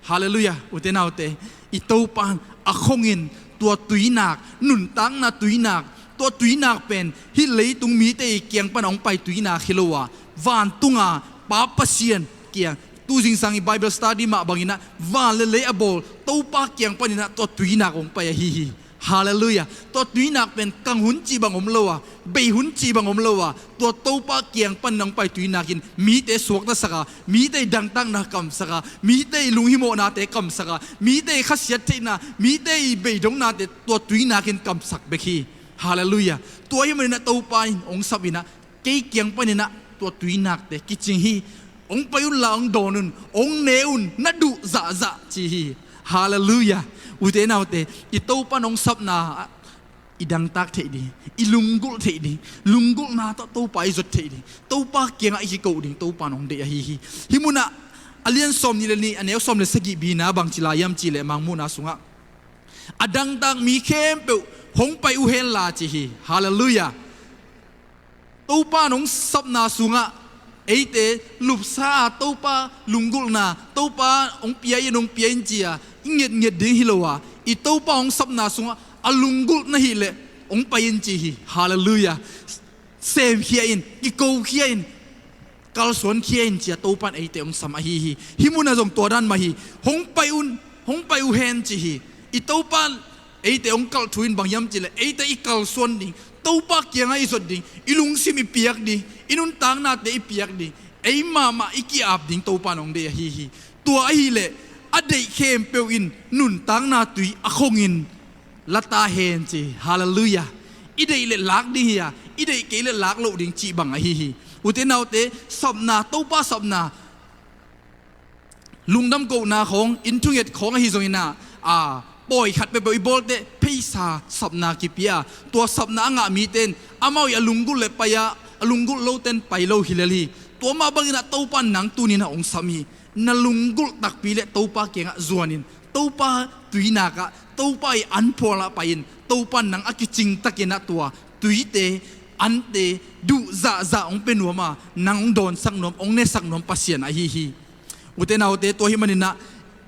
halleluiah, ute naute, i Topa in a khongin tua tuinak, nuntakna tuinak, tua tuinak pen hih leitung mite i kiang pan hong pai tuinak hi lo a, vantunga Pa Pasian kiang, tu zingsang i Bible study mah banginah van le lei a bawl Topa kiang paninah tua tuinak hong pai ahi hi. Halleluiah. Tua tuinak pen kang hun cih bang om lo a, bei hun cih bang om lo a, tua Topa kiang pan nong pai tuinak in mite suaktasak a, mite i dangtakna kamsak a, mite i lunghimawhnate kamsak a, mite i khasiat theihna, mite i beidongnate tua tuinak in kamsak bek hi. Halleluiah. Tua hih maninah Topa in hong sap inah, kei kiang paninah tua tuinakte kicing hi. Hong pai unla hong dawn un, hong ne un, na duh zahzah ci hi. Halleluiah. Ute naute, i Topa in hong sapna ah i dangtak theih ding, i lunggulh theih ding, lunggulhna tawh Topa i zot theih ding, Topa kiangah i kikoh ding Topa in hong deih ahi hi. Hih munah a lian sawmnih le nih, a neu sawm le sagih bina bang ci lai hiam cihleh, Mangmuhna sungah a dangtak mi khempeuh hong pai uh henla ci hi. Halleluiah. Topa in hong sapna sungah eite lupsa a, Topa lunggulhna, Topa hong pia in, hong pia in ci-a i ngetnget ding hi lo a, i Topa hong sapna sungah a lunggulh na hih leh hong pai in ci hi. Halleluiah. Semkhia in, kikokhia in, kalsuankhia in ci-a Topa in eite hong sam ahi hi. Hih munah zong tua dan mah hi. Hong pai un, hong pai uh hen ci hi. I Topa in eite hong kalh thu in bang hiam cihleh, eite i kalsuan ding, Topa kiangah i zot ding, i lungsim i piak ding, i nuntaknate i piak ding, ei mahmah i ki-ap ding Topa in hong deih ahi hi. Tua ahileh a deih khempeuh in nuntakna tui a khongin la ta hen ci. Halleluiah. I deih leh lak ding hi a, i deih kei leh lak loh ding cih bang ahi hi. Ute naute, sapna, Topa sapna, lungdam kohna khawng, inn thunget khawng ahi zongin ah, a, pawi khat peuhpeuh i bawlte, pheisa sapna kipia a, tua sapna a ngah mite in amau i a lunggulh leh pai a, a lunggulh lote in pai lo hi lel hi. Tua mah bangin ah Topa in nang tuni-in ah hong sam hi. Na lunggulh takpi leh Topa kiangah zuanin, Topa tuinak ah, Topa i anphual ah pai-in, Topa in nang a kicingtakin ah tua tuite, ante, duh zahzah hong pia nuam a, nang hong dawnsak nuam, hong nesak nuam Pasian ahi hi. Ute naute, tua hih manin ah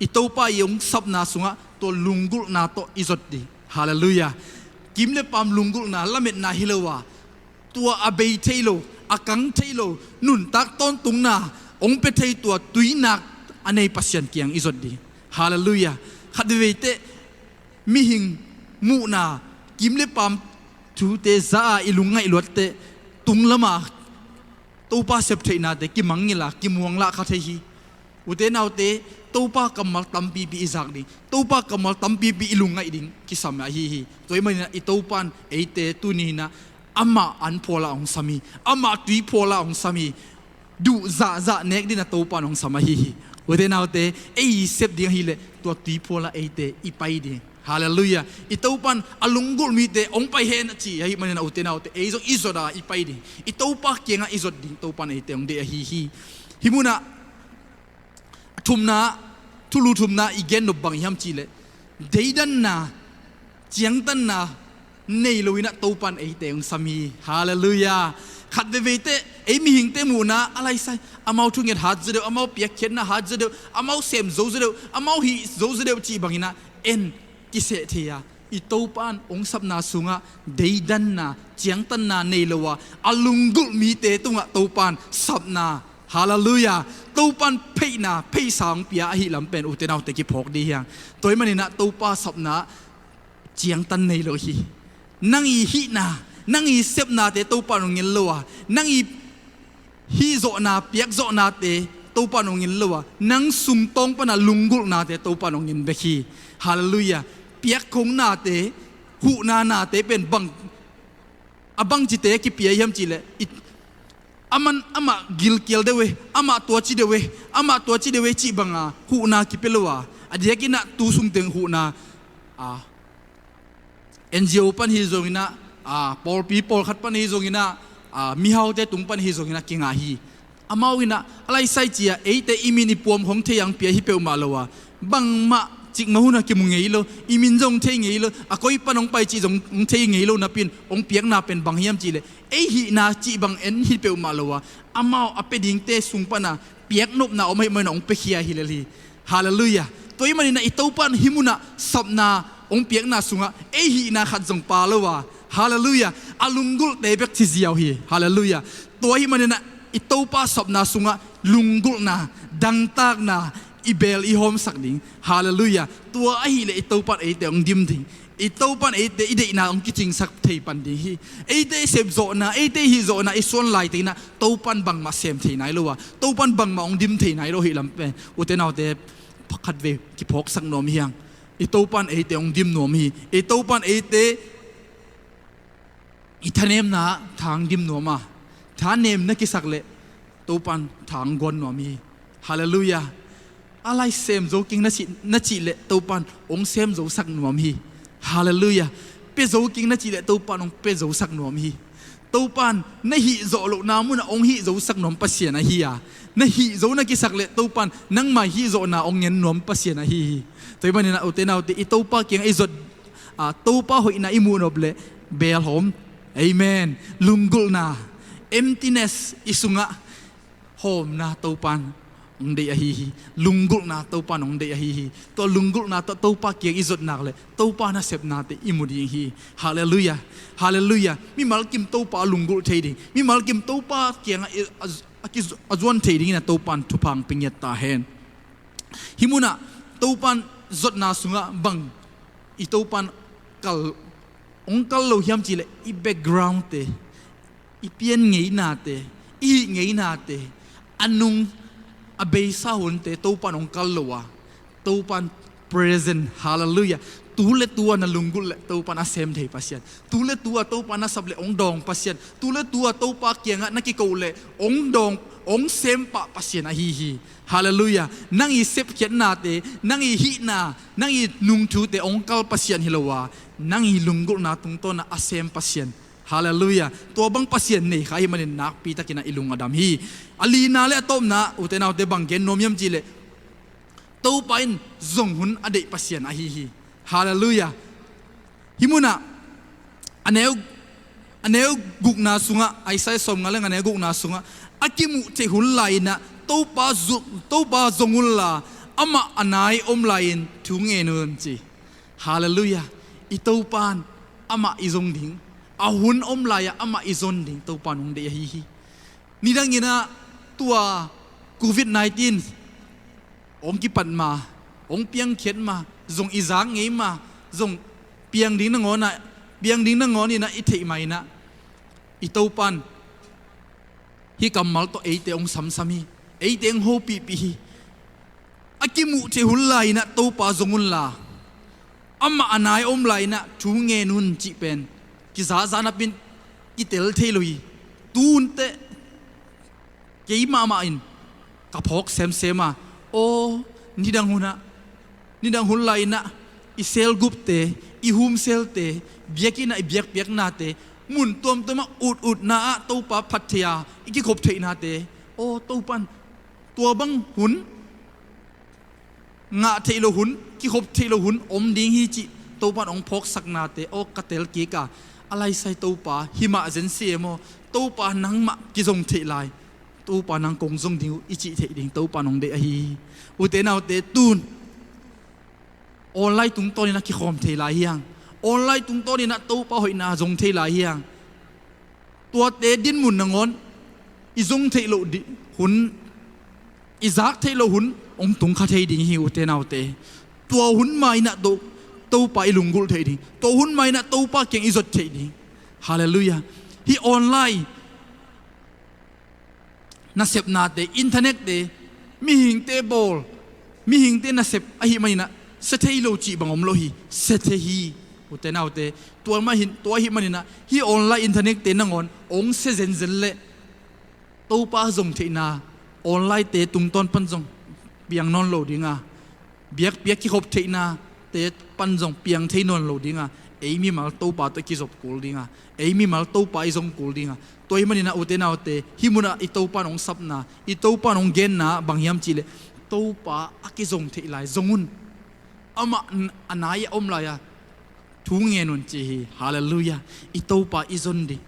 i Topa i hong sapna sungah tua lunggulhna tawh i zot ding. Halleluiah. Kim le paam lunggulhna, lametna hi lo a, tua a bei thei lo, a kang thei lo, nuntak tawntungna hong pia thei tua tuinak a nei Pasian kiang i zot ding. Halleluiah. Khat veivei teh mihing muhna, kim le paam thute za a i lungngaih luat teh, tung lam a Topa septheihnate kimangngilh a, kimuanglah kha thei hi. Ute naute, Topa kammal tampipi i zak ding, Topa kammal tampipi i lungngaih ding kisam ahi hi. Tua hih manin ah i Topa in eite tuni-in ah amah anphual ah hong sam hi, amah tuiphual ah hong sam hi. Duh zahzah nek dingin ah Topa in hong sam ahi hi. Ute naute, ei i sep ding ahih leh tua tuiphual ah eite i pai ding. Halleluiah. I Topa in a lunggulh mite hong pai hen a ci ahih manin ah ute naute, ei zong i zot a i pai ding. I Topa kiangah i zot ding Topa in eite hong deih ahi hi. Hih munah a thumna, thulu thumna i gen nop bang hiam cihleh, deidanna, ciangtanna nei loin ah Topa in eite hong sam hi. Halleluiah. Khat veivei teh ei mihingte muhna a laisai, amau thunget hat zaw deuh, amau piakkhiatna hat zaw deuh, amau sem zo zaw deuh, amau hih zo zaw deuh cih bangin ah en kiseh thei a, i Topa in hong sapna sungah deidanna, ciangtanna nei lo a, a lunggulh mite tungah Topa in sapna, halleluiah, Topa in pheihna, pheisa hong pia ahih lam pen ute naute kiphawk ding hi hang. Tua hih manin ah Topa sapna ciangtan nei lo hi. Nang i hihna, nang i sepnate Topa in hong en lo a, nang i hihzawhna, piakzawhnate Topa in hong en lo a, nang sungtawng pana lunggulhnate Topa in hong en bek hi. Halleluiah. Piakkhongnate, huhna nate pen bang, a bangcite kipia hiam cihleh, i, aman, amah gilkial deuh e, amah tua ci deuh e, amah tua ci deuh e cih banga huhna kipia lo a, a diakinah tu sungteng huhna, a, N G O pan hi zonginah, a, pawlpi pawlkhat pan hi zonginah, a, mihaute tung pan hi zonginah kingah hi. Amau inah a laisai cia eite i min i puam hong thei ang pia hi peuhmah lo a, bangmah cikmah hunah kimu ngei lo, i min zong hong thei ngei lo, a koi pan hong pai cih zong hong thei ngei lo napi-in hong piakna pen bang hiam cihleh, ei hihna cih bang en hi peuhmah lo a, amau a pia dingte sung pana piaknopna om ahih manin hong piakhia hi lel hi. Halleluiah. Tua ahih maninah i Topa in hih munah sapna hong piakna sungah ei hihna khat zong pia lo a, halleluiah, a lunggulhte bek ci ziau hi. Halleluiah. Tua ahih maninah i Topa sapna sungah lunggulhna, dangtakna i beel i hawmsak ding. Halleluiah. Tua ahih leh i Topa in eite hong dim ding. I Topa in eite i deihna hong kicingsak thei pan ding hi. Eite i sepzawhna, eite i hihzawhna i suan lai teinah Topa in bangmah sem thei nai lo a, Topa in bangmah hong dim thei nai lo hi lam pen, ute naute, khatvei kiphawksak nuam hi hang. I Topa in eite hong dim nuam hi. I Topa in eite i thanemna ah tha hong dim nuam a, thanem na kisak leh Topa in tha hong guan nuam hi. Halleluiah. A lai sem zo keng na cih, na cih leh Topa in hong sem zosak nuam hi. Halleluiah. Pia zo keng na cih leh Topa in hong pia zosak nuam hi. Topa in na hihzawh lohna munah hong hihzosak nuam Pasian ahi a, na hihzo na kisak leh Topa in nangmah hihzawhna hong ngen nuam Pasian ahi hi. Tua ahih maninah ute naute, i Topa kiangah i zot, a, Topa hoihna i muhnop leh beelhawm. Amen. Lunggulhna, emptiness i sungah hawmna Topa in hong deih ahi hi. Lunggulhna Topa in hong deih ahi hi. Tua lunggulhna tawh Topa kiang i zot nak leh Topa nasepnate i mu ding hi. Halleluiah. Halleluiah. Mimal kim Topa a lunggulh thei ding, mimal kim Topa kiangah i, a, a, ki, a zuan thei dingin a Topa in thupha hong pia ngiat ta hen. Hih munah Topa in zotna sungah bang i Topa in kal, hong kal lo hiam cihleh i backgroundte, i pian ngeinate, i hih ngeinate, a nung a beisa hunte Topa in hong kal lo a, Topa in present. Halleluiah. Tu le tu-a na lunggulh leh Topa in a sem thei Pasian. Tu le tu-a Topa na sap leh hong dawng Pasian. Tu le tu-a Topa kiangah na kiko leh hong dawng, hong sem pah Pasian ahi hi. Halleluiah. Nang i sepkhiatnate, nang i hihna, nang i nungthute hong kal Pasian hi lo a, nang i lunggulhna tungtawnah a sem Pasian. Halleluiah. Tua bang Pasian nei kha ahih manin nakpitakinah i lung a dam hi. A lina le a tawpna, ute naute, bang gen nuam hiam cihleh, Topa in zong hun a deih Pasian ahi hi. Halleluiah. Hih munah a neu, a neu gukna sungah, Isaiah sawmnga le nga, a neu gukna sungah, a kimuh theih hun lai-inah Topa zu-, Topa zong unla, amah a nai om lai-in thu ngen un, ci. Halleluiah. I Topa in amah i zong ding, a hun om lai-ah amah i zong ding Topa in hong deih ahi hi. Nidanginah tua covid nineteen hong kipat ma, hong piangkhiat ma, zong i zak ngei ma, zong piang ding nangawnah, piang ding nangawninah i theih ma inah, i Topa in hih kammal tawh eite hong samsam hi. Eite hong hopihpih hi. A kimuh theih hun lai-inah Topa zong unla, amah a nai om lai-inah thu ngen un, cih pen kizaza napin i tel thei lo hi. Tu hunteh kei mahmah in ka phawk semsem a, aw, nidang hunah, nidang hun lai-inah i selgupte, i humselte, biakinnah i biakpiaknate, mun tuamtuamah ututna ah Topa phat thei a, i kikhop theihnate, aw, Topa in tua bang hun, ngah theih loh hun, kikhop theih loh hun om ding hi, cih Topa in hong phawksaknate, aw, ka tel kik a, a laisai Topa, himah zen si e maw, Topa nangmah kizong theih lai, Topa nang kong zong ding uh, i cih theih ding Topa in hong deih ahi hi. Ute naute, tun online tungtawninah kikhawm thei lai hi hang. Online tungtawninah Topa hoihna zong thei lai hi hang. Tuate dinmun nangawn i zong theih loh di-, hun, i zak theih loh hun hong tung kha thei ding hi, ute naute. Tua hun ma-inah tawh Topa i lunggulh theih ding. Tua hun mah inah Topa kiang i zot theih ding. Halleluiah. Hih online nasepnate, internette, mihingte bawl, mihingte nasep ahih maninah sia thei lo cih bang om lo hi. Sia thei hi. Ute naute, tua mah hin, tua ahih maninah hih online internette nangawn ong sia zenzen leh Topa zong theihna online-te tungtawn pan zong piang nawn lo dinga, biakpiak kikhop theihnate pan zong piang thei nawn lo dinga, ei mimal Topa tawh kizop kul dinga, ei mimal Topa i zong kul dinga. Tua ahih maninah ute naute, hih munah i Topa in ong sapna, i Topa in ong genna bang hiam cihleh, Topa a kizong theih lai zong un. Amah a nai-ah om lai-a thu ngen un ci hi. Halleluiah. I Topa i zon ding.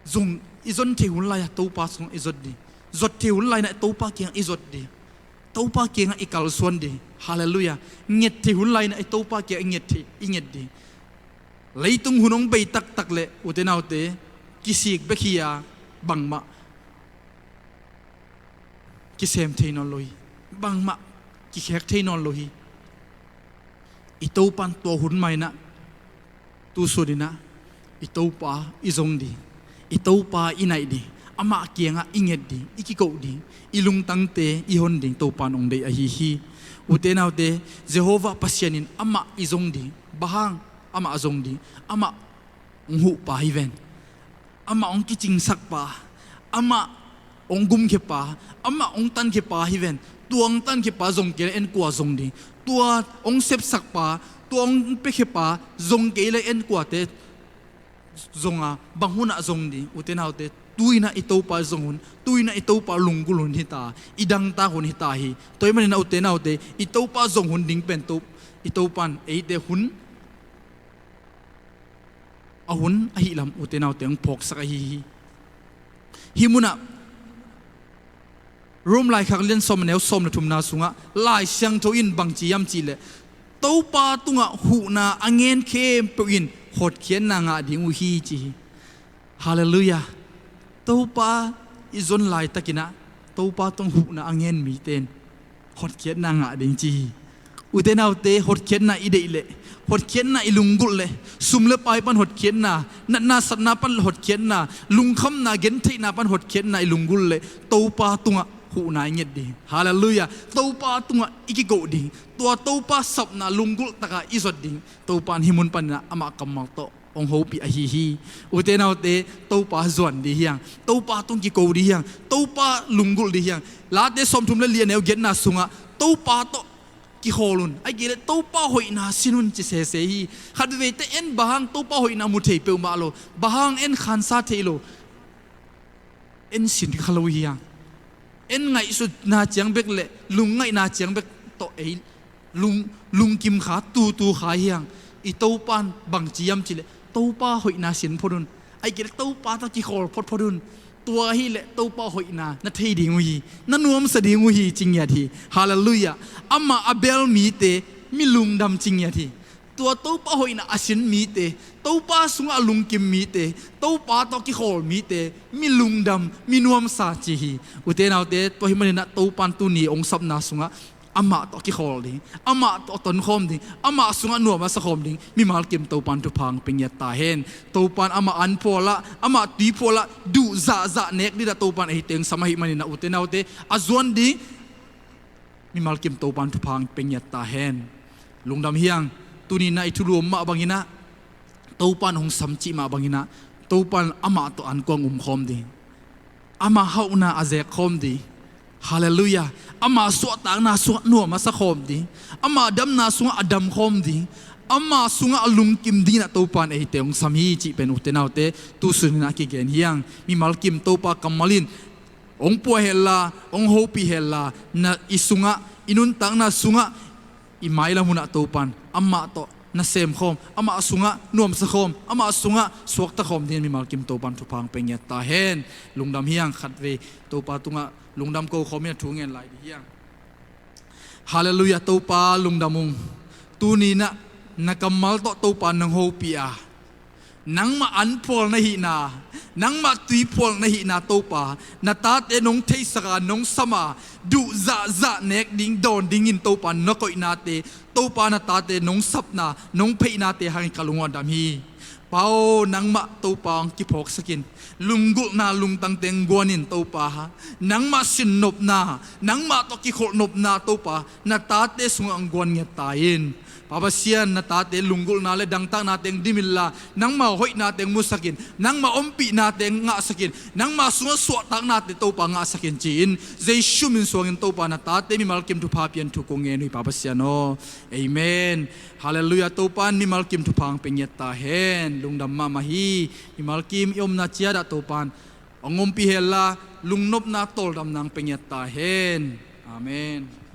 Zong i zon thei hun lai-ah Topa sungah i zot ding. Zot thei hun lai-inah Topa kiangah i zot ding. Topa kiangah i kalsuan ding. Halleluiah. Nget thei hun lai-inah i Topa kiangah i nget thei, i nget ding. Leitung hun hong bei taktak leh ute naute, kisik bek hi-a bangmah kisem thei nawn lo hi. Bangmah kikhek thei nawn lo hi. I Topa in tua hun mah inah tu suninah i Topa i zong ding, i Topa i naih ding, amah kiangah i nget ding, i kikoh ding, i lungtangte i hon ding Topa in ong deih ahi hi. Ute naute, Jehovah Pasian in amah i zong ding. Bang hang? Amah zong ding, amah ong huhpa hi ven. Amah ong kicingsakpa, amah ong gumkhiapa, amah ong tankhiapa hi ven. Tua ong tankhiapa zong kei le en kua zong ding? Tua ong sepsakpa, tua ong piakhiapa zong kei le en kuate zonga, bang hunah zong ding? Ute naute, tu-inah i Topa zong hun, tu-inah i Topa lunggulh hun hita, i dangtak hun hita hi. Tua ahih maninah ute naute, i Topa zong hun ding pen To, i Topa in eite hun a hun ahih lam ute naute ong phawksak ahi hi. Hih munah Rom laikhak lian sawm a neu sawm le thumna sungah Lai Siangtho in bang ci hiam cihleh, Topa tungah huhna a ngen khempeuh in hotkhiatna ngah ding uh hi ci hi. Halleluiah. Topa i zon laitakinah Topa tungah huhna a ngen mite in hotkhiatna ngah ding ci hi. Ute naute, hotkhiatna i deih leh, hotkhiatna i lunggulh leh, sum le pai pan hotkhiatna, natna satna pan hotkhiatna, lungkhamna gentheihna pan hotkhiatna i lunggulh leh, Topa tungah huhna i nget ding. Halleluiah. Topa tungah i kikoh ding. Tua Topa sapna lunggulh taka i zot ding. Topa in hih mun paninah amah kammal tawh ong hopih ahi hi. Ute naute, Topa zuan ding hiang, Topa tung kiko ding hiang, Topa lunggulh ding hiang. Late sawmthum le li a neu giatna sungah Topa tawh kikhawl un, ahih kei leh Topa hoihna sin un ci sese hi. Khatveite en bang hang Topa hoihna mu thei peuhmah lo, bang hang en khansa thei lo, en sin kha lo hiang. En ngaihsutna ciang bek le lungngaihna ciang bek tawh ei lung, lungkim kha, tutu kha hiang. I Topa in bang ci hiam cihleh, Topa hoihna sin phot un. Ahih kei leh Topa tawh kikhawl photphot un. Tua hileh Topa hoihna na thei ding uh hi, na nuamsa ding uh hi ci ngiat hi. Halleluiah. Amah a bel mite mi lungdam ci ngiat hi. Tua Topa hoihna a sin mite, Topa sungah a lungkim mite, Topa tawh kikhawl mite mi lungdam, mi nuamsa ci hi. Ute naute, tua ahih maninah Topa in tuni ong sapna sungah amah tawh kikhawl ding, amah tawh tonkhawm ding, amah sungah nuam a sakhawm ding mimal kim Topa in thupha ong pia ngiat ta hen. Topa in amah an phualah, amah tui phualah, duh zahzah nek dinah Topa in eite ong sam ahih maninah ute naute, a zuan ding mimal kim Topa in thupha ong pia ngiat ta hen. Lungdam hiang. Tuninah i thulu om mah banginah, Topa in hong sam cih mah banginah, Topa in amah tawh ankuang umkhawm ding, ama hauhna a zekkhawm ding. Halleluiah. Ama suahtakna sungah nuam a sakhawm ding, ama damna sungah a damkhawm ding, ama sungah a lungkim dinginah Topa in eite hong sam hi cih pen ute naute, tu suninah kigen hiang. Mimal kim Topa kammal in hong pua henla, hong hopih henla, na i sungah, i nuntakna sungah, i mailam hunah Topa in amah tawh nasemkhawm, amah sungah nuamsakhawm, amah sungah suaktakhawm dingin mimal kim Topa in thupha ong pia ngiat ta hen. Lungdam hiang. Khatvei Topa tungah lungdam kokhawm in a thu ngen lai dih hiang. Halleluiah. Topa lungdam ung. Tuninah na kammal tawh Topa in nong hopih a, Nangmah anphual na hihna, nangmah tuiphual na hihna Topa, na tate nong theisak a, nong sam a, duh zahzah nek ding dawn dingin Topa na koihnate, Topa na tate nong sapna, nong pheihnate hangin ka lungdam hi. Pa aw, nangmah Topa hong kiphawksakin, lunggulhna lungtangte hong guanin Topa, nangmah sinnopna, nangmah tawh kikholhnopna Topa, na tate sungah hong guan ngiat ta in. Pa Pasian, na tate lunggulhna le dangtakna teng dim inla, nangmah hoihna teng musakin, nangmah ompihna teng ngahsakin, nangmah sungah suahtaknate Topa ngahsakin ci-in, Jesu min suangin Topa na tate mimal kim thupha pian thu kong ngen uh hi Pa Pasian aw. Amen. Halleluiah. Topa in mimal kim thupha hong pia ngiat ta hen. Lungdam mahmah hi. Mimal kim i omna ciat ah Topa in hong ompih henla, lungnopna tawldamna hong pia ngiat ta hen. Amen.